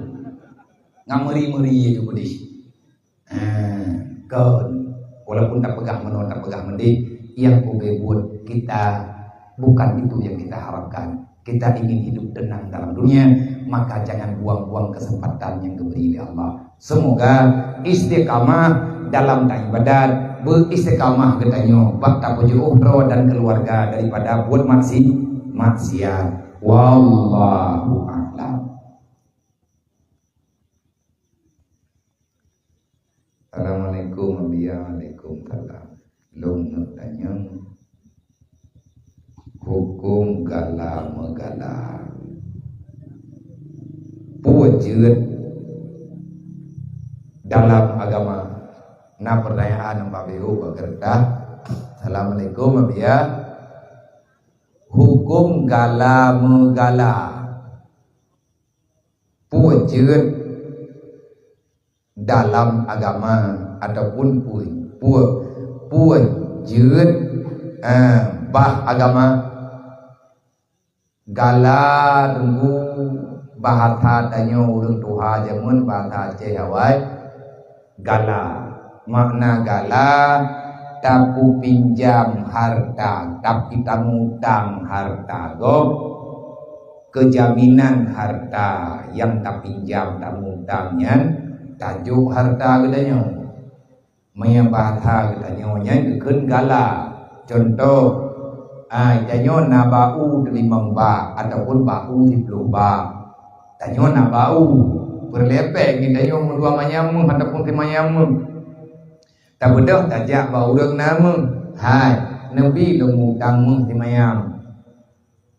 Ngan meuri-meuri je keudeh. Ha, kon. Walaupun tapeugah meunoe, tapeugah meudeh, nyang kubeuet buet kita bukan itu yang kita harapkan. Kita ingin hidup tenang dalam dunia, maka jangan buang-buang kesempatan yang diberi oleh Allah. Semoga istiqamah dalam ibadat, beristiqamah geutanyoe bak tapeujeuôh droe dan keluarga daripada buet maksi-, maksiat. Wallahu a'lam. Assalamualaikum, Abiya. Waalaikumsalam. Lôn neuk tanyong huköm gala meugala. Peue jeuet dalam agama? Na peurtanyaan bak biru bak keureutah. Assalamualaikum, Abiya. Huköm gala meugala. Peue jeuet dalam agama ataupun peue, peue, peue jeuet, eh, bah agama. Gala teungku bahasa tanyoe ureuëng tuha jameun bahasa Aceh awai gala. Makna gala, tapupinjam harta, tapi tamutang harta gob. Keujaminan harta nyang tapinjam tamutang nyan tajok harta geutanyoe. Meunyoe bahasa geutanyoe nyan geukheun gala. Contoh, ai tanyoe na bak u teulimong bak ataupun bak u siploh bak. Tanyoe na bak u, peureulée péng geutanyoe meudua manyam méuh ataupun simanyam méuh. Tabeudôh tajak bak ureuëng na méuh, hai, neubi lôn mutang méuh simanyam.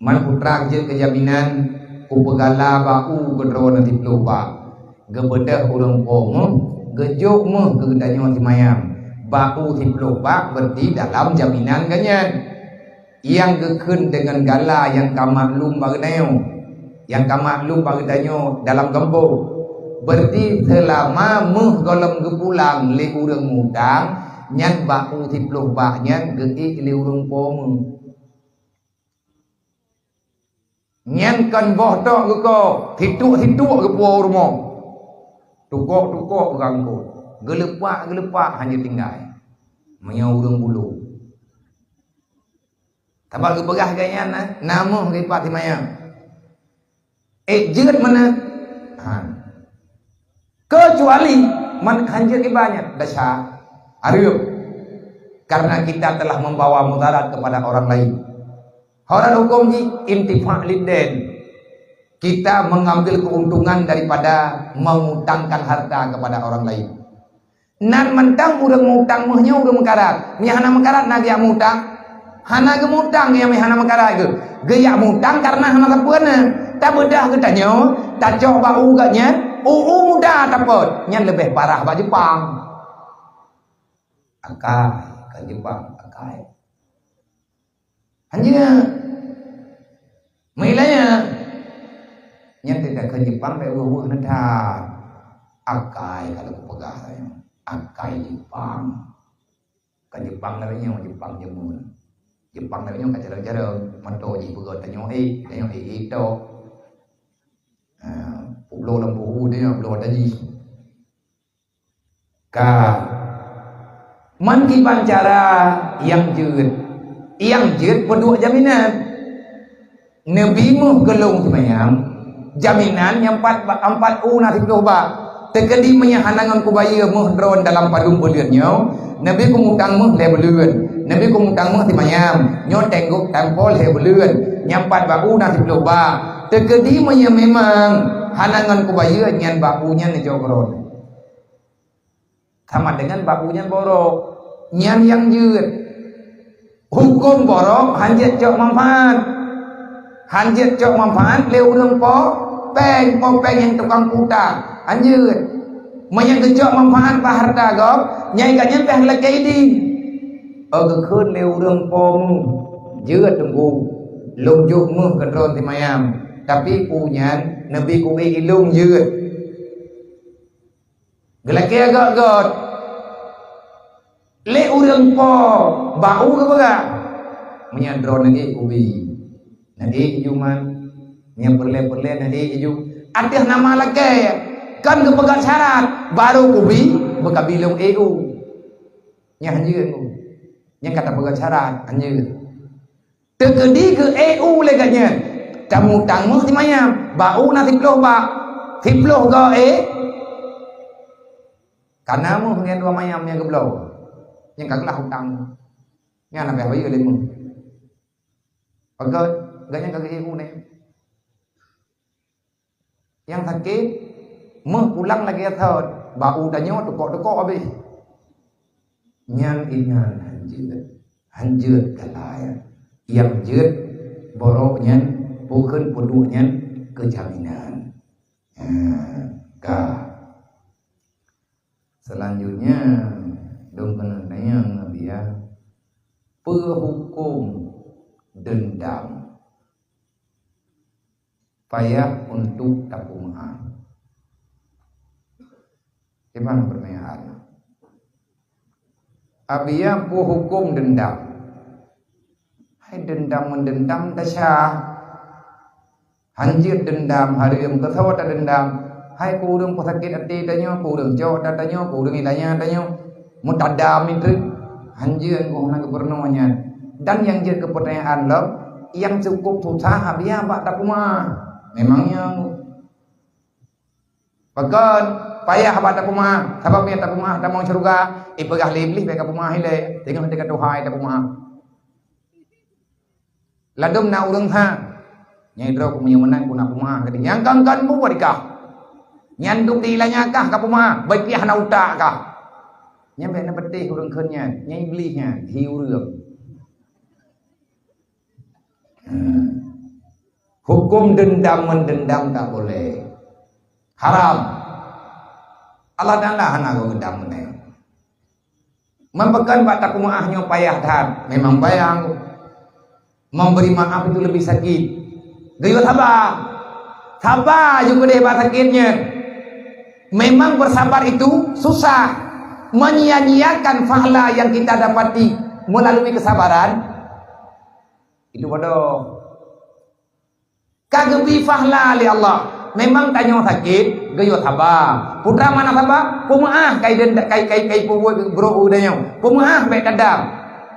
Man putra jeuet keu jaminan, kupeugala bak u keudroe na siploh bak. Geubeudôh ureuëng po méuh, geujok méuh keu geutanyoe simanyam. Bak u siploh bak berarti dalam jaminan geuh nyan. Nyang geukheun deungon gala nyang ka maklum bak geutanyoe, nyang ka maklum bak geutanyoe dalam gampông. Berarti seulama méuh gohlom geupulang lé ureuëng mutang, nyan bak u siploh bak nyan geuék lé ureuëng po méuh. Nyan kon boh tok geuko, situek-situek geupuwoe u rumoh. Tukok-tukok geurangkot, geuleupak-geuleupak hana tinggai. Meunyoe ureuëng bulu. Sabab geupeugah lagée nyan, na, na méuh geuipat simanyam. Eh, jeuet meunan. Ha. Kecuali man hanjeuet iba nyan, desya, hareuem. Karena kita telah membawa mudarat kepada orang lain. Horan huköm jih intifa lidden. Kita mengambil keuntungan daripada mengutangkan harta kepada orang lain. Nan mantong ureuëng mutang méuh nyoe ureuëng meukarat. Nyang hana meukarat na geujak mutang? Hana geumutang nyang hana meukarat geuh. Geujak mutang karena hana sapeue na. Tabeudoh geutanyoe, tacok bak u geuh nyan, u-u muda tapot. Nyan leubeh parah bak Jepang. Akai, ka Jepang, akai. Hanya meulanya nyan teuka keu Jepang bèk weueh-weueh na that. Akai kalau kupeugah saya, akai Jepang. Ka Jepang lagèe nyoe, Jepang jameun. Jepang lagèe nyoe ka carông-carông, moto jih peugah tanyoe ék, tanyoe ék, ék tok. Ha, publoe lam buhu tanyoe bloe ata jih. Ka. Man kiban cara nyang jeuet. Nyang jeuet peuduek jaminan. Neubi méuh geulong seumayang, jaminan nyang pat, empat u na siplôh bak. Teukeudi meunyo hana ngon kubayeue méuh droen dalam padum buleuen nyoe, neubi kumutang méuh lhèe buleuen, neubi kumutang méuh seumayang, nyoe tanggong tanpa lhèe buleuen, nyang pat bak u na siplôh bak. Teukeudi meunyo memang hana ngon kubayeue nyan bak u nyan neujok droen. Sama dengan bak u nyan borok. Nyan nyang jeuet. Huköm borok hanjeuet cok manfaat. Hanjeuet cok manfaat lé ureuëng po péng, po péng nyang tukang puta. Hanjeuet. Meunyo geucok manfaat bak hareuta gob, nyang ka nyan pih lakèe idin. Oh geukheun lé ureuëng po méuh, jeuet teungku. Lôn jok méuh keu droen seumayang. Tapi u nyan neubi kuék ilôn jeuet. Geulakèe göt-göt lé ureuëng po bak u geupeugah, "Meunyo droe neuék ubi, neuék juman, meunyo peureulèe-peureulèe neuék ju." Ateueh nama lakèe, kan geupeugah syarat, barô ubi, meukabi lôn ék u. Nyan hanjeuet u. Nyan ka tapeugah syarat, hanjeuet. Teukeudi geuék u lé geuh nyan, tamutang méuh seumayang, bak u na siplôh bak, siplôh goe ék, ka na méuh ngon dua mayam nyang geubloe, nyang ka geulah utang, nyan leubeh bayeue lé méuh. Peugöt, geuh nyan ka geuék u nyan. Nyang sakét, méuh pulang lagèe thon, bak u tanyoe tukok-tukok habéh. Nyan inan hanjeuet, hanjeuet galai. Nyang jeuet borok nyan, bukon peuduek nyan keu jaminan. Ha, ka. Selanjutnya, dong keuneuk tanyong Nabi ya, peue huköm deundam? Payah untuk tapeumaáh. Iban pertanyaan. Abiya peue huköm deundam? Hai deundam ngon deundam tasya. Hanjeuet deundam, hareuem keusoe tadeundam. Hai keu ureuëng peusakét até tanyoe, keu ureuëng cok tanyoe, keu ureuëng ilanya tanyoe. Meutadam itu, hanjeuet keu hana geupeurunoe nyan. Dan nyang jeuet keu peutanyaan lom, nyang cukup susah abiya bak tapeumaáh. Memang nyang pakon payah bak tapeumaáh, sabab meunyo tapeumaáh tamong syeuruga, ipeugah lé Iblih bèk kapeumaáh ilée, teungoh teuka Tuhan tapeumaáh. Ladôm na ureuëng ha, nyang droe ku meunyoe meunan ku na peumaáh geude. Nyang kan-kan buet kah? Nyan dum di ilanya kah kapeumaáh, beupiah na utak kah? Nyan bèk na peuteh ureuëng kheun nyan, nyan Iblih nyan, hi ureuëng. Hmm. Huköm deundam ngon deundam tak boleh. Haram. Allah Taala hana geudeundam ngon. Meupakon bak tapeumaáh nyoe payah that, memang payah. Memberi maaf itu lebih sakit. Geuyue saba. Saba ju keudeh bak sakét nyan. Memang bersabar itu susah. Menyia-nyiakan pahala yang kita dapati melalui kesabaran, itu bodoh. Ka geubri pahala lé Allah. Memang tanyoe sakét, geuyue saba. Putra mana saba? Peumaáh kai den kai kai kai peubuet brok u tanyoe. Peumaáh bèk tadam.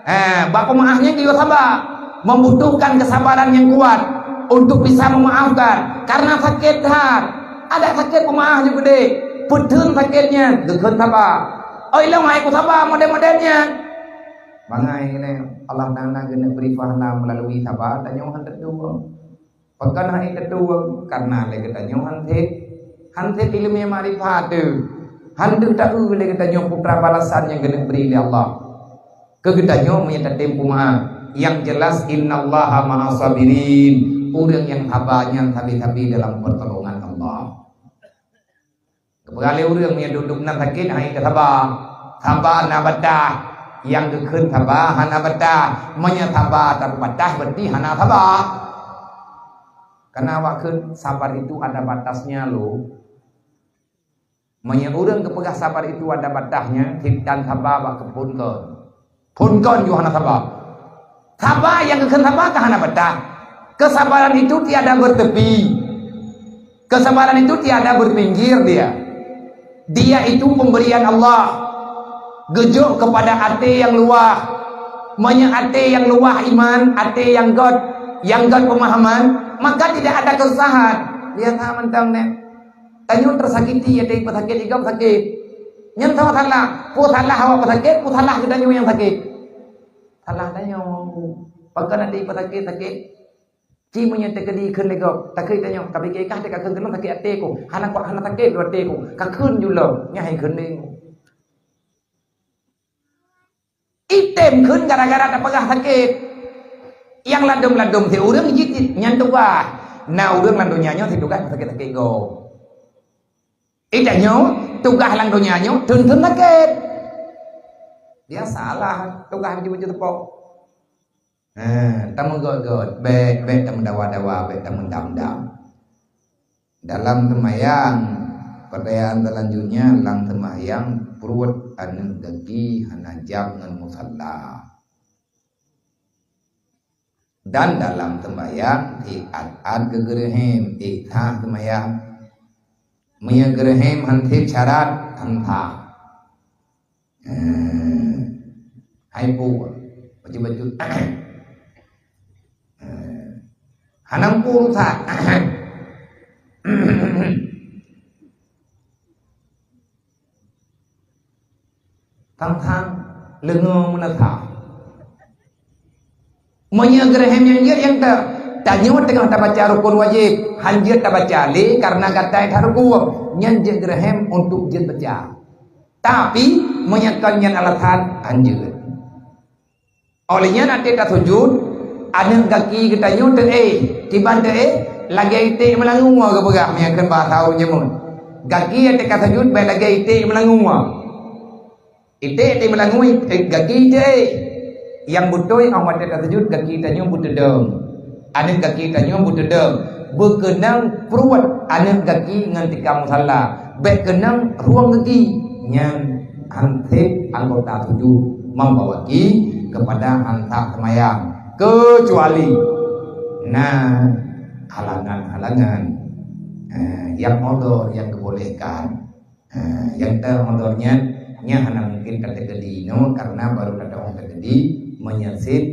Ha, bak peumaáh nyan geuyue saba. Membutuhkan kesabaran yang kuat untuk bisa memaafkan. Karena sakét that. Adak sakét peumaáh ju keudeh. Peutheun sakét nyan, geukheun saba. Oi lôn hai ku saba model-model nyan. Bangai nyan, Allah Taala geuneuk bri pahala melalui saba, tanyoe han teutu. Pakon hana tatueng? Karena lé geutanyoe han sép, han sép ileumèe makrifat teuh. Han deuh taeu lé geutanyoe putra balasan nyang geuneuk bri lé Allah keu geutanyoe meunyoe tatem peumaaf. Nyang jelas, "Innallaha ma'as sabirin." Ureuëng nyang saba nyan sabe-sabe dalam pertolongan Allah. Geupeugah lé ureuëng, meunyoe duek-duek nan sakét, hai teuh saba. Saba na batas. Nyang geukheun saba hana batas. Meunyoe saba tapeubataih, berarti hana saba. Karena awak kheun sabar itu ada batasnya loh. Meunyoe ureuëng geupeugah sabar itu ada batasnya, sép tan saba bak keuphon kon. Phon kon yoh hana saba. Saba nyang geukheun saba ka hana batas. Kesabaran itu tiada bertepi. Kesabaran itu tiada berpinggir dia. Dia itu pemberian Allah. Geujok kepada até nyang luwah. Meunyoe até nyang luwah iman, até nyang gét, nyang gét pemahaman, maka tidak ada kesusahan. Biasa mantong neh. Tanyoe tersakiti, até peusakét, igam sakét. Nyan sama salah. Peue salah awak peusakét, peue salah geutanyoe nyang sakét. Salah tanyoe. Pakon até peusakét, sakét. Ci meunyoe teukeudi kheun lé gob, takheun tanyoe, tapi keu ikah teuka kheun keunoe sakét até ku. Hana kuat, hana sakét lé até ku. Ka kheun ju lom, nyan hai kheun lé. Item kheun gara-gara tapeugah sakét. Nyang ladom-ladom si ureuëng jijit nyan tugaih. Na ureuëng lam donya nyoe si tugaih sakét-sakét gob. Itanyoe tugaih lam donya nyoe thon-thon sakét. Dia salah tugaih baju-baju teupo. Ha, tameugöt-göt, bèk, bèk tameudawa-dawa, bèk tameudam-dam. Dalam seumayang, peurtanyaan selanjutnya, lam seumayang pruet aneuëk gaki hana jam ngon musalla. Dan dalam seumayang, iat-at geugeureuhem, ék sah seumayang. Meunyoe geureuhem han sép syarat, han sah. Eh, hai pu, bacut-bacut. Eh, hana muphom that. Tang-tang leungoe meunasah. Meunyoe geureuhem nyang jeuet nyang ta-, tanyoe teungoh tabaca rukun wajéb, han jeuet tabaca lé kareuna gata that rukun, nyan jeuet geureuhem untuk jeuet baca. Tapi, meunyoe kon nyan alasan, han jeuet. Óh lheueh nyan até tasujut, aneuëk gaki geutanyoe teuéh, kiban teuéh, lagée iték meulangue geupeugah meunyoe kheun bahasa ureuëng jameun. Gaki até ka sujut bèk lagée iték meulangue. Iték teumeulangui, eh, gaki teuéh. Nyang beutôi, óh watée tasujut, gaki tanyoe beuteudong. Aneuëk gaki tanyoe beuteudong. Beukeunong pruet aneuëk gaki ngon tikang musalla. Bèk keunong rueng gaki. Nyan han sép anggota sujut membawaki kepada han sah seumayang. Keucuali na halangan-halangan, eh, nyang odor nyang geubolehkan. Ha, nyang teuodor nyan, nyan hana mungkin ka teukeudi inoe karena baru ladôm teukeudi meunyoe sép,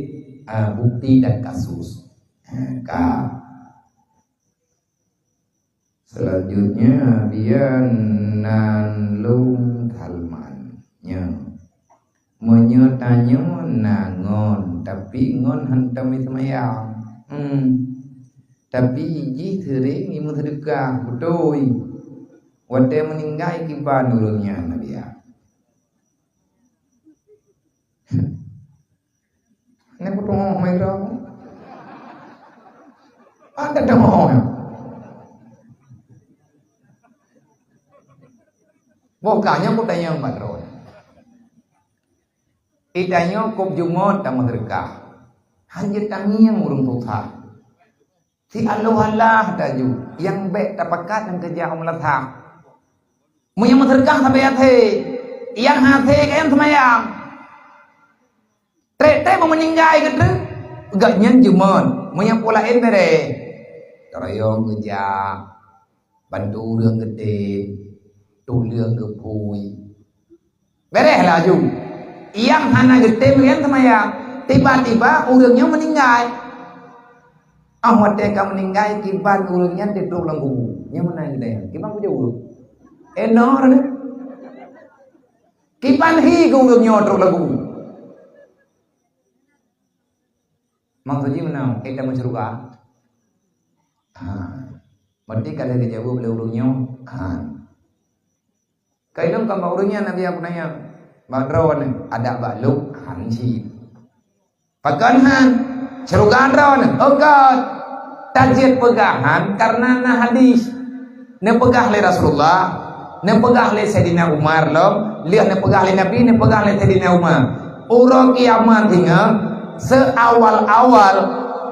ha, bukti dan kasus. Ha, ka. Selanjutnya, bian nan lôn Salman. Nyoe. Meunyoe tanyoe na ngon, tapi ngon hantom seumayang. Hmm. Tapi jih seuring jimeuseudeukah, beutôi. Watée meuninggai kiban ureuëng nyan, Nabi, ya. Nyan putôh mai droe. Ada teungoh. Boh ka nyan putanyong bak droe. Itanyoe kôb jumôt tameuseudeukah. Hanjeuet tangieng ureuëng susah. Si Allah-Allah taju, nyang bèk tapakat nyang keujak u meulasah. Meunyoe meuseudeukah sabe até, nyang hase keu nyang seumayang. Trép-trép meuninggai geutrek, gobnyan jumôt. Meunyoe peue laén bèrèh, teuroyong geujak, bantu ureuëng geutem, tuleueng geupui. Bèrèh laju. Nyang hana geutem rian seumayang. Tiba-tiba ureuëng nyoe meuninggai. Ah, watée ka meuninggai, kiban ureuëng nyan teutrok lam kubu. Nyang meunan geutanyoe. Kiban kubu jaweueb. Enor deh. Kiban hi keu ureuëng nyoe trok lam kubu. Maksud jih meunan, ék tameusyeuruga. Ha. Berarti ka lheueh geujaweueb lé ureuëng nyoe, han. Ka inong ka bak ureuëng nyan, Nabi Abu nanya, "Bak droeneuh adak bak lôn?" Han cit. Pakon han? Syeuruga droeneuh? Oh God. Tajeuet peugah han karena na hadis. Neupeugah lé Rasulullah, neupeugah lé Saidina Umar lom, lheueh neupeugah lé Nabi, neupeugah lé Saidina Umar. Uroe kiamat singoh, seawal-awal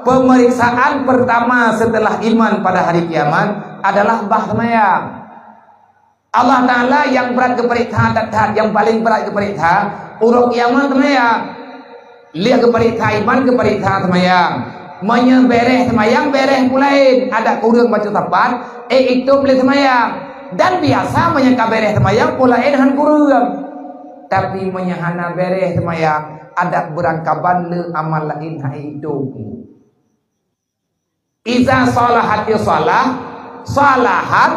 pemeriksaan pertama setelah iman pada hari kiamat adalah bah seumayang. Allah Ta'ala nyang brat geupeuriksa that-that, nyang paleng brat geupeuriksa, uroe kiamat seumayang. Lheueh geupeuriksa iman, geupeuriksa seumayang. Meunyoe bèrèh seumayang, bèrèh peue laén. Adak kureueng bacut sapat, éh, itôb lé seumayang. Dan biasa meunyoe ka bèrèh seumayang, peue laén han kureueng. Tapi meunyoe hana bèrèh seumayang, adak beurangkaban le amal laén han itôb. Iza salahat ya salah, salahat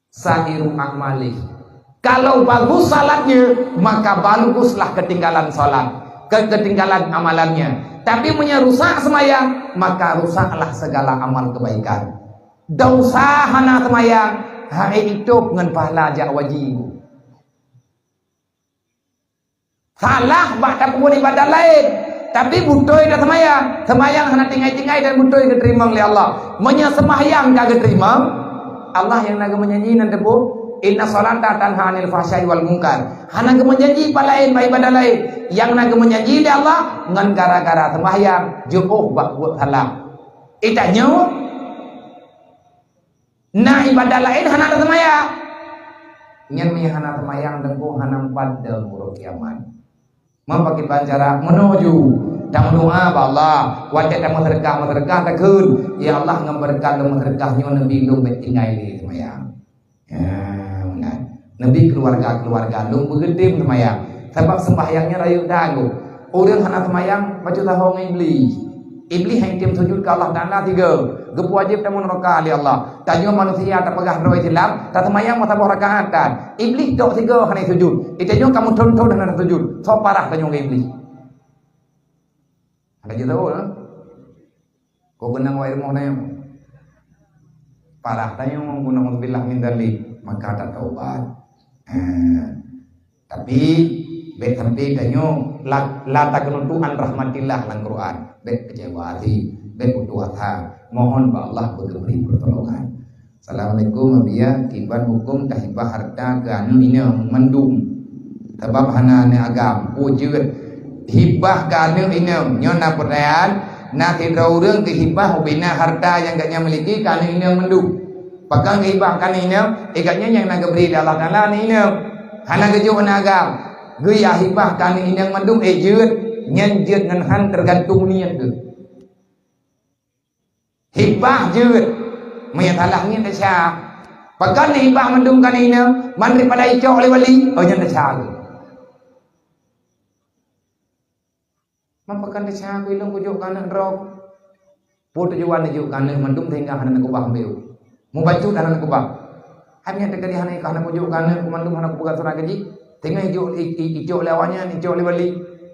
sairu a'malih. Kalau bagus salatnya, maka baguslah ketinggalan salat, ke-, ketinggalan amalannya. Tapi meunyoe rusak seumayang, maka rusaklah segala amal kebaikan. Dosa hana seumayang, hai itôb ngon pahala jak wajib. Salah bak tapeubuet ibadat laén, tapi beutôi taseumayang. Seumayang hana tinggai-tinggai dan beutôi geuteurimong lé Allah. Meunyoe seumayang ka geuteurimong, Allah nyang na geumeujanji nan teupeue, "Inna sholata tanha 'anil fahsya'i wal munkar." Hana geumeujanji pat laén bak ibadat laén. Nyang na geumeujanji lé Allah ngon gara-gara seumayang jiôh bak buet salah. Itanyoe Na ibadat laén hana taseumayang. Nyan meunyo hana seumayang teungku hana padam uroe kiamat. Meupakiban cara meunoe ju tameudoa bak Allah, watée tameuseudeukah-meuseudeukah takheun, "Ya Allah, ngon beureukat lôn meuseudeukah nyoe neubi lôn bék tinggai lé seumayang." Ya, meunan. Neubi keuluwarga-keuluwarga lôn beugeutem seumayang, sabab seumbahyang nyan rayeuk that. Ureuëng hana seumayang bacut sahoe ngon Iblih. Iblih hana tem sujud keu Allah Taala tiga. Geupeuwajéb tamong neuraka lé Allah. Tanyoe manusia tapeugah droe Islam, taseumayang meusaboh rakaat tan. Iblih tok tiga hana sujud. Itanyoe ka meuthon-thon hana sujud. Soe parah tanyoe ngon Iblih? Ada je tahu lah. Kok keunong wai rumoh tanyoe? Parah tanyoe, guna nauzubillah min dzalik, maka tataubat. Ha. Tapi bék sampai tanyoe la, la taqnutu an rahmatillah lam Quran. Bék kecewa hati, bék putus asa. Mohon bak Allah beugeubri pertolongan. Assalamualaikum, Abiya. Kiban huköm tahibah harta keu aneuk inong mandum? Sabab hana aneuk agam. Peue jeuet hibah keu aneuk inong? Nyoe na peurtanyaan, na sidroe ureuëng geuhibah ubena harta nyang gobnyan miliki keu aneuk inong mandum. Pakon geuhibah keu aneuk inong? Eh, gobnyan nyang na geubri lé Allah Taala aneuk inong. Hana geujok aneuk agam. Geuyah hibah keu aneuk inong mandum, eh, jeuet. Nyan jeuet ngon han teugantung niet geuh. Hibah jeuet. Meunyo salah niet desya. Pakon hibah mandum keu aneuk inong, man daripada icok lé wali, oh nyan desya geuh. Man pakon desya geuh ilong kujok keu aneuk droe. Peue tujuan ijok keu aneuk mandum sehingga hana neukubah beu. Mubacut hana neukubah. Hai nyan teuka di hana ikah na kujok keu aneuk mandum hana kupeugah surat gaji. Teungoh ijok, i, i, ijok lé awaknyan, ijok lé wali.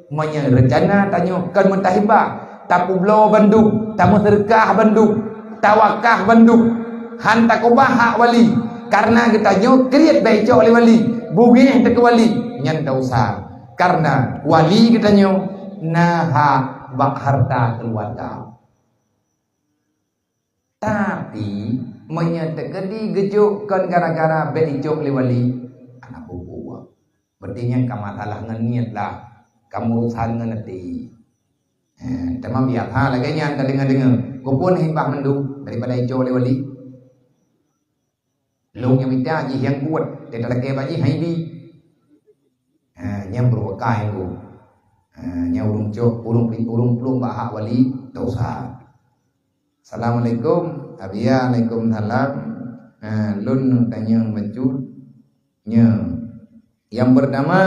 Meunyoe reuncana tanyoe kon meutahibah, tapeubloe bandum, tameuseudeukah bandum, tawakah bandum, han takubah hak wali, kareuna geutanyoe kriet bak ijok lé wali, beungéh teuh keu wali, nyan desya. Kareuna wali geutanyoe na hak bak harta keuluwarga. Tapi, meunyoe teukeudi geujok kon gara-gara bék ijok lé wali, hana peue-peue. Berarti nyan ka masalah ngon niet lah, ka meurusan ngon até. Eh, teuma biasa lagée nyan ka deungoe-deungoe, keupeue hibah mandum daripada ijok lé wali. Lôn nyang mita jih nyang kuet, teutalakée bak jih hana ibi. Ha, nyang beureukai lôn. Ha, nyang ureuëng cok, ureuëng, ureuëng plueng bak hak wali, desya. Assalamualaikum. Abiya, alaikumsalam. Ha, lôn tanyong bacut. Nyoe. Nyang pertama,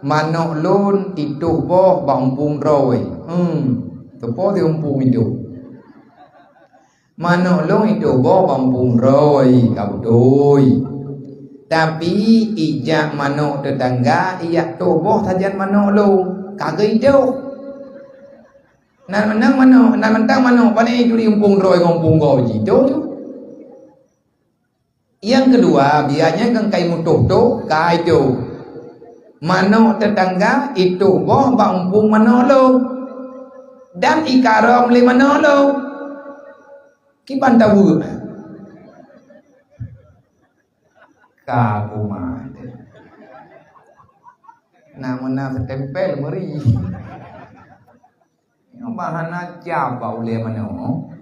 manok lôn itoh boh bak umpung droe. Hmm, teupo di umpung itoh. Manok lôn itoh boh bak umpung droe, ka beutôi. Tapi ijak manok tetangga, ijak toh boh sajan manok lôn, ka geuitoh. Nan mantong manok, nan mantong manok, pane jituri umpung droe ngon umpung gob jih, tu. Nyang keudua, biasanya kan kai mutoh tu, kai tu. Manok tetangga itoh boh bak umpung manok lôn. Dan ikarôm lé manok lôn. Kiban taweuk. Ka kumat. Nah, meunan seutempel meuri. Nyoe bah hana cam bak ulée manoe.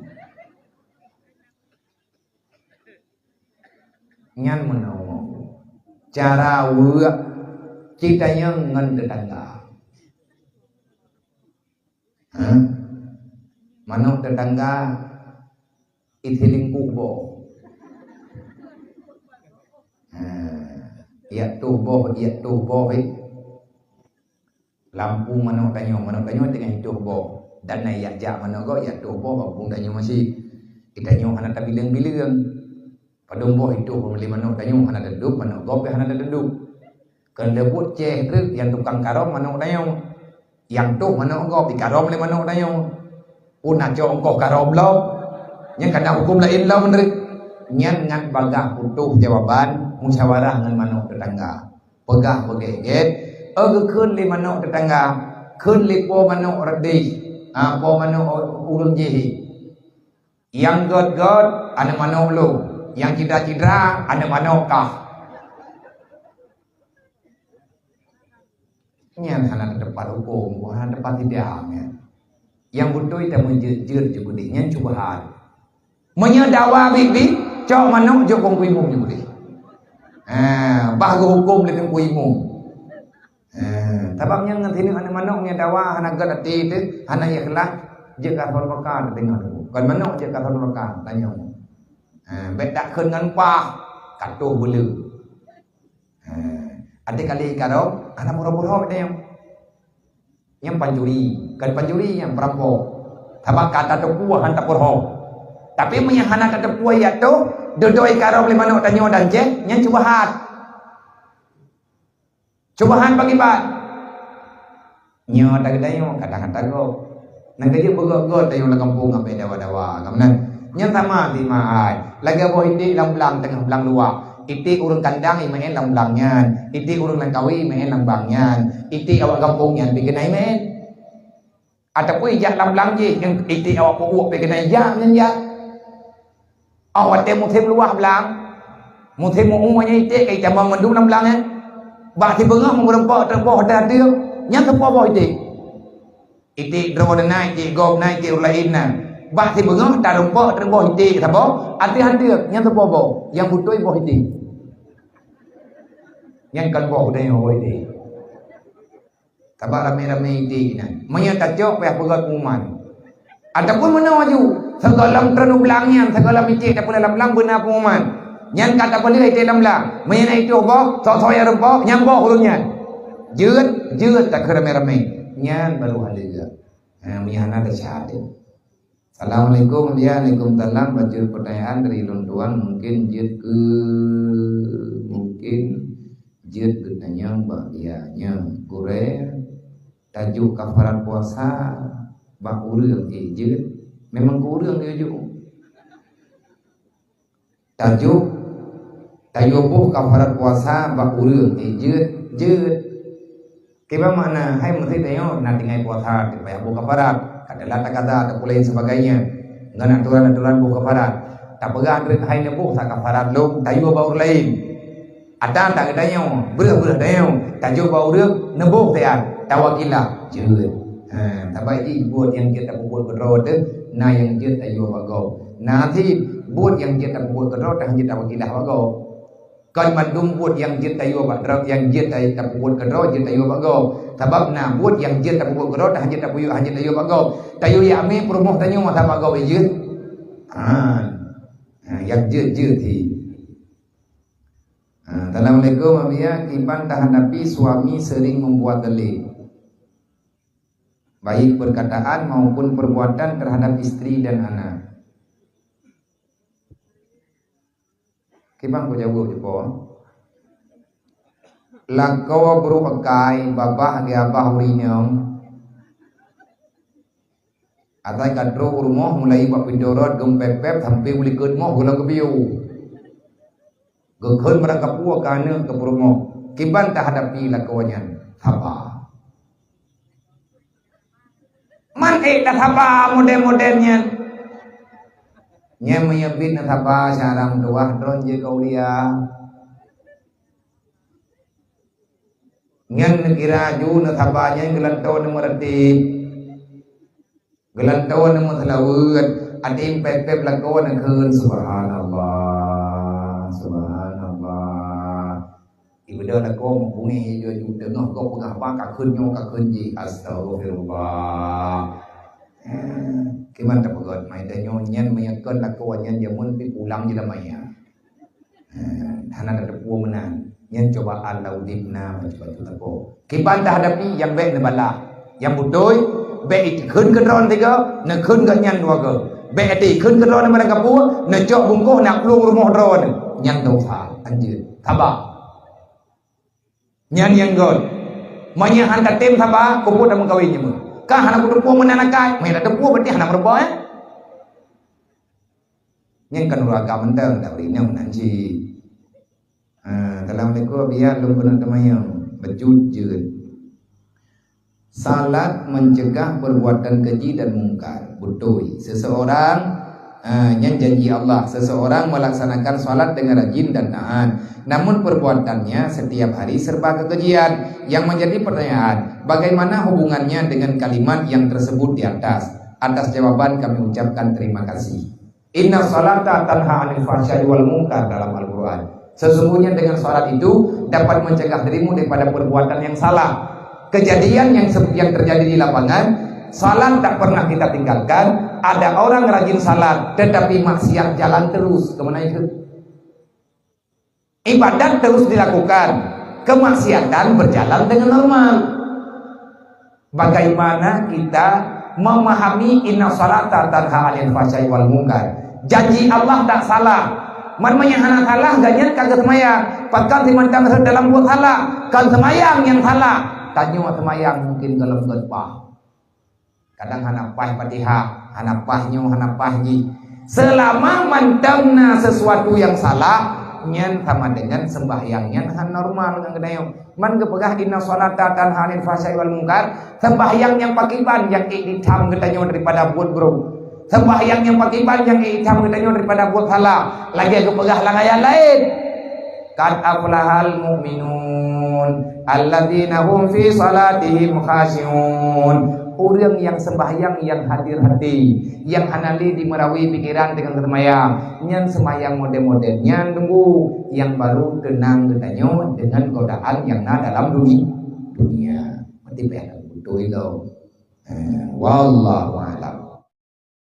Nyan meunoe cara weuek cit tanyoe ngon teutangga. Ha? Manok teutangga isilingkuh boh. Ha. Yak toh boh, yak toh boh, eh. Lampu manok tanyoe, manok tanyoe teungoh itoh boh. Dan na yak jak manok gob, yak toh boh bak umpung tanyoe maséh. Di tanyoe hana tabileng-bileng. Padum boh itoh lé manok tanyoe hana teudup, manok gob pih hana teudup. Kon leubuet ceh treuk nyang tukang karôm manok tanyoe. Nyang toh manok gob, ikarôm lé manok tanyoe. Pun na cok ongkoh karôm lom. Nyan kana huköm laén lom meunurot. Nyan ngat bagaih putôh jawaban musyawarah ngon manok teutangga. Peugah beugét-gét, "Oh, geukheun lé manok teutangga, kheun lé po manok reudeh, ah, po manok ureuëng jih. Nyang gét-gét aneuk manok lôn, nyang cidra-cidra aneuk manok kah." Nyan hana teupat huköm, hana teupat sidang nyan. Nyang beutôi tameujeuet-jeuet jih keudeh, nyan syubhat. Meunyoe dawa biet-biet, cok manok jok keu Teungku Imum jih keudeh. Ha, bah geuhuköm lé Teungku Imum. Ha, sabab nyan ngon sineuk aneuk manok nyang dawa hana gét até teuh, hana ikhlas, jeuet keu asal baka teudeungoe. Kon manok jeuet keu asal baka, tanyoe. Ha, bék takheun ngon pah, ka toh beuleueh. Ha, até kali ikarôm, hana pura-pura tanyoe. Nyang pancuri, kon pancuri nyang peurampok. Sabab ka tateupeue han tapeurhom. Tapi meunyoe hana tateupeue yak toh, dudoe ikarôm lé manok tanyoe dan ceh, nyan syubhat. Syubhat bak kiban. Nyoe ata geutanyoe kadang ata gob. Nang ka jeuet beugöt-göt tanyoe lam gampông abéh dawa-dawa, ka meunan. Nyan sama si ma ai. Lagèe boh iték lam blang teungoh blang luwah. Iték ureueng kandang imeu'en lam blang nyan. Iték ureueng Langkawi imeu'en lam blang nyan. Iték awak gampông nyan pih keunan imeu'en. Ataupun ijak lam blang jih, nyan iték awak peubuet pih keunan ijak nyan jak. Oh, watèe musém luwah blang, musém meu-ueh nyan iték ka itamong mandum lam blang nyan. Bak sibeungoh meureumpok teuk boh teuh, nyan teupoh boh iték. Iték droe na, iték gob na, iték ureueng laén na. Bak sibeungoh tareumpok teuk boh iték saboh, ateueh-ateueh nyan teupoh boh, nyang beutôi boh iték. Nyan kon boh udeue boh iték. Sabab ramé-ramé iték nyan. Meunyoe tacok payah peugöt pengumuman. Ataupun meunoe laju, sigohlom treun u blang nyan, sigohlom iték tapeuleueh lam blang beuna pengumuman. Nyan ka tapeuleueh iték lam blang. Meunyoe na itoh boh, sok-sok nyang reumpok, nyang boh ureueng nyan. Jeuet, jeuet takheun ramé-ramé. Nyan baru haleue. Ha, meunyoe hana teucatat. Assalamualaikum, ya, alaikum salam. Bacut pertanyaan dari lôn tuan, mungkin jeuet keu, mungkin jeuet geutanyong bak dia nyoe. Gurèe, tajok kafarat puasa bak ureueng, eh, jeuet? Memang keu ureueng jeuet? Tajok, tayue boh kafarat puasa bak ureueng, eh, jeuet, jeuet. Kiban makna, hai meuseujid tanyoe na tinggai puasa, payah boh kafarat. Adalah takaza ataupun lain sebagainya. Ngon aturan-aturan boh kafarat. Tapeugah treuk hai neuboh sa kafarat lom, tayue bak ureueng laén. Ata tak geutanyoe, breueh-breueh tanyoe, tajok bak ureueng, neuboh siat, tawakilah, jeuet. Ha, sabab jih buet nyang jeuet tapeubuet keudroe teuh, na nyang jeuet tayue bak gob. Na cit buet nyang jeuet tapeubuet keudroe teuh, han jeuet tawakilah bak gob. Kon mandum buet nyang jeuet tayue bak droe, nyang jeuet tay-, tapeubuet keudroe, jeuet tayue bak gob. Sabab na buet nyang jeuet tapeubuet keudroe teuh, han jeuet tapeubuet, han jeuet tayue bak gob. Tayue jak mé peurumoh tanyoe masa bak gob jeuet. Ha. Ha, nyang jeuet-jeuet cit. Ha, assalamualaikum, Abiya. Kiban tahadapi suami sering membuat zalim, baik perkataan maupun perbuatan terhadap istri dan anak. Kiban ku jaweueb, Teungku. Lakoe brôk akai, babah geuabah ureueng inong. Asai ka trok u rumoh, mulai bak pintoe rot, geumpép-pép sampai u likot moh, geulam geupiôh. Geukheun barang kapue keu aneuk keu peurumoh. Kiban tahadapi lakoe nyan? Saba. Man ék tasaba model-model nyan. Nyan meunyoe biet neusaba, syarang tuwah droe jeuet keu aulia. Nyan neukira ju neusaba nyan geulantoe neumeureuti. Geulantoe neumeuseulaweuet, até pép-pép lakoe neukheun, "Subhanallah, subhanallah." Ibeudôh lakoe meubungéh aju-aju, teungoh gob peugah ba ka kheun nyoe, ka kheun jih, "Astaghfirullah." Eh, kiban tapeugöt, mai tanyoe nyan meunyoe kon lakoe nyan jameun pih pulang jih lam maya. Eh, hana tateupeue meunan. Nyan cobaan lam udeb na bacut-bacut lakoe. Kiban tahadapi, nyang bék neubalah. Nyang beutôi, bék ikheun keu droe tiga, neukheun geuh nyan dua go. Bék até ikheun keu droe barang kapue, neucok bungkôh neuplueng rumoh droe. Nyan dosa, anjeut. Saba. Nyan nyang göt. Meunyoe han tatem saba, keupeue tameukawen nyoe? Ka hana kuteupeue meunan akai, meunyoe tateupeue berarti hana meureuba, eh? Nyan kan ureueng agam mantong, dak bri nyoe meunan cit. Ha, assalamualaikum, biar lôn keuneuk teumanyong. Bacut jeuet. Salat mencegah perbuatan keji dan mungkar. Beutôi. Seseorang, eh, nyan janji Allah. Seseorang melaksanakan salat dengan rajin dan taat. Namun perbuatannya setiap hari serba kekejian. Yang menjadi pertanyaan, bagaimana hubungannya dengan kalimat yang tersebut di atas? Atas jawaban kami ucapkan terima kasih. Inna salata tanha 'anil fahsya'i wal munkar dalam Al-Quran. Sesungguhnya dengan salat itu dapat mencegah dirimu daripada perbuatan yang salah. Kejadian yang se-, yang terjadi di lapangan, salat tak pernah kita tinggalkan. Ada orang rajin salat, tetapi maksiat jalan terus. Kemana itu? Ibadat terus dilakukan, kemaksiatan berjalan dengan normal. Bagaimana kita memahami inna salata tanha 'anil fahsya'i wal munkar? Janji Allah tak salah. Man meunyo hana salah, gobnyan ka geuseumayang. Pakon simantang rhot dalam buet salah? Kon seumayang nyang salah. Tanyoe seumayang mungkin gohlom göt paih. Kadang hana paih Fatihah, hana paih nyoe, hana paih jih. Seulama mantong na sesuatu nyang salah, nyan sama dengan sembahyang nyan hana normal ngon geutanyoe. Man geupeugah, "Inna salata tanha 'anil fahsya'i wal munkar," sembahyang nyang pakriban nyang ék itam geutanyoe daripada buet brok. Sembahyang nyang pakriban nyang ék itam geutanyoe daripada buet salah. Lagée geupeugah lam ayat laén, "Qad aflahal mu'minun, alladzina hum fi salatihim khashi'un." Ureuëng nyang sembahyang nyang hadir hati, nyang hana lé jimeurawi pikeran deungon seumayang, nyan seumayang model-model nyan tunggu, nyang barô teunang geutanyoe deungon godaan nyang na dalam duni-, dunia. Berarti payah beutôi lom. Eh, wallahu